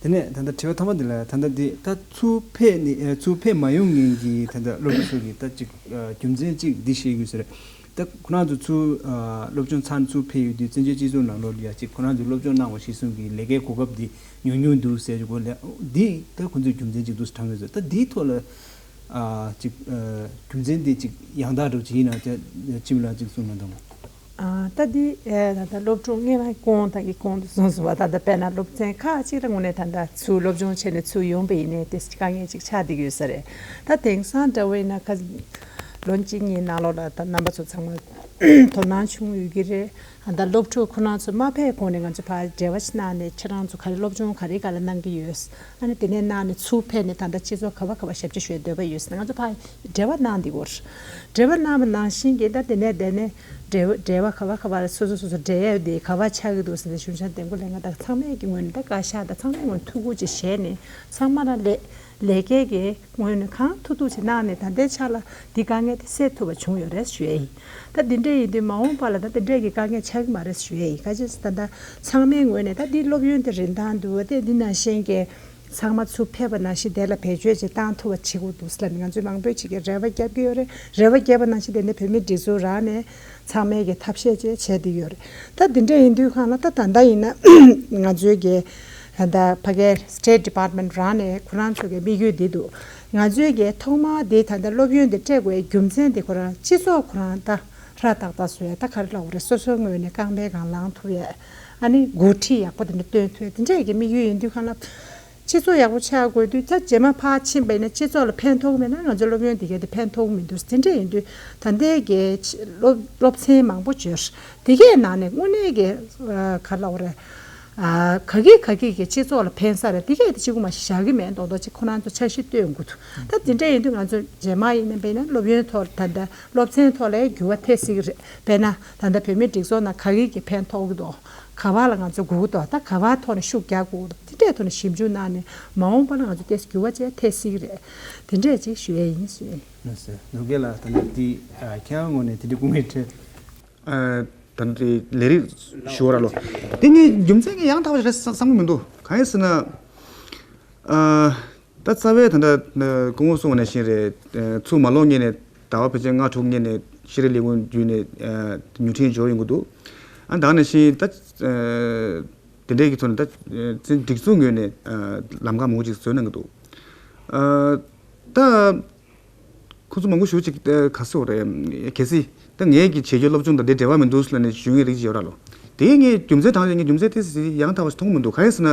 དེ་ནས་ད་ལྟ་དྲི་བ་མཐའ་མ་འདི་ལ། ད་ལྟ་འདི་ད་ཚུར་ཕེབས་ནས། ཨ། ཚུར་ཕེབས་མ་ཡོང་མཁན་གྱི་ད་ལྟ་སློབ་ཕྲུག་ཚོ་གི་ད་ཅིག་ཨ། རྒྱུ་མཚན་ཅིག་འདི་ཤེས་དགོས་ཟེར། ད་ཁོ་རང་ཚོ་ཚུར་ཨ། སློབ་སྦྱོང་ཚར་ནས་ཚུར་ཕེབས་ཡོང་དུས་བཙན་བྱོལ་སྤྱི་ཚོགས་ནང་ལོགས་ལ་ཡ་ཅིག་ཁོ་རང་ཚོས་སློབ་སྦྱོང་གནང་བ་གཞིར་བཟུང་གི་ལས་ཀའི་གོ་སྐབས་འདི་ཉུང་ཉུང་འདུག་ཟེར་གྱི་སྐོར་ལ། འདི་ད་ཁོ་ཚོའི་རྒྱུ་མཚན་ཅིག་འདུག་ཟེར་དྲང་གི་ཟེར། ད་འདིའི་ཐོག་ལ། ཨ། ཅིག་ཨ། རྒྱུ་མཚན་འདི་ཅིག་ཡང་དག་འདྲ་བོ་ཅིག་ཡིན་ན། ཅིག་སྤྱི་མི་ལགས་ཅིག་གསུང་གནང་དང་། ཨ། ད་འདི། ཨ། ད་ལྟ་སློབ་ཕྲུག་སྔོན་མ་གོང་དང་གི་གོང་དུ་གསུངས་སོང་བ། ད་ལྟ་དཔེར་ན་སློབ་ཚན་ཁག་ཅིག་ལ་དངོས་གནས་ད་ལྟ་ཚུར་སློབ་སྦྱོང་བྱས་ནས་ཚུར་ཡོང་པ་ཡིན་ནའི་དེ་དཀའ་ངལ་ཅིག་ཆགས་བསྡད་ཀྱི་ཡོད་ས་རེད། ད་དེང་སང་འདྲ་བོ་ཡིན་ན་ཁ་ལོ་གཅིག་གཉིས་ནང་ལོགས་ལ་ད་རྣམ་པ་ཚོ་ཚང་མ་དོ་སྣང་བྱུང་ཡོད་ཀྱི་རེད། ད་སློབ་ཕྲུག་ཁོ་རང་ཚོ་མ་ཕེབས་གོང་ནས་ང་ཚོ་ཕར་འབྲེལ་བ་ཞིག་གནང་ནས། ཁྱེད་རང་ཚོ་ག་རེ་སློབ་སྦྱོང་ག་རེ་ག་ལ་གནང་གི་ཡོད། ཨ་ནི་དེ་ནས་གནང་ནས་ཚུར་ཕེབས་ནས་ད་ལྟ་སྤྱི་ཚོགས་ག་བ་ག་བ་ཞབས་ཕྱི་ཞུ་འདོད་པ་ཡོད་ཟེར་ན། ང་ཚོ་ཕར་འབྲེལ་བ་གནང་བསྡད་ཡོད་རེད། འབྲེལ་བ་གནང་བ་ནང་བཞིན་གྱི་ད་དེ་ནས་དེ་ནས་འབྲེལ་བ་འབྲེལ་བ་ག་བ་ག་བ་ལ་སོ་སོ་སོ་སོ་འབྲེལ་ཡོད་དེ་ག་བ་ཆགས་ཀྱི་འདུག་ཟེར་ནས་གཞུང་ཆ་འདེམས་བསྐོ་ལས་ང་ད་ཚང་མས་ཀྱི་ངོས་ནས། ད་བཀའ་ཤག་ད་ཚང་མའི་ངོས་ནས་ཐུགས་ཁུར་ཅིག་བཞེས་ནས་ཚང་མ་ལ་ལས་ལས་ཀའི་གི་ངོས་ནས་གང་ཐུབ་ཐུབ་ཅིག་གནང་ནས་ད་ལྟའི་ཆ་ལ་འདི་དཀའ་ངལ་དེ་སེལ་ཐུབ་པ་བྱུང་ཡོད་རེད་ཞུ་ཡ་ཡིན། ད་འདི་འདྲ་ཡིན་དུས་མ་འོངས་པ་ལ་ད་འདི་འདྲ་གི་དཀའ་ངལ་ཆགས་ཀྱི་མ་རེད་ཞུ་ཡ་ཡིན། ག་ཅི་ཟེར་ན་ད་ཚང་མའི་ངོས་ནས་ད་འདི་སློབ་ཡོན་དེ་རིན་ཐང་འདུག་པ་དེ་འདི་ནང་བཞིན་གྱི་ཚང་མ་ཚུར་ཕེབས་པ་ནང་བཞིན་དེ་ལ་བེད་སྤྱོད་ཅིག་བཏང་ཐུབ་པ་བྱེད་དགོས་འདུག་ཟེར་ལབ་ནས་ང་ཚོས་མང་པོ་ཅིག་གི་རེ་བ་བརྒྱབ་ཀྱི་ཡོད་རེད། རེ་བ་བརྒྱབ་པ་ནང་བཞིན་དེ་ནས་བོད་མིའི་སྒྲིག་འཛུགས་རང་ནས་ཚང་མས་ཀྱི་ཐབས་ཤེས་བཅས་བྱས་བསྡད་ཡོད་རེད། ད་འདི་འདྲ་ཡིན་དུས་སྒང་ལ་ད་ད་ལྟ་ཡིན་ན་ང་ཚོའི་གི་ད་ལྟ་ཕ་གིའི་State Department རང་ནས་ཁོ་རང་ཚོ་གི་དམིགས་ཡུལ་འདི་འདུག་ང་ཚོའི་གི་ཐོག་མར་འདི་ད་ལྟ་སློབ་ཡོན་འདི་སྤྲད་དགོས་རྒྱུ་མཚན་འདི་ཁོ་རང་སྤྱི་ཚོགས་ཁོ་རང་ད་ཧྲ་ཏག་ཏག་བཟོ་ཡ། ད་ག་རེ་ལབ་དགོས་རེད། སོ་སོའི་ངོས་ནས་རྐང་པའི་སྒང་ལངས་ཐུབ་ཡ། ཨ་ནི་འགོ་ཁྲིད་ཡག་པོ་དེ་འདྲ་སྟོན་ཐུབ་ཡ། དེ་འདྲ་གི་དམིགས་ཡུལ་ཡིན་དུས་སྒང་ལ། སྤྱི་ཚོགས་ཡག་པོ་ཆགས་དགོས་དུས་ད་རྗེས་མ་ཕར་ཕྱིན་པ་ཡིན་ན་སྤྱི་ཚོགས་ལ་ཕན་ཐོགས་མེད་ན་ང་ཚོ་སློབ་ཡོན་འདི་གའི་དེ་ཕན་ཐོགས་མི་འདུག་དེ་འདྲ་ཡིན་དུས་ད་ལྟའི་གི་སློབ་སློབ་ཚན་མང་པོ་བརྗོད། དེ་གའི་ནང་ནས་དངོས་གནས་ཀྱི་ཨ་ག་རེ་ལབ་དགོས་རེད། ཨ་ག་གི་ག་གི་གི་སྤྱི་ཚོགས་ལ་ཕན་ས་རེད། དེ་གའི་དེ་གཅིག་པུ་མ་ཞིག་བཞག་གི་མེད་མདོག་མདོག་ཅིག་ཁོ་རང་ཚོ་འཆར་གཞི་བཏོན་དགོས་འདུག་ད་དེ་འདྲ་ཡིན་དུས་ང་ཚོ་རྗེས་མ་ཡིན་ན་དཔེར་ན་སློབ་ཡོན་ཐོག་ད་ལྟ་སློབ་ཚན་ཐོག་ལ་འགྱུར་བ་ཐེབས་སྲིད་ཀྱི་རེད། དཔེར་ན་ད་ལྟ་བོད་མིའི་སྒྲིག་འཛུགས་ནང་ག་གི་གི་ཕན་ཐོགས་ཀྱི་འདུག་ག་བ་ལ་ང་ཚོ་སྒུག་འདུག་ད་ག་བ་ཐོག་ནས་ཤུགས་རྒྱག་དགོས་འདུག་དེ་འདྲའི་ཐོག་ནས་ཞིབ་འཇུག་གནང་ནས་མ་འོངས་པ་ལ་ང་ཚོ་ཏོག་ཙམ་འགྱུར་བ་ཅིག་ཐེབས་སྲིད་ཀྱི་རེད། དེ་འདྲས་ཅིག་ཞུ་ཡས་ཡིན་ཞུ་ཡས། ལགས་སོ། ནོར་རྒྱས་ལགས། ད་ནི་འདི་ཨ་ཁྱེད་རང་ངོས་ནས་དེ་འདྲའི་སྐུ་ངལ་འཕྲད། ཨ་ད་ནི་ལས་རིགས་ཞུ་བ་ར་ལོ། དེ་ངས་རྒྱུ་མཚན་གྱི་ཡང་དག་པ་རེད་བསམ་བསམ་གྱི་མི་འདུག་གང་ཡིན་ཟེར་ན། ཨ་ད་རྩ་བའི་ད་ལྟ་སྐུ་ངོ་གསུངས་པ་ནང་བཞིན་རེད། ཚུར་མ་ལོག་སྔོན་ནས་ཟླ་བ་ཕལ་ཆེར་ལྔ་དྲུག་སྔོན་ནས་ཤེས་རིག་ལས་ཁུངས་བརྒྱུད་ནས་ཨ་མྱུར་འཕྲིན་འབྱོར་ཡོང་གི་འདུག་ཨ་ད་ག་ནང་བཞིན་ད་ཨ་དེ་འདྲའི་གི་ཐོག་ནས་ད་ཨ་སྲིད་སྒྲིག་འཛུགས་ངོས་ནས་ཨ་ལམ་ཁ་མང་པོ་ཅིག་བཟོས་གནང་གི་འདུག་ཨ་ད་ཁོ་ཚོ་མང་པོ་ཞེ་ཅིག་ཨ་ག་ཟེར་དགོས་རེད། གལ་སྲིད་ད་ངས་ཀྱི་བྱེད་རྒྱུ་སློབ་སྦྱོང་དང་དེ་འབྲེལ་བ་མི་འདུག་ཟེར་ལབ་ནས་ཞུ་མཁན་རིགས་ཅིག་ཡོད་ར་ལོ། དེ་ངས་རྒྱུ་མཚན་དྲངས་ནས་ངས་རྒྱུ་མཚན་དེ་ཡང་དག་པ་ཞིག་མཐོང་གི་མི་འདུག་གང་ཡིན་ཟེར་ན།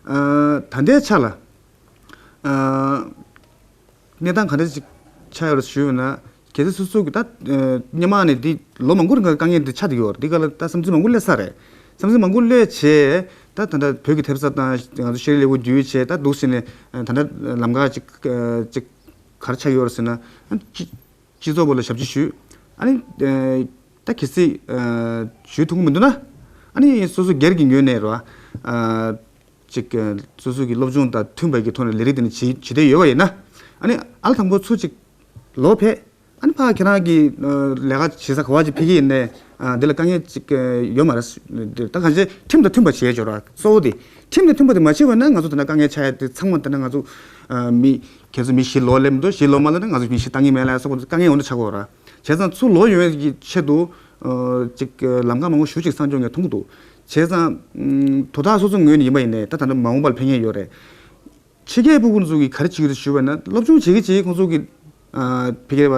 ཨ་ད་ལྟའི་ཆ་ལ་ཨ་གནས་སྟངས་ག་འདྲ་ཞིག་ཆགས་ཡོད་རེད་ཞུས་ཡོད་ན། གལ་སྲིད་སོ་སོ་གི་ད་ཨ་སྔོན་མ་ནས་འདི་ལོ་མང་པོ་རིང་གི་དཀའ་ངལ་འདི་ཆགས་བསྡད་ཡོད་རེད། འདི་ག་ལ་ད་བསམ་ཚུལ་མང་པོ་སླེབས་ས་རེད། བསམ་ཚུལ་མང་པོ་སླེབས་བྱས་ད་ད་ལྟ་བོད་ཀྱི་ཐེབས་རྩ་དང་ང་ཚོ་ཤེས་རིག་ལས་ཁུངས་བརྒྱུད་བྱས་ད་འདུག་ཟེར་ནས་ཨ་ད་ལྟ་ལམ་ཁ་ཅིག་ཨ་ཅིག་ག་རེ་ཆགས་ཡོད་རེད་ཟེར་ན། ཨ་སྤྱི་སྤྱི་ཚོགས་པ་ལ་ཞབས་ཕྱི་ཞུས། ཨ་ནི་ཨ་ད་གལ་སྲིད་ཨ་ཞུ་ཐུབ་ཀྱི་མི་འདུག་ན། ཨ་ནི་སོ་སོ་སྒེར་གྱི་ངོས་ནས་རེད་བ། ཨ་ཅིག་ཨ་སོ་སོ་གི་སློབ་སྦྱོང་དང་མཐུན་པ་གི་ཐོག་ནས་ལས་རིགས་དེ་ནི་བྱེད་བྱེད་འདོད་ཡོད་པ་ཡིན་ན། ཨ་ནི་ཨ་ལ་དང་པོ་ཚུར་ཅིག་ལོག་ཕེབས། ཨ་ནི་ཕར་ཁྱེད་རང་གི་ཨ་ལས་ཀ་བྱེད་ས་ག་བ་ཅིག་ཕེབས་ཀྱི་ཡིན་ནའི་ཨ་འདི་ལ་དཀའ་ངལ་ཅིག་ཨ་ཡོད་མ་རེད། ད་གང་ཅི་ཁྲིམས་དང་མཐུན་པ་བྱེད་ཆོག་ར་གཙོ་བོ་དེ། ཁྲིམས་དང་མཐུན་པ་དེ་མ་བྱས་པ་ན་ང་ཚོ་ད་ལྟ་དཀའ་ངལ་ཆགས་ཡ་དེ་ཚང་མ་ད་ལྟ་ང་ཚོ་ཨ་མི་ཁྱེད་ཚོ་མི་བཞི་ལོག་སླེབས་འདུག་བཞི་ལོག་མ་སླེབས་ན་ང་ཚོ་མི་བཞི་བཏང་གི་མེད་ལ་སོགས་པ་དཀའ་ངལ་འོང་དུ་ཆགས་ཀྱི་ཡོད་ར། བྱས་ཙང་ཚུར་ལོག་ཡོང་བའི་གི་ཆེད་དུ་ཨ་ཅིག་ལམ་ཁ་མང་པོ་ཞེ་ཅིག་གསར་འཇོག་ངས་མཐོང་གི་འདུག་བྱས་ཙང་ཨ་དོ་བདག་སོ་སོ་ངོས་ནས་ཡིན་པ་ཡིན་ནའི་ད་ད་ལྟ་མ་འོངས་པར་ཕན་ངེས་ཡོད་རེད། ཕྱི་རྒྱལ་ཕྲུ་གུ་ཚོ་གིས་ག་རེ་བྱེད་ཀྱི་འདུག་ཞུས་པ་ན། སློབ་སྦྱོང་བྱེད་ཀྱི་བྱེད་ཀྱི་ཁོང་ཚོ་གི་ཨ་ཕ་གིར་བ་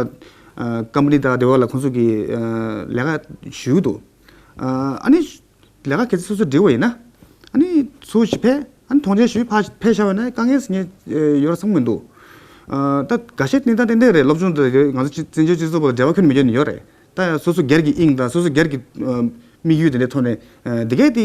ཨ་ཀམ་པ་ནི་དང་དེ་བ་ལ་ཁོང་ཚོ་གི་ཨ་ལས་ཀ་ཞུ་གི་འདུག་ཨ་ཨ་ནི་ལས་ཀ་གལ་སྲིད་སོ་སོ་འགྲིག་པ་ཡིན་ན། ཨ་ནི་ཚུར་ཞིག་ཕེབས། ཨ་ནི་མཐོང་མཆན་ཞུས་ཕར་ཕེབས་བཞག་པ་ན་དཀའ་ངལ་ཟེར་མཁན་ཡོད་ར་བསམ་གྱི་མི་འདུག་ཨ་ད་འགའ་ཤས་གནས་སྟངས་ཏན་ཏན་རེད། སློབ་སྦྱོང་དང་ང་ཚོ་སྤྱི་བཙན་བྱོལ་སྤྱི་ཚོགས་བར་འབྲེལ་བ་ཁྱོན་ནས་མེད་ནི་ཡོད་རེད། ད་སོ་སོ་སྒེར་གྱི་དབྱིངས་དང་སོ་སོ་སྒེར་གྱི་ཨ་དམིགས་ཡུལ་དེ་འདྲའི་ཐོག་ནས་ཨ་འདི་གས་དེ་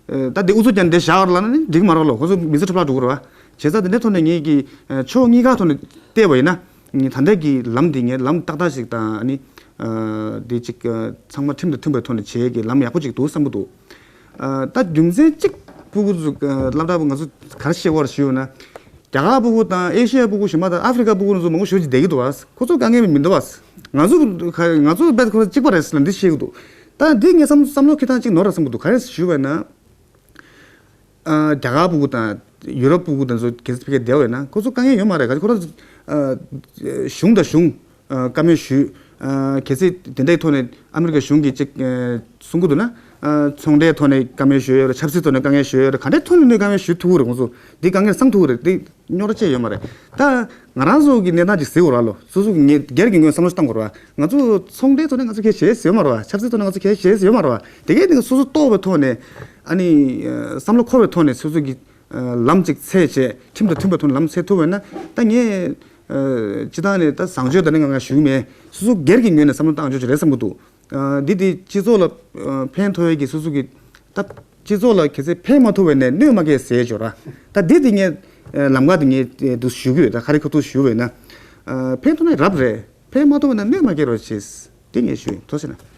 ཨ་ད་དེ་ཨུ་ཚུགས་རྒྱག་འདི་བཞག་ར་ལབ་ན་ནི་འགྲིག་མ་རེད་ལོ། ཁོ་ཚོ་མི་ཚེ་འཕྲོ་བརླག་འགྲོ་གི་རེད་བ། བྱས་ཙང་དེ་འདྲའི་ཐོག་ནས་ངེད་ཀྱི་ཨ་ཕྱོགས་གཉིས་ཀ་ཐོག་ནས་བལྟས་པ་ཡིན་ན། ད་ལྟ་གི་ལམ་འདི་ངས་ལམ་ཏག་ཏག་ཞིག་དང་ཨ་ནི་ འདི་གཅིག་ཚང་མ་ཁྲིམས་དང་མཐུན་པའི་ཐོག་ནས་བྱེད་ཀྱི་ལམ་ཡག་པོ་ཅིག་འདུག་བསམ་གྱི་འདུག་ད་རྒྱུ་མཚན་གཅིག་སྤུ་གུ་ཚོ་སློབ་གྲྭ་ང་ཚོ་ག་རེ་བཤད་དགོས་རེད་ཞུས་ཡོད་ན། རྒྱ་གར་སྤུ་གུ་དང་ཨེ་ཤི་ཡའི་སྤུ་གུ་གཞན་པ་དང་ཨ་ཧྥེ་རི་ཁ་སྤུ་གུ་ཚོ་མང་པོ་ཞེ་པོ་ཅིག་བསྡད་ཀྱི་འདུག་བ། ཁོ་ཚོ་དཀའ་ངལ་མི་འདུག་བ། ང་ཚོ་ང་ཚོ་རྦད་ཁོ་ཚོ་གཅིག་པ་རེད་ཟེར་ལབ་འདི་བཤད་ཀྱི་འདུག་ད་འདི་ངས་བསམ་བསམ་བློ་འཁྱེར་སྟངས་གཅིག་ནོར་ར་བསམ་གྱི་འདུག་ག་རེ་ཞུས་པ་ན། རྒྱ་གར་སྤུ་གུ་དང་ཡུ་རོབ་སྤུ་གུ་དང་ཚོ་གལ་སྲིད་ཕ་གིར་བསྡད་པ་ཡིན་ན་ཁོ་ཚོ་དཀའ་ངལ་ཡོད་མ་རེད། ག་ཁོ་རང་གཞུང་དང་གཞུང་བཀའ་མོལ་ཞུས། གལ་སྲིད་དེ་འདྲའི་ཐོག་ནས་ཨ་མི་རི་ཀ་གཞུང་གིས་ཅིག་གསུང་གི་འདུག་ན། ཚོང་འབྲེལ་ཐོག་ནས་བཀའ་མོལ་ཞུས་ཡོད་རེད། ཆབ་སྲིད་ཐོག་ནས་བཀའ་མོལ་ཞུས་ཡོད་རེད། ག་འདྲའི་ཐོག་ནས་ནས་བཀའ་མོལ་ཞུ་ཐུབ་ཀྱི་རེད། ཁོང་ཚོ་འདི་དཀའ་ངལ་སང་ཐུབ་ཀྱི་རེད། འདི་རྙོག་དྲ་ཅིག་ཡོད་མ་རེད། ད་ང་རང་ཚོ་གི་གནས་སྟངས་ཅིག་གཟིགས་དགོས་ར་ལོ། སོ་སོ་གི་ངས་སྒེར་གྱི་ངོས་བསམ་བློ་བཏང་དགོས་ར། ང་ཚོ་ཚོང་འབྲེལ་ཐོག་ནས་ང་ཚོ་གལ་ཆེ་ཟེར་ཡོད་མ་རེད་བ། ཆབ་སྲིད་ཐོག་ནས་ང་ཚོ་གལ་ཆེ་ཟེར་ཡོད་མ་རེད་བ། དེ་གས་ནི་སོ་སོ་རྟོགས་པའི་ཐོག་ནས་ཨ་ནི་བསམ་བློ་འཁོར་བའི་ཐོག་ནས་སོ་སོ་གི་ལམ་ཅིག་འཚོལ་བྱས། ཁྲིམས་དང་མཐུན་པའི་ཐོག་ནས་ལམ་འཚོལ་ཐུབ་པ་ཡིན་ན། ད་ངས་སྤྱི་བཏང་ནས་ད་བཟང་སྤྱོད་དང་ནི་ང་ང་ཞུ་གི་མེད། སོ་སོ་སྒེར་གྱི་ངོས་ནས་བསམ་བློ་བཏང་ཆོག་ཅིག་རེད་བསམ་གྱི་འདུག་འདི་དེ་སྤྱི་ཚོགས་ལ་ཕན་ཐོགས་ཡས་ཀྱི་སོ་སོ་གི་ད་སྤྱི་ཚོགས་ལ་གལ་སྲིད་ཕན་མ་ཐོགས་པ་ཡིན་ན་གནོད་མ་སྐྱེལ་ཟེར་ཆོག་ར། ད་འདི་དེ་ངས་ལམ་ཁ་དེ་ངས་འདུག་ཞུ་གི་ཡོད། ད་ཁ་རི་ཁ་ཐུག་ཞུ་བས་ན་ཕན་ཐོགས་ན་རབ་རེད། ཕན་མ་ཐོགས་པ་ན་གནོད་མ་སྐྱེལ་རོགས་བྱེད། དེ་ངས་ཞུ་ཡིན། ཐུགས་རྗེ་ཆེ་གནང་།